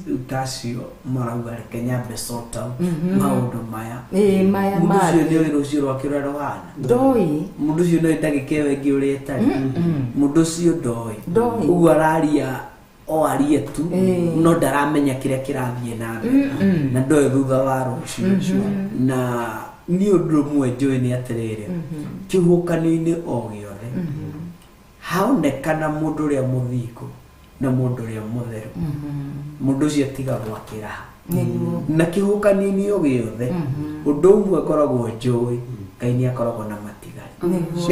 rĩu ta acio marauga reke nyambe sort out maũndũ maya. Ĩĩ, maya Mũndũ ũcio mangĩ. nĩ ũĩ rũciũ rwake ũrĩa rũhana? Ndoĩ. Mũndũ ũcio nĩoĩ ndagĩka ĩyo ĩngĩ ũrĩa ĩtarĩ? Mũndũ ũcio ndoĩ. Ndoĩ. Ũguo araria o arie tu, Ĩĩ. no ndaramenya kĩrĩa kĩrathiĩ na mbere na ndoĩ thutha wa rũciũ. Na niĩ ũndũ ũmwe njũĩ nĩ atĩrĩrĩ, kĩhuhũkanio-inĩ o gĩothe haonekana mũndũ ũrĩa mũthingu na mũndũ ũrĩa mũtheru, mũndũ ũcio atigagwo akĩraha. Nĩguo. Na kĩhuhũkanio-inĩ o gĩothe, ũndũ ũmwe ngoragwo njũĩ, Ngai nĩ akoragwo na matigari. Nĩguo.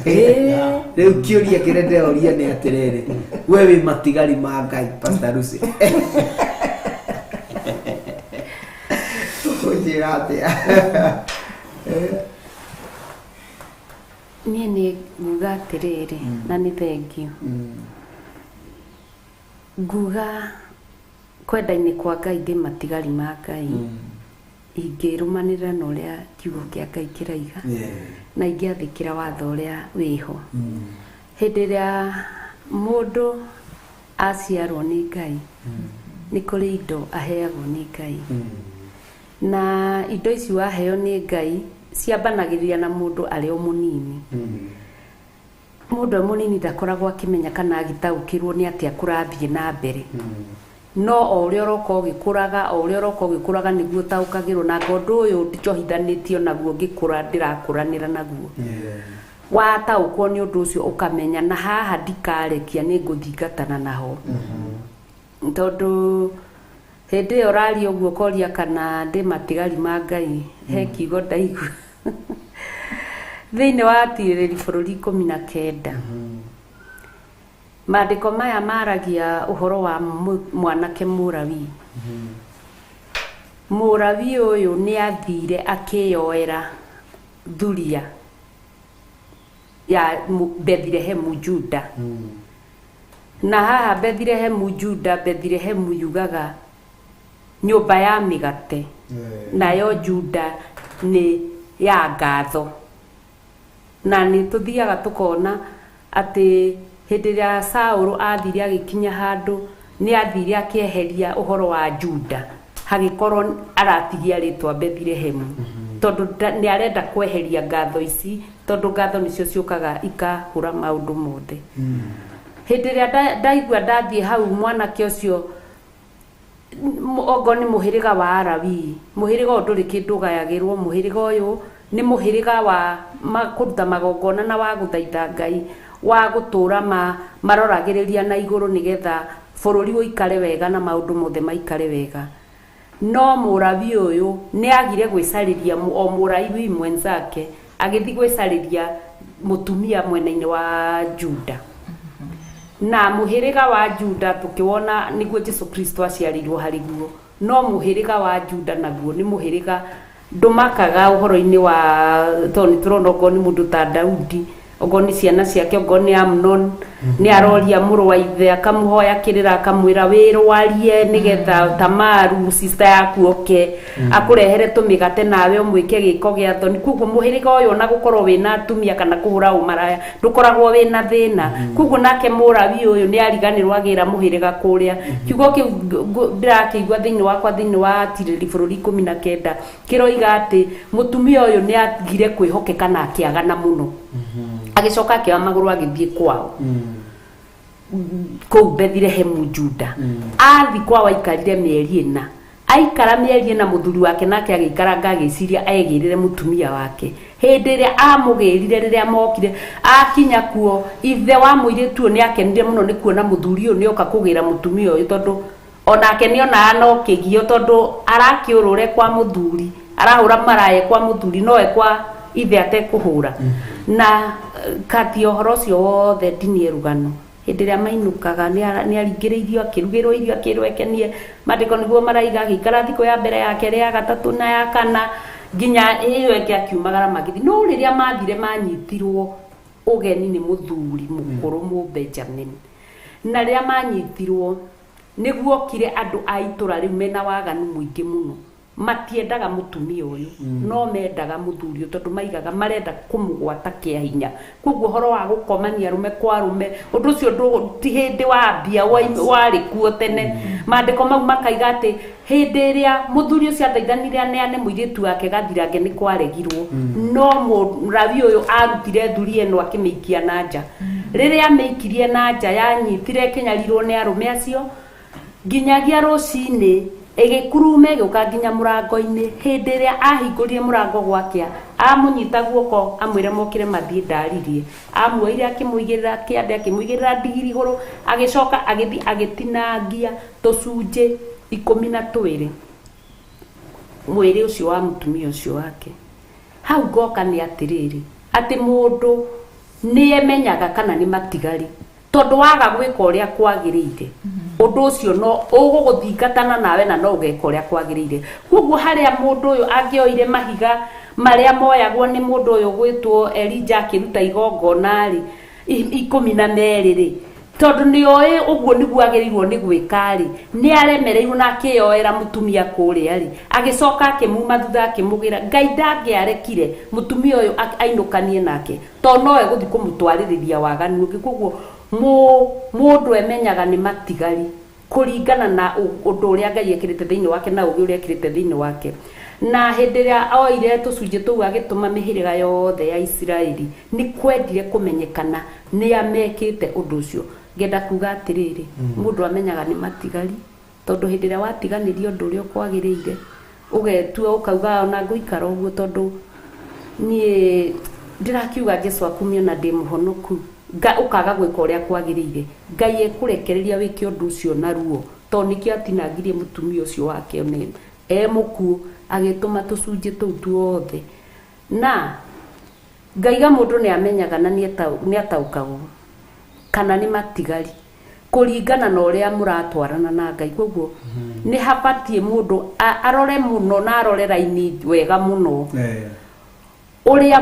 Ĩĩ. Rĩu kĩũria kĩrĩa ndĩroria nĩ atĩrĩrĩ, we wĩ matigari ma Ngai, Pastor Lucy? Ũkũnjĩra atĩa? Niĩ nĩ nguga atĩrĩrĩ, na nĩ thengio nguga kwenda-inĩ kwa Ngai ndĩ matigari ma Ngai, ingĩrũmanĩrĩra na ũrĩa kiugo kĩa Ngai kĩraiga na ingĩathĩkĩra watho ũrĩa wĩho. Hĩndĩ ĩrĩa mũndũ aciarwo nĩ Ngai, nĩ kũrĩ indo aheagwo nĩ Ngai, na indo ici waheo nĩ Ngai ciambanagĩrĩria na mũndũ arĩ o mũnini. Mũndũ e mũnini ndakoragwo akĩmenya kana agĩtaũkĩrwo nĩ atĩa kũrathiĩ na mbere, no o ũrĩa ũroka ũgĩkũraga, o ũrĩa ũroka ũgĩkũraga, nĩguo ũtaũkagĩrwo. Na anga ũndũ ũyũ njohithanĩtio naguo ngĩkũra, ndĩrakũranĩra naguo. Wataũkwo nĩ ũndũ ũcio, ũkamenya na haha ndikarekia, nĩ ngũthingatana naho, tondũ hĩndĩ ĩyo ũraria ũguo ũkoria kana ndĩ matigari ma Ngai, he kiugo ndaigua thĩinĩ wa Atirĩrĩri Bũrũri 19. Maandĩko maya maragia ũhoro wa mwanake Mũrawi. Mũrawi ũyũ nĩ athire akĩyoera thuria ya Bethilehemu Juda. Na haha Bethilehemu Juda, Bethilehemu yugaga nyũmba ya mĩgate, nayo Juda nĩ ya ngatho. Na nĩ tũthiaga tũkona atĩ hĩndĩ ĩrĩa Saũlũ athire agĩkinya handũ, nĩ athire akĩeheria ũhoro wa Juda, hagĩkorwo aratigia rĩtwa Bethilehemu, tondũ nĩ arenda kweheria ngatho ici, tondũ ngatho nĩcio ciũkaga ikahũra maũndũ mothe. Hĩndĩ ĩrĩa ndaigua ndathiĩ hau, mwanake ũcio ongo nĩ mũhĩrĩga wa Arawii, mũhĩrĩga ũyũ ndũrĩ kĩndũ ũgayagĩrwo. Mũhĩrĩga ũyũ nĩ mũhĩrĩga wa kũruta magongona na wa gũthaitha Ngai, wa gũtũra maroragĩrĩria na igũrũ nĩgetha bũrũri ũikare wega na maũndũ mothe maikare wega. No Mũrawi ũyũ nĩ agire gwĩcarĩria o Mũrawi mwenzake, agĩthiĩ gwĩcarĩria mũtumia mwena-inĩ wa Juda. Na mũhĩrĩga wa Juda tũkĩwona nĩguo Jesu Kristo aciarĩirwo harĩ guo, no mũhĩrĩga wa Juda naguo nĩ mũhĩrĩga ndũmakaga ũhoro-inĩ wa, tondũ nĩ tũrona okorwo nĩ mũndũ ta Daudi, okorwo nĩ ciana ciake, okorwo nĩ Amnon, nĩ aroria mũrũ wa ithe, akamũhoya kĩrĩra, akamwĩra wĩrwarie nĩgetha Tamaru sister yaku oke akũrehere tũmĩgate nawe ũmwĩke gĩko gĩa thoni. Koguo mũhĩrĩga ũyũ ona gũkorwo wĩna atumia kana kũhũra ũmaraya ndũkoragwo wĩna thĩna. Koguo nake Mũrawi ũyũ nĩ ariganĩrwo, agĩra mũhĩrĩga kũrĩa. Kiugo kĩu ndĩrakĩigua thĩinĩ wakwa thĩinĩ wa Atirĩrĩri Bũrũri 19 kĩroiga atĩ mũtumia ũyũ nĩ agire kwĩhokeka na akĩagana mũno, agĩcoka akĩoya magũrũ agĩthiĩ kwao kũu Bethilehemu Juda. Athi kwao aikarire mĩeri 4. Aikara mĩeri 4, mũthuri wake nake agĩikaranga agĩciria egĩrĩre mũtumia wake. Hĩndĩ ĩrĩa amũgĩrire, rĩrĩa mokire akinya kuo, ithe wa mũirĩtu ũyũ nĩ akenire mũno nĩ kuona mũthuri ũyũ nĩoka kũgĩra mũtumia ũyũ, tondũ onake nĩonaga no kĩgio, tondũ arakĩũrũre kwa mũthuri, arahũra maraye kwa mũthuri, noe kwa ithe atekũhũra. Na kati ya ũhoro ũcio wothe ndinie rũgano, hĩndĩ ĩrĩa mainũkaga nĩ aringĩrĩirio, akĩrugĩrwo irio, akĩrwo ekenie. Maandĩko nĩguo maraiga agĩikara thikũ ya mbere, ya kerĩ, ya gatatũ na ya kana, nginya ĩyo ĩngĩ akiumagara magĩthiĩ. No rĩrĩa mathire, manyitirwo ũgeni nĩ mũthuri mũkũrũ Mũbenjamin, na rĩrĩa manyitirwo Nĩguokire andũ a itũra rĩu mena waganu mũingĩ mũno. Matiendaga mũtumia ũyũ, no mendaga mũthuri ũyũ tondũ maigaga marenda kũmũgwata kĩa hinya. Koguo ũhoro wa gũkomania arũme kwa arũme, ũndũ ũcio ti hĩndĩ wambia warĩ kuo tene. Maandĩko mau makaiga atĩ hĩndĩ ĩrĩa mũthuri ũcio athaithanire aneane mũirĩtu wake gathirange nĩ kwaregirwo. No Mũlawi ũyũ arutire thuri ĩno akĩmĩikia na nja. Rĩrĩa amĩikirie na nja yanyitire ĩkĩnyarirwo nĩ arũme acio nginyagia rũcinĩ ĩgĩkurume ĩgĩũka nginya mũrango-inĩ. Hĩndĩ ĩrĩa ahingũrire mũrango gwakĩa, amũnyita guoko amwĩre mokĩre mathiĩ ndaririe. Amuoire akĩmũigĩrĩra kĩande, akĩmũigĩrĩra ndigiri igũrũ, agĩcoka agĩthiĩ agĩtinangia tũcunjĩ 12 mwĩrĩ ũcio wa mũtumia ũcio wake. Hau ngoka nĩ atĩrĩrĩ, atĩ mũndũ nĩemenyaga kana nĩ matigari, tondũ waga gwĩka ũrĩa kwagĩrĩire, ũndũ ũcio no ũgũgũthingatana nawe na no ũgeka ũrĩa kwagĩrĩire. Koguo harĩa mũndũ ũyũ angĩoire mahiga marĩa moyagwo nĩ mũndũ ũyũ gwĩtwo Elijah akĩruta igongona rĩ, 12 rĩ, tondũ nĩoĩ ũguo nĩguo agĩrĩirwo nĩ gwĩka rĩ, nĩ aremereirwo na akĩyoera mũtumia kũrĩa rĩ, agĩcoka akĩmuma thutha akĩmũgĩra. Ngai ndangĩarekire mũtumia ũyũ ainũkanie nake, tondũ no egũthiĩ kũmũtwarĩrĩria waganu ũngĩ. Koguo mũndũ emenyaga nĩ matigari kũringana na ũndũ ũrĩa Ngai ekĩrĩte thĩinĩ wake na ũgĩ ũrĩa ekĩrĩte thĩinĩ wake. Na hĩndĩ ĩrĩa oire tũcunjĩ tũu agĩtũma mĩhĩrĩga yothe ya Isiraeli, nĩ kwendire kũmenyekana nĩ amekĩte ũndũ ũcio. Ngenda kuga atĩrĩrĩ, mũndũ amenyaga nĩ matigari tondũ hĩndĩ ĩrĩa watiganĩria ũndũ ũrĩa ũkwagĩrĩire, ũgetua ũkauga ona ngũikara ũguo tondũ niĩ ndĩrakiuga Jesu akumio na ndĩ mũhonoku, ũkaga gwĩka ũrĩa kwagĩrĩire, Ngai ekũrekereria wĩke ũndũ ũcio na ruo, tondũ nĩkĩo atinangirie mũtumia ũcio wake one e mũkuũ, agĩtũma tũcunjĩ tũu tuothe. Na ngaiga mũndũ nĩ amenyaga na nĩ ataũkagwo kana nĩ matigari kũringana na ũrĩa mũratwarana na Ngai. Koguo nĩ habatiĩ mũndũ arore mũno na arore raini wega mũno ũrĩa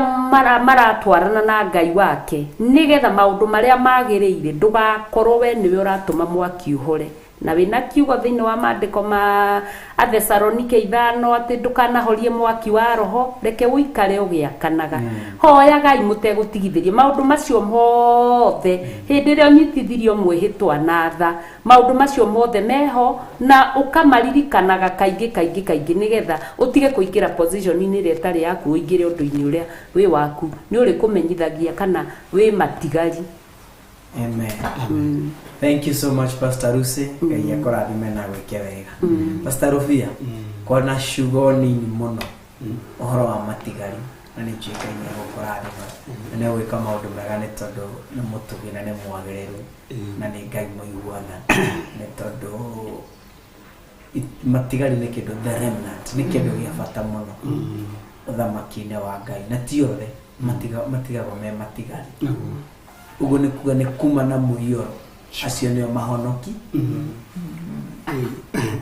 maratwarana na Ngai wake, nĩgetha maũndũ marĩa magĩrĩire ndũgakorwo we nĩwe ũratũma mwaki ũhore. Na wĩna kiugo thĩinĩ wa maandĩko ma Athesalonike 5 atĩ ndũkanahorie mwaki wa roho, reke ũikare ũgĩakanaga. Hoyagai mũtegũtigithĩria maũndũ macio mothe. Hĩndĩ ĩrĩa ũnyitithirio mwĩhĩtwa na tha, maũndũ macio mothe meho na ũkamaririkanaga kaingĩ kaingĩ kaingĩ, nĩgetha ũtige kũingĩra position-inĩ ĩrĩa ĩtarĩ yaku, ũingĩre ũndũ-inĩ ũrĩa wĩ waku. Nĩ ũrĩkũmenyithagia kana wĩ matigari. Amen. Thank you so much, Pastor Lucy. Ngai akũrathime na gwĩke wega. Pastor Rufia, kona ciugo nini mũno ũhoro wa matigari, na nĩ njũĩ Ngai nĩ egũkũrathima na nĩ egwĩka maũndũ mega, nĩ tondũ nĩ mũtugi na nĩ mwagĩrĩru na nĩ Ngai mũiguana, nĩ tondũ matigari nĩ kĩndũ, the remnant nĩ kĩndũ gĩa bata mũno ũthamaki-inĩ wa Ngai, na ti othe matigagwo me matigari. Ũguo nĩ kuga nĩ kuma na mũiyũro, acio nĩo mahonoki.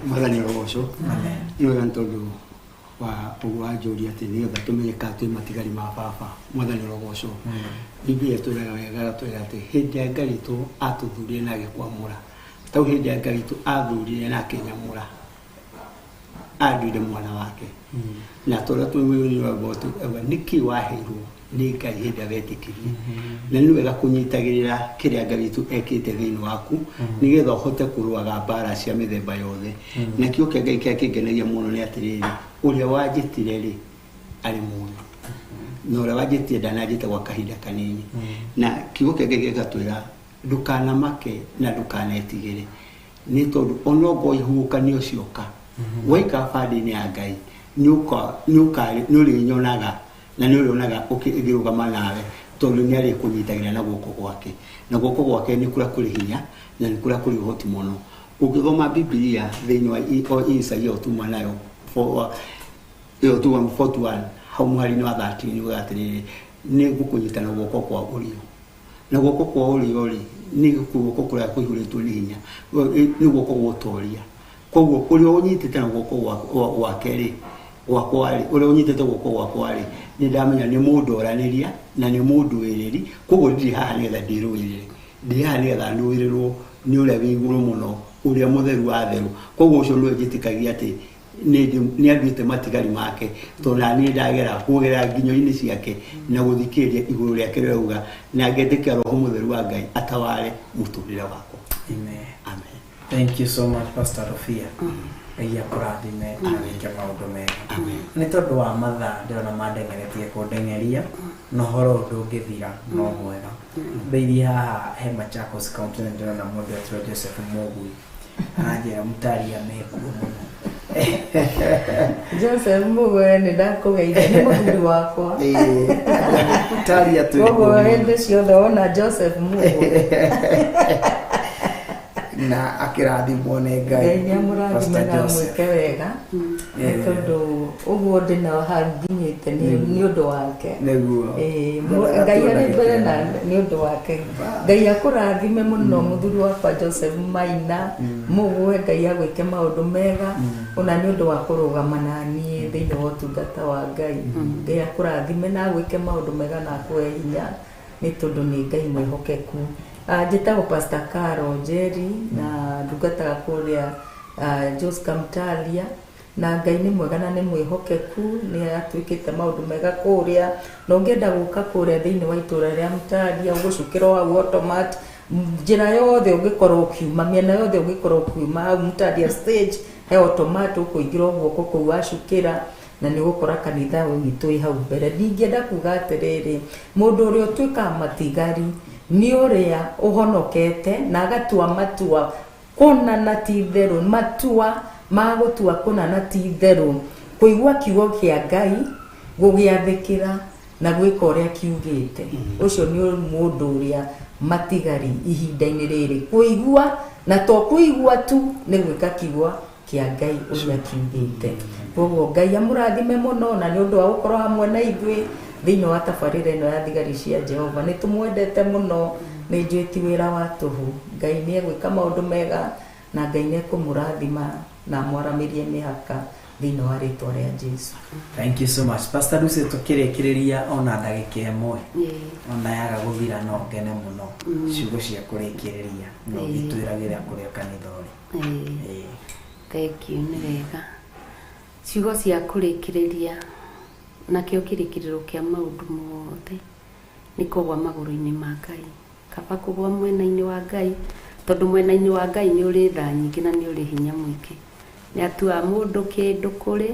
Mwathani ũrogocwo. Nĩ wega nĩ tondũ wa ũguo wanjũria atĩ nĩgetha tũmenye kana twĩ matigari ma baba. Mwathani ũrogocwo. Biblia ĩtwĩraga wega, ĩgatwĩra atĩ hĩndĩ ya Ngai witũ atũthurire na agĩkwamũra, tau hĩndĩ ya Ngai witũ athurire na akĩnyamũra, anduire mwana wake. Na tũrĩa twĩwĩrwo nĩkĩ waheirwo nĩ Ngai hĩndĩ ĩrĩa wetĩkirie. Na nĩ wega kũnyitagĩrĩra kĩrĩa Ngai witũ ekĩte thĩinĩ waku, nĩgetha ũhote kũrũaga mbara cia mĩthemba yothe. Na kĩo kĩa Ngai kĩrĩa kĩngenagia mũno nĩ atĩrĩrĩ, ũrĩa wanjĩtire rĩ arĩ muoyo, na ũrĩa wanjĩtire ndananjĩte gwa kahinda kanini. Na kiugo kĩa Ngai gĩgatwĩra ndũkanamake na ndũkanetigĩre, nĩ tondũ onokorwo ihuhũkanio cioka, waikara bandi-inĩ ya Ngai nĩ ũrĩnyonaga na nĩ ũrĩonaga ũkĩrũgama nawe, tondũ nĩ arĩkũnyitagĩra na guoko gwake, na guoko gwake nĩ kũrĩa kũrĩ hinya na nĩ kũrĩa kũrĩ ũhoti mũno. Ũngĩthoma Bibilia thĩinĩ wa Isaia ũtuma nayo ĩyo tuma 41 hau mũhari-inĩ wa 13 ugaga atĩrĩrĩ, nĩ ngũkũnyita na guoko kwa ũrĩo, na guoko kwa ũrĩo rĩ nĩ guoko kũrĩa kũihũrĩtwo nĩ hinya, nĩ guoko gũtoria. Koguo ũrĩa ũnyitĩte na guoko gwake rĩ, gwakwa rĩ, ũrĩa ũnyitĩte guoko gwakwa rĩ, nĩ ndamenya nĩ mũndũ oranĩria na nĩ mũndũ wĩrĩri. Koguo ndirĩ haha nĩgetha ndĩrũĩrĩre, ndĩ haha nĩgetha nũĩrĩrwo nĩ ũrĩa wĩ igũrũ mũno, Ũrĩa mũtheru wa theru. Koguo ũcio nĩwe njĩtĩkagia atĩ nĩ anduĩte matigari make, tondũ na niĩ ndagera kũgerera nginyo-inĩ ciake na gũthikĩrĩria igũrũ rĩake rĩrauga, na ngetĩkia Roho Mũtheru wa Ngai ataware mũtũrĩre wakwa. Amen. Amen. Thank you so much, Pastor Rofia. Ngai akũrathime na wĩke maũndũ mega. Nĩ tondũ wa mathaa ndĩrona mandengeretie kũndengeria na ũhoro ũyũ ndũngĩthira no mwega. Ndĩirie haha he Machakos County na ndĩrona mũndũ etwo Joseph Mũgui aranjĩra mũtaria mekuo mũno. Joseph Mũgwe, nĩ ndakũgeithia, nĩ mũthuri wakwa. Taria twĩ Koguo kuo mũno. hĩndĩ ciothe wona Joseph Mũgwe, na akĩrathimwo nĩ Ngai. Ngai nĩ amũrathime Pastor na Joseph. amwĩke wega, nĩ tondũ ũguo ndĩ na hau nginyĩte nĩ ũndũ wake. Nĩguo. Ĩĩ, Ngai arĩ mbere na nĩ ũndũ wake. Ngai akũrathime mũno mũthuri wakwa Joseph Maina Mũgwe, Ngai agwĩke maũndũ mega ona nĩ ũndũ wa kũrũgama na niĩ thĩinĩ wa ũtungata wa Ngai. Ngai akũrathime na agwĩke maũndũ mega na akũhe hinya, nĩ tondũ nĩ Ngai mwĩhokeku. Njĩtagwo Pastor Caro Njeri na ndungataga kũrĩa Josca Mtalia, na Ngai nĩ mwega na nĩ mwĩhokeku, nĩ atuĩkĩte maũndũ mega kũrĩa. Na ũngĩenda gũka kũrĩa thĩinĩ wa itũra rĩa Mtalia, ũgũcukĩrwo hau automat njĩra yothe ũngĩkorwo ũkiuma, mĩena yothe ũngĩkorwo ũkiuma hau Mtalia stage he automat ũkũingĩra guoko kũu wacukĩra, na nĩ ũgũkora kanitha witũ wĩ hau mbere. Ndingĩenda kuga atĩrĩrĩ, mũndũ ũrĩa ũtuĩkaga matigari nĩ ũrĩa ũhonokete na agatua matua kũna na ti itherũ, matua ma gũtua kũna na ti itherũ, kũigua kiugo kĩa Ngai, gũgĩathĩkĩra na gwĩka ũrĩa kiugĩte. Ũcio nĩ mũndũ ũrĩa matigari ihinda-inĩ rĩrĩ, kũigua na to kũigua tu, nĩ gwĩka kiugo kĩa Ngai ũrĩa kiugĩte. Koguo Ngai amũrathime mũno na nĩ ũndũ wa gũkorwo hamwe na ithuĩ thĩinĩ wa tabarĩra ĩno ya thigari cia Jehova. Nĩ tũmwendete mũno, nĩ njũĩ ti wĩra wa tũhũ. Ngai nĩ egwĩka maũndũ mega na Ngai nĩ ekũmũrathima na amwaramĩrie mĩhaka thĩinĩ wa rĩtwa rĩa Jesu. Thank you so much. Pastor Lucy, tũkĩrĩkĩrĩria ona ndagĩka ĩmwe, ona yaga gũthira no ngene mũno. Ciugo cia kũrĩkĩrĩria no ũgĩtwĩragĩra kũrĩa kanitha ũrĩ. Ĩĩ. Thank you, nĩ wega. Ciugo cia kũrĩkĩrĩria, nakĩo kĩrĩkĩrĩro kĩa maũndũ mothe nĩ kũgwa magũrũ-inĩ ma Ngai. Kaba kũgwa mwena-inĩ wa Ngai, tondũ mwena-inĩ wa Ngai nĩ ũrĩ tha nyingĩ na nĩ ũrĩ hinya mũingĩ. Nĩ atuaga mũndũ kĩndũ kũrĩ,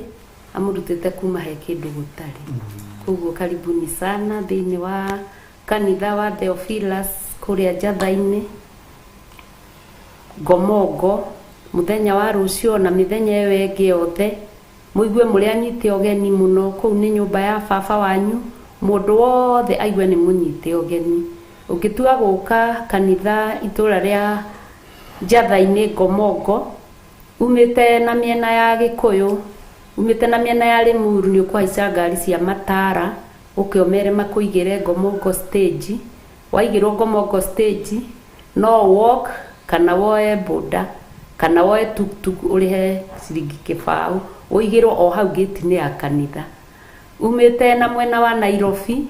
amũrutĩte kuma he kĩndũ gũtarĩ. Koguo karibuni sana thĩinĩ wa kanitha wa Theophilus kũrĩa Njatha-inĩ, Ngomongo, mũthenya wa rũciũ na mĩthenya ĩyo ĩngĩ yothe. Mũigue mũrĩ anyite ũgeni mũno, kũu nĩ nyũmba ya baba wanyu, mũndũ wothe aigue nĩ mũnyite ũgeni. Ũngĩtua gũka kanitha itũra rĩa Njatha-inĩ Ngomongo, umĩte na mĩena ya Gĩkũyũ, umĩte na mĩena ya Limuru, nĩ ũkũhaica ngari cia Matara, ũke ũmere makũigĩre Ngomongo stage. Waigĩrwo Ngomongo stage, no walk kana woe boda kana woe tuktuk ũrĩhe ciringi kĩbaũ, ũigĩrwo o hau gate-inĩ ya kanitha. Umĩte na mwena wa Nairobi,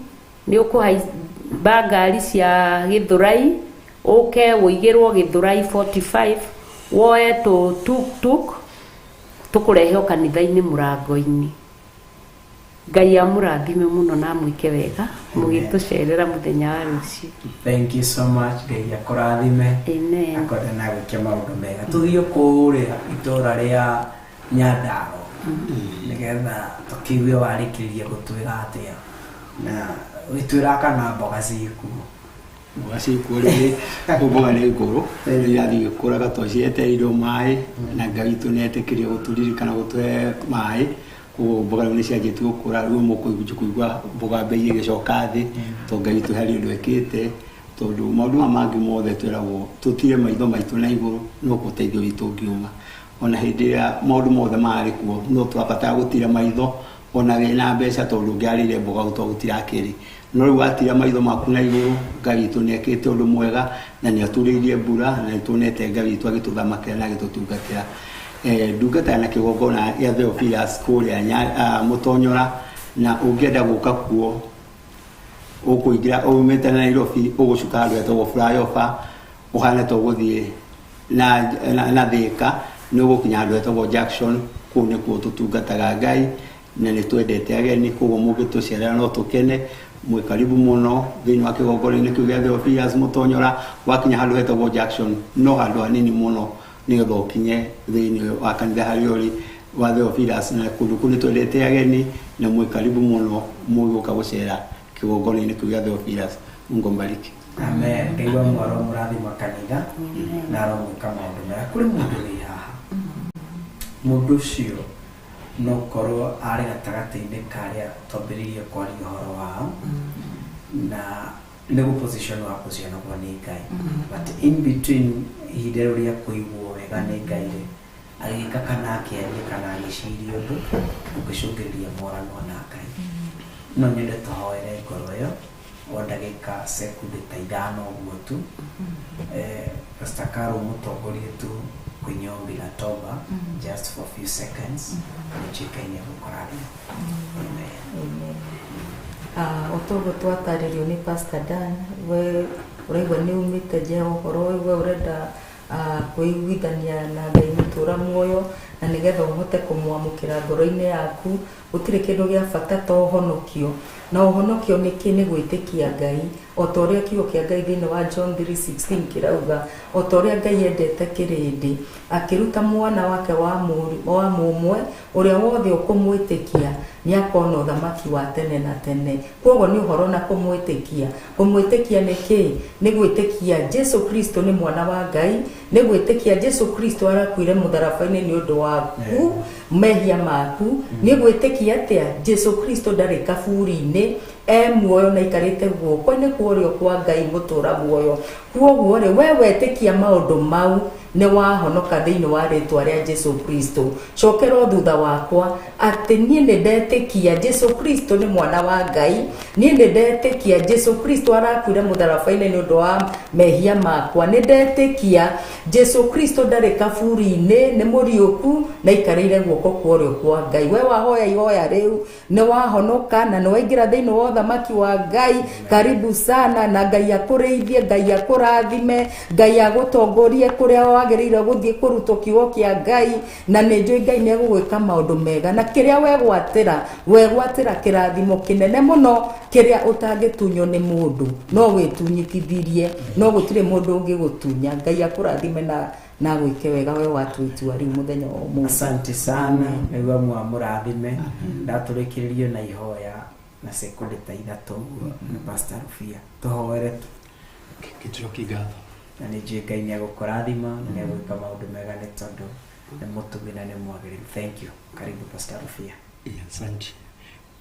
nĩ ũkũhaimba ngari cia Gĩthũrai, ũke ũigĩrwo Gĩthũrai 45, woe tũ tuktuk tũkũrehe o kanitha-inĩ mũrango-inĩ. Ngai amũrathime mũno na amwĩke wega mũgĩtũcerera mũthenya wa rũciũ. Thank you so much. Ngai akũrathime. Amen. Akwenda na gwĩke maũndũ mega. Tũthiĩ kũrĩa itũra rĩa Nyandarua nĩgetha tũkĩigue warĩkĩrĩria gũtwĩra atĩa, na wĩtwĩra kana mboga ciĩkuo. Mboga ciĩkuo rĩrĩ, mboga nĩ ngũrũ, irathiĩ igĩkũraga tondũ cietereirwo maĩ, na Ngai witũ nĩ etĩkĩrie gũtũririkana gũtũhe maĩ. Koguo mboga rĩu nĩ cianjĩtie gũkũra, rĩu mũkũigua kũigua mboga mbei ĩgĩcoka thĩ, tondũ Ngai witũ harĩ ũndũ ekĩte. Tondũ maũndũ maya mangĩ mothe twĩragwo tũtire maitho maitũ na igũrũ, no ũteithio witũ ũngiuma. Ona hĩndĩ ĩrĩa maũndũ mothe marĩ kuo, no tũrabatara gũtira maitho, ona wĩna mbeca, tondũ ũngĩarĩire mboga gũtwa gũtirakĩrĩ. No rĩu watira maitho maku na igũrũ, Ngai witũ nĩ ekĩte ũndũ mwega na nĩ aturĩirie mbura, na nĩ tuonete Ngai witũ agĩtũthamakĩra na agĩtũtungatĩra. Ndungata na kĩgongona gĩa Theophilus kũrĩa Mũtonyora, na ũngĩenda gũka kuo ũkũingĩra umĩte na Nairobi, ũgũcuka handũ hetagwo flyover, ũhane ta ũgũthiĩ na Thika nĩ ũgũkinya handũ hetagwo Jackson kũu nĩkuo tũtungataga Ngai na nĩ twendete ageni koguo mũngĩtũcerera no tũkene mwĩ karibu mũno thĩinĩ wa kĩgongona-inĩ kĩu gĩa Theophilus Mũtonyora wakinya handũ hetagwo Jackson no handũ hanini mũno nĩgetha ũkinye thĩinĩ wa kanitha harĩa ũrĩ wa Theophilus na kũndũ kũu nĩ twendete ageni na mwĩ karibu mũno mũgĩũka gũcera kĩgongona-inĩ kĩu gĩa Theophilus. Mungu ambariki. Amen. Ngai wa mwaro mũrathima kanitha na aromwĩka maũndũ mega. Kũrĩ mũndũ wĩ haha, mũndũ ũcio no korwo arĩ gatagatĩ-inĩ karĩa twambĩrĩirie kwaria ũhoro wao na nĩ gũ position wa positionagwo nĩ Ngai, but in between ihinda rĩu rĩa kũiguo wega nĩ Ngai rĩ, agĩka kana akĩaria kana agĩciria ũndũ ũngĩcũngĩrĩria morano na Ngai. No nyende tũhoere ngoro ĩyo o ndagĩka sekunde ta ithano ũguo tu. Pastor Caro mũtongorie tu kwenye ombi la toba just for a few seconds nĩnjĩkaine gũkũrathima. Amen. Amen. Otoguo twatarĩrio nĩ Pastor Dan, we ũraigua nĩ umĩte nja ũhoro ũyũ, we ũrenda kwĩiguithania na Ngai mũtũra muoyo na nĩgetha ũhote kũmwamũkĩra ngoro-inĩ yaku. Gũtirĩ kĩndũ gĩa bata ta ũhonokio, na ũhonokio nĩ kĩ? Nĩ gwĩtĩkia Ngai o ta ũrĩa kiugo kĩa Ngai thĩinĩ wa John 3:16 kĩrauga, o ta ũrĩa Ngai endete kĩrĩndĩ akĩruta mwana wake wa mũmwe, ũrĩa wothe ũkũmwĩtĩkia nĩ akona ũthamaki wa tene na tene. Koguo nĩ ũhoro na kũmwĩtĩkia. Kũmwĩtĩkia nĩ kĩ? Nĩ gwĩtĩkia Jesu Kristo nĩ mwana wa Ngai, nĩ gwĩtĩkia Jesu Kristo arakuire mũtharaba-inĩ nĩ ũndũ waku mehia maku, nĩ gwĩtĩkia atĩa Jesu Kristo ndarĩ kaburi-inĩ, e muoyo na aikarĩte guoko-inĩ kwa ũrĩo kwa Ngai mũtũra muoyo. Koguo rĩ, we wetĩkia maũndũ mau nĩ wahonoka thĩinĩ wa rĩtwa rĩa Jesu Kristo. Cokera thutha wakwa atĩ niĩ nĩ ndetĩkia Jesu Kristo nĩ mwana wa Ngai, niĩ nĩ ndetĩkia Jesu Kristo arakuire mũtharaba-inĩ nĩ ũndũ wa mehia makwa, nĩ ndetĩkia Jesu Kristo ndarĩ kaburi-inĩ, nĩ mũriũku na aikarĩire guoko kwa ũrĩo kwa Ngai. We wahoya ihoya rĩu nĩ wahonoka na nĩ waingĩra thĩinĩ wa ũthamaki wa Ngai. Karibu sana, na Ngai akũrĩithie, Ngai akũrathime, Ngai agũtongorie kũrĩa wagĩrĩire gũthiĩ kũrutwo kiugo kĩa Ngai, na nĩ njũĩ Ngai nĩ egũgwĩka maũndũ mega, na kĩrĩa wegwatĩra wegwatĩra kĩrathimo kĩnene mũno kĩrĩa ũtangĩtunywo nĩ mũndũ, no wĩtunyitithirie, no gũtirĩ mũndũ ũngĩgũtunya. Ngai akũrathime na gwĩke wega we watua itua rĩu mũthenya wa ũmũthĩ. Asante sana, Ngai wa mũrathime. Ndatũrĩkĩrĩrio na ihoya na sekunde ta ithatũ ũguo nĩ Pastor Rufia. Tũhoere tu. Gĩtũcokie ngatho. Na nĩ njũĩ Ngai nĩ egũkũrathima na nĩ egwĩka maũndũ mega nĩ tondũ nĩ mũtumi na nĩ mwagĩrĩru. Thank you. Karibu Pastor Rufia. Asante.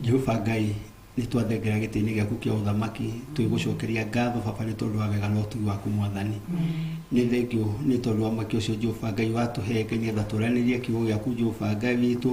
Jehova Ngai nĩ twathengera gĩtĩ-inĩ gĩaku kĩa ũthamaki twĩgũcokeria ngatho baba nĩ tondũ wa wega na ũtugi waku mwathani. Nĩ thengio nĩ tondũ wa mweke ũcio Jehova Ngai watũhe Ngai nĩgetha tũranĩrie kiugo gĩaku Jehova Ngai witũ,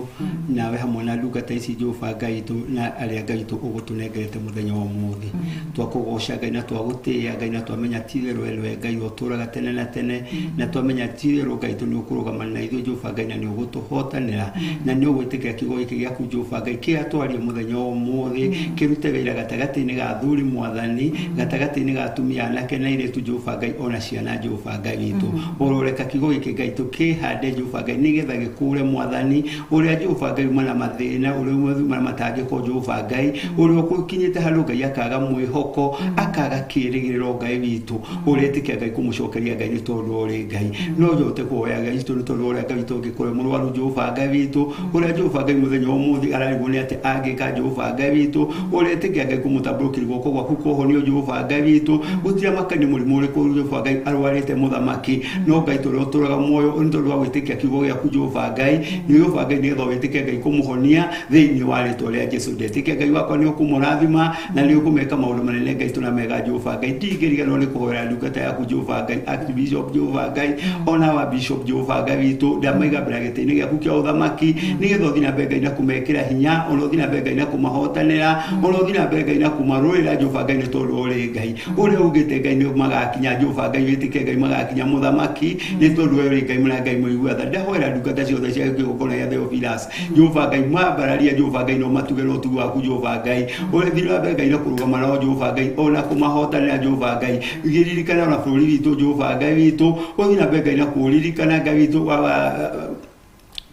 nawe hamwe na ndungata ici Jehova Ngai witũ na arĩa Ngai witũ ũgũtũnengerete mũthenya wa ũmũthĩ. Twakũgoca Ngai na twagũtĩĩa Ngai na twamenya ti-itherũ we Ngai ũtũũraga tene na tene, na twamenya ti-itherũ Ngai witũ nĩ ũkũrũgama na ithuĩ Jehova Ngai na nĩ ũgũtũhotanĩra na nĩ ũgwĩtĩkĩra kiugo gĩkĩ gĩaku Jehova Ngai kĩrĩa twaria mũthenya wa ũmũthĩ kĩrute wĩra gatagatĩ-inĩ ga athuri mwathani, gatagatĩ-inĩ ga atumia anake na airĩtu Jehova Ngai ona ciana Jehova Ngai witũ. Ũroreka kiugo gĩkĩ Ngai tũkĩhande Jehova Ngai nĩgetha gĩkũre mwathani, ũrĩa Jehova Ngai uma na mathĩna, ũrĩa uma na matangĩko Jehova Ngai, ũrĩa ũkinyĩte handũ Ngai akaga mwĩhoko, akaga kĩĩrĩgĩrĩro Ngai witũ, ũretĩkia Ngai kũmũcokeria Ngai nĩ tondũ ũrĩ Ngai. No njote kũhoya Ngai witũ nĩ tondũ ũrĩa Ngai witũ ũngĩkũre mũrwaru Jehova Ngai witũ, ũrĩa Jehova Ngai mũthenya wa ũmũthĩ ararigwo nĩ atĩ angĩka Jehova Ngai witũ, ũretĩkia Ngai kũmũtambũrũkĩria guoko gwaku kũhonio Jehova Ngai witũ, gũtirĩ makani mũrimũ ũrĩkũ Jehova Ngai arwarĩte mũthamaki, no Ngai tũrĩa ũtũũraga muoyo nĩ tondũ wa gwĩtĩkia kiugo gĩaku Jehova Ngai, nĩ Jehova Ngai nĩgetha wĩtĩkie Ngai kũmũhonia thĩinĩ wa rĩtwa rĩa Jesu. Ndetĩkia Ngai wakwa nĩ ũkũmũrathima na nĩ ũkũmeka maũndũ manene Ngai tũna mega Jehova Ngai. Ndingĩriganĩrwo nĩ kũhoera ndungata yaku Jehova Ngai, Archbishop Jehova Ngai, ona wa Bishop Jehova Ngai witũ, ndamaiga mbere gĩtĩ-inĩ gĩaku kĩa ũthamaki nĩgetha ũthiĩ na mbere Ngai na kũmekĩra hinya, ona ũthiĩ na mbere Ngai na kũmahotanĩra, Ona ũthiĩ na mbere Ngai na kũmarũĩra Jehova Ngai nĩ tondũ ũrĩ Ngai ũrĩa ugĩte Ngai nĩ magakinya Jehova Ngai wĩtĩke Ngai magakinya mũthamaki nĩ tondũ we ũrĩ Ngai mũna Ngai mũigua tha. Ndahoera ndungata ciothe cia kĩgongona gĩa Theophilus Jehova Ngai mambararia Jehova Ngai no matuge na ũtugi waku Jehova Ngai ũrĩa thiĩ na mbere Ngai na kũrũgama nao Jehova Ngai ona kũmahotanĩra Jehova Ngai gĩririkana ona bũrũri witũ Jehova Ngai witũ ũthiĩ na mbere Ngai na kũũririkana Ngai witũ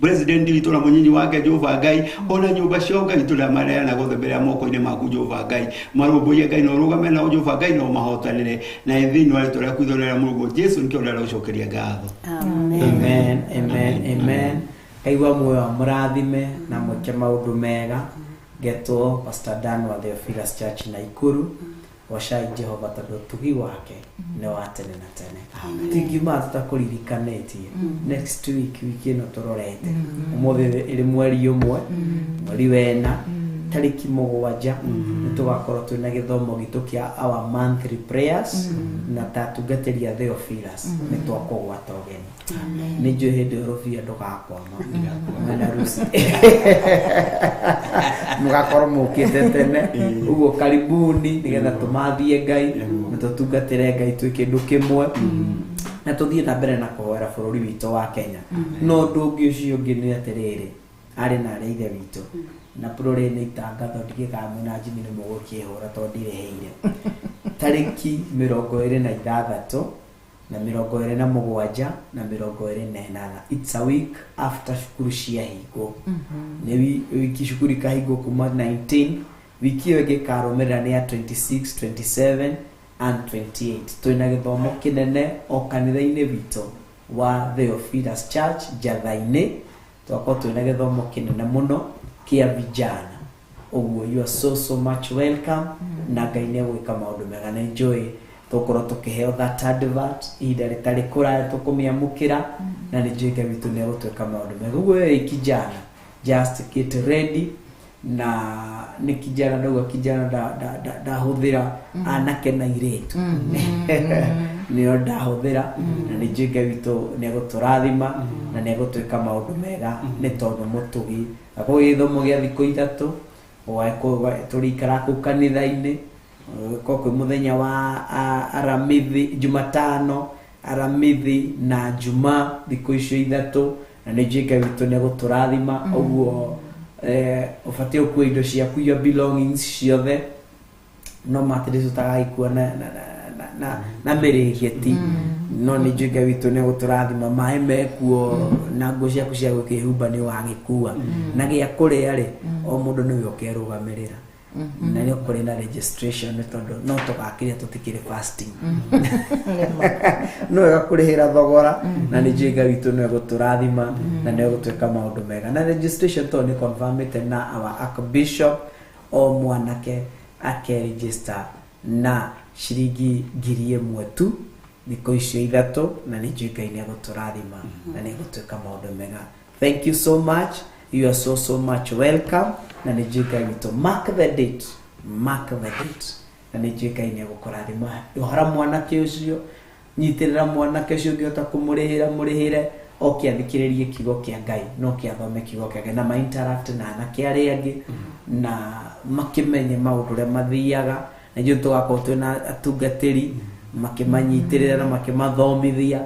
president witũ na mũnyinyi wake Jehova Ngai ona nyũmba ciao Ngai tũramaneana gothe mbere ya moko-inĩ maku Jehova Ngai marũmbũiye Ngai na ũrũgame nao Jehova Ngai na ũmahotanĩre na thĩinĩ wa rĩtwa rĩaku itheru rĩa Mũrũguo Jesu nĩkĩo ndĩragũcokeria ngatho. Amen, amen, amen. Ngai wa muoyo amũrathime na mwĩke maũndũ mega. Ngetwo Pastor Dan wa Theophilus Church Naikuru. Gocai Jehova tondũ ũtugi wake nĩ wa tene na tene. Tingiuma tũtakũririkanĩtie next week, wiki ĩno tũrorete ũmũthĩ ĩrĩ mweri 1, mweri wena, tarĩki 7, nĩ tũgakorwo twĩna gĩthomo gitũ kĩa our monthly prayers na ta atungatĩri a Theophilus nĩ twakũgwata ũgeni. Nĩ njũĩ hĩndĩ ĩyo rũbia ndũgakwama mwena Lucy mũgakorwo mũkĩte tene ũguo. Karibuni nĩgetha tũmathie Ngai na tũtungatĩre Ngai twĩ kĩndũ kĩmwe na tũthiĩ na mbere na kũhoera bũrũri witũ wa Kenya. No ũndũ ũngĩ ũcio ũngĩ nĩ atĩrĩrĩ, arĩ na arĩa ithe witũ na bũrũri nĩ itangatho ndigĩkaga mwĩna Jimmy nĩ mũgũkĩhũra tondũ ndirĩhĩire. Tarĩki 26 na 27 na 28, it's a week after cukuru ciahingwo, nĩ wiki cukuru ikahingwo kuma 19, wiki ĩyo ĩngĩ ĩkarũmĩrĩra nĩ ya 26, 27 and 28. Twĩna gĩthomo kĩnene o kanitha-inĩ witũ wa Theophilus Church Njatha-inĩ. Twakorwo twĩna gĩthomo kĩnene mũno kĩa vijana ũguo, you are so so much welcome na Ngai nĩ egwĩka maũndũ mega na enjoy. Tũkorwo tũkĩheo that advert ihinda rĩtarĩ kũraya tũkũmĩamũkĩra na nĩ njũĩ Ngai witũ nĩ egũtwĩka maũndũ mega. Ũguo wewe kijana, just get ready. Na nĩ kijana ndauga kijana ndahũthĩra anake na airĩtu nĩo ndahũthĩra, na nĩ njũĩ Ngai witũ nĩ egũtũrathima na nĩ egũtwĩka maũndũ mega nĩ tondũ mũtugi. Akorwo gĩthomo gĩa thikũ 3 tũrĩikara kũu kanitha-inĩ ko kwĩ mũthenya wa Aramithi, Jumatano, Aramithi na Juma, thikũ icio 3, na nĩ njũĩ Ngai witũ nĩ egũtũrathima. Ũguo ũbatiĩ ũkue indo ciaku, your belongings ciothe, no matĩrĩ tũtagagĩkua na mĩrĩngĩti, no nĩ njũĩ Ngai witũ nĩ egũtũrathima. Maĩ mekuo na nguo ciaku cia gwĩkĩhumba nĩ ũgagĩkua, na gĩa kũrĩa rĩ, o mũndũ nĩwe ũkerũgamĩrĩra na nĩ kũrĩ na registration nĩ tondũ no tũgakĩrĩa tũtikĩrĩ fasting, no wega kũrĩhĩra thogora, na nĩ njũĩ Ngai witũ nĩ egũtũrathima na nĩ egũtwĩka maũndũ mega. Na registration tondũ nĩ confirmĩte na our archbishop, o mwanake akeregister na ciringi 1000 tu thikũ icio 3, na nĩ njũĩ Ngai nĩ egũtũrathima na nĩ egũtwĩka maũndũ mega. Thank you so much, you are so so much welcome, na nĩ njũĩ Ngai witũ, mark the date, mark the date, na nĩ njũĩ Ngai nĩ egũkũrathima. Ohora mwanake ũcio, nyitĩrĩra mwanake ũcio, ũngĩhota kũmũrĩhĩra mũrĩhĩre oke athikĩrĩrie kiugo kĩa Ngai, no kĩathome kiugo kĩa Ngai na ma interact na anake arĩa angĩ na makĩmenye maũndũ ũrĩa mathiaga. Na ithuĩ tũgakorwo twĩna atungatĩri makĩmanyitĩrĩra na makĩmathomithia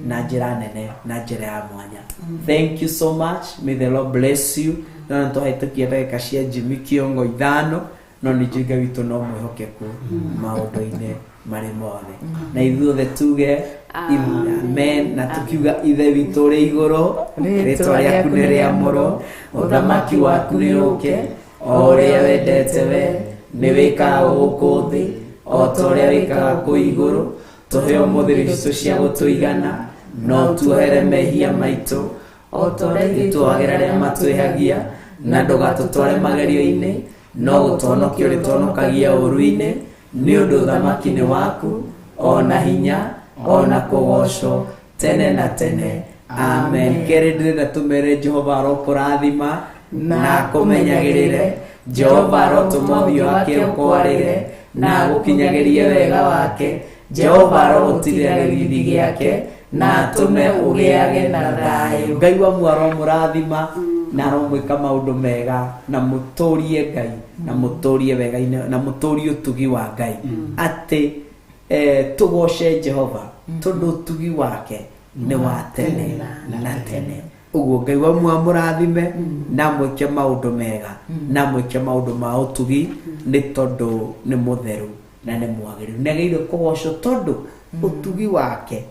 na njĩra nene na njĩra ya mwanya. Thank you so much, may the Lord bless you. No nĩ twahĩtũkia ndagĩka cia Jimmy Kĩongo 5, no nĩ njũĩ Ngai witũ no mwĩhokeku maũndũ-inĩ marĩ mothe, na ithuothe tuge amen na tukiuga: Ithe witũ ũrĩ igũrũ, rĩtwa rĩaku nĩ rĩamũrwo, ũthamaki waku nĩ ũke, o ũrĩa wendete we nĩ wĩkaga gũkũ thĩ o ta ũrĩa wĩkaga kũu igũrũ. Tũhe ũmũthĩ irio citũ cia gũtũigana, no tuohere mehia maitũ o ta ũrĩa ithuĩ tuohagĩra arĩa matwĩhagia, na ndũgatũtware magerio-inĩ, no gũtũhonokia ũrĩtũhonokagia ũũru-inĩ, nĩ ũndũ ũthamaki nĩ waku, o na hinya, o na kũgocwo tene na tene. Amen. Kerĩ ndĩrenda tũmere Jehova arokũrathima na akũmenyagĩrĩre, Jehova arotũma ũthiũ wake ũkwarĩre na agũkinyagĩrie wega wake, Jehova arogũtirĩra gĩthithi gĩake na atũme ũgĩage na thayũ. Ngai wa muoyo aromũrathima. Na aromwĩka maũndũ mega na mũtũrie Ngai na mũtũrie wega-inĩ na mũtũrie ũtugi wa Ngai atĩ tũgoce Jehova tondũ ũtugi wake nĩ wa tene na tene. Ũguo Ngai wa mũrathime na mwĩke maũndũ mega na mwĩke maũndũ ma ũtugi nĩ tondũ nĩ mũtheru na nĩ mwagĩrĩru nĩ agĩrĩire kũgocwo tondũ ũtugi wake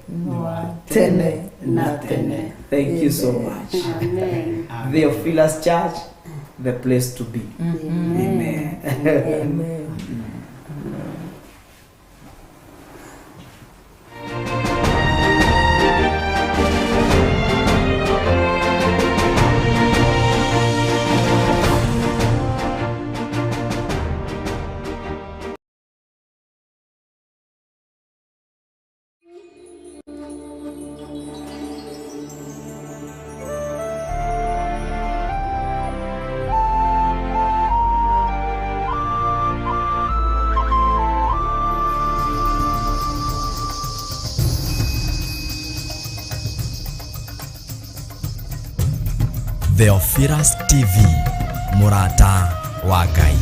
tene na tene. Thank you so much. Amen. Theophilus Church, the place to be. Amen. Amen. Theophilus TV, mũrata wa Ngai.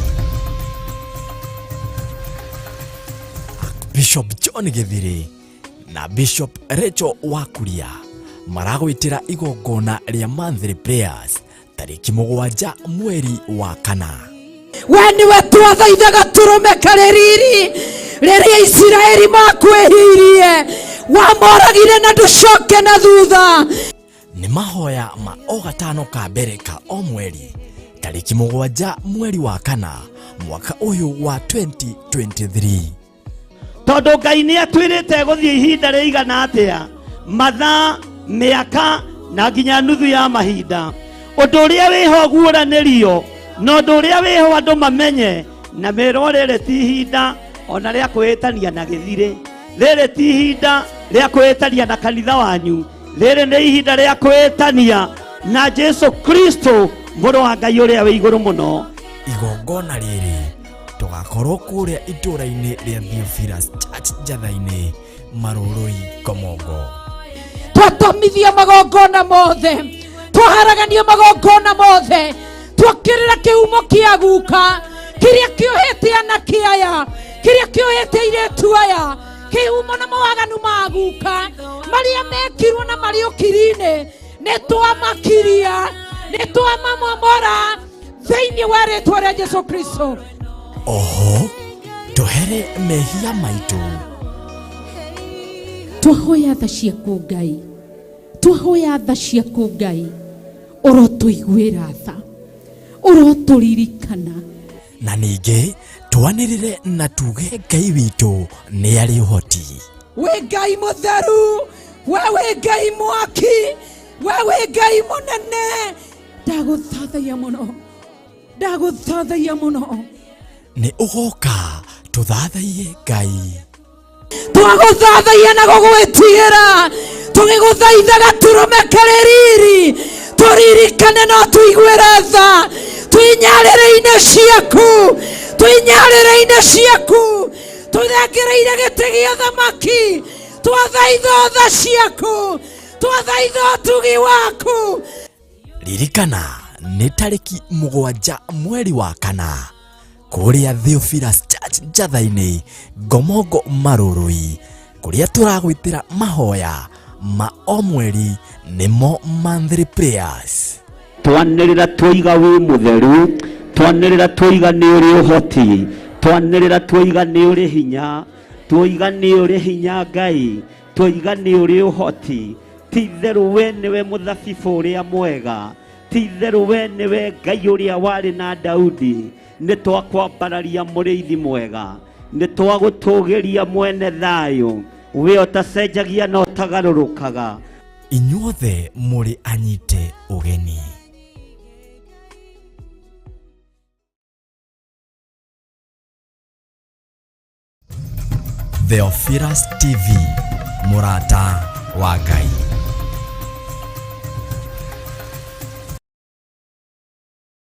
Bishop John Githiri na Bishop Rachel Wakuria maragwĩtĩra igongona rĩa monthly prayers tarĩki 7 mweri wa 4. We nĩwe twathaithaga tũrũme karĩ riri rĩrĩa Isiraeli makwĩhirie wamoragire na ndũcoke na thutha. Nĩ mahoya ma o gatano ka mbere ka o mweri tarĩki 7 mweri wa 4 mwaka ũyũ wa 2023. Tondũ Ngai nĩ atwĩrĩte gũthiĩ ihinda rĩigana atĩa, mathaa, mĩaka na nginya nuthu ya mahinda. Ũndũ ũrĩa wĩho guũranĩrio na ũndũ ũrĩa wĩho andũ mamenye na merwo rĩrĩ ti ihinda ona rĩa kwĩĩtania na gĩthirĩ, rĩrĩ ti ihinda rĩa kwĩĩtania na kanitha wanyu, rĩrĩ nĩ ihinda rĩa kwĩĩtania na Jesu Kristo mũrũ wa Ngai ũrĩa wĩ igũrũ mũno. Igongona rĩrĩ tũgakorwo kũrĩa itũũra-inĩ rĩa Theophilus Church Njatha-inĩ, Marũrũi, Komongo. Twatomithia magongona mothe, twaharagania magongona mothe, twokĩrĩra kĩhumo kĩa guka kĩrĩa kĩohete anake aya, kĩrĩa kĩohete airĩtu aya, kĩhumo na mawaganu ma guka marĩa mekirwo na marĩ ũkiri-inĩ nĩ twamakiria, nĩ twamamomora thĩinĩ wa rĩtwa rĩa Jesu Kristo. Oho tũhere mehia maitũ. Twahoya tha ciaku Ngai, twahoya tha ciaku Ngai, ũrotũiguĩra tha, ũrotũririkana. Na ningĩ twanĩrĩre na tuge Ngai witũ nĩ arĩ ũhoti. Wĩ Ngai mũtheru, we wĩ Ngai mwaki, we wĩ Ngai mũnene. Ndagũthathaiya mũno, ndagũthathaiya mũno. Nĩ ũgoka tũthathaiye Ngai. Twagũthathaiya na gũgwĩtigĩra, tũgĩgũthaithaga tũrũme karĩ riri, tũririkane no tũiguĩre tha, twĩnyarĩrĩ-inĩ ciaku, twĩnyarĩrĩ-inĩ ciaku, tũthengereire gĩtĩ gĩa thamaki, twathaitha tha ciaku, twathaitha ũtugi waku. Ririkana nĩ tarĩki 7 mweri wa 4 kũrĩa Theophilus Church Njatha-inĩ, Ngomongo, Marũrũi, kũrĩa tũragwĩtĩra mahoya ma o mweri nĩmo monthly prayers. Twanĩrĩra twoiga wĩ mũtheru, twanĩrĩra twoiga nĩ ũrĩ ũhoti, twanĩrĩra twoiga nĩ ũrĩ hinya, twoiga nĩ ũrĩ hinya Ngai, twoiga nĩ ũrĩ ũhoti. Ti itherũ we nĩwe mũthabibũ ũrĩa mwega, ti itherũ we nĩwe Ngai ũrĩa warĩ na Daudi. Nĩ twakwambararia mũrĩithi mwega, nĩ twagũtũgĩria mwene thayũ, we ũtacenjagia na ũtagarũrũkaga. Inyuothe mũrĩ anyite ũgeni. Theophilus TV, mũrata wa Ngai.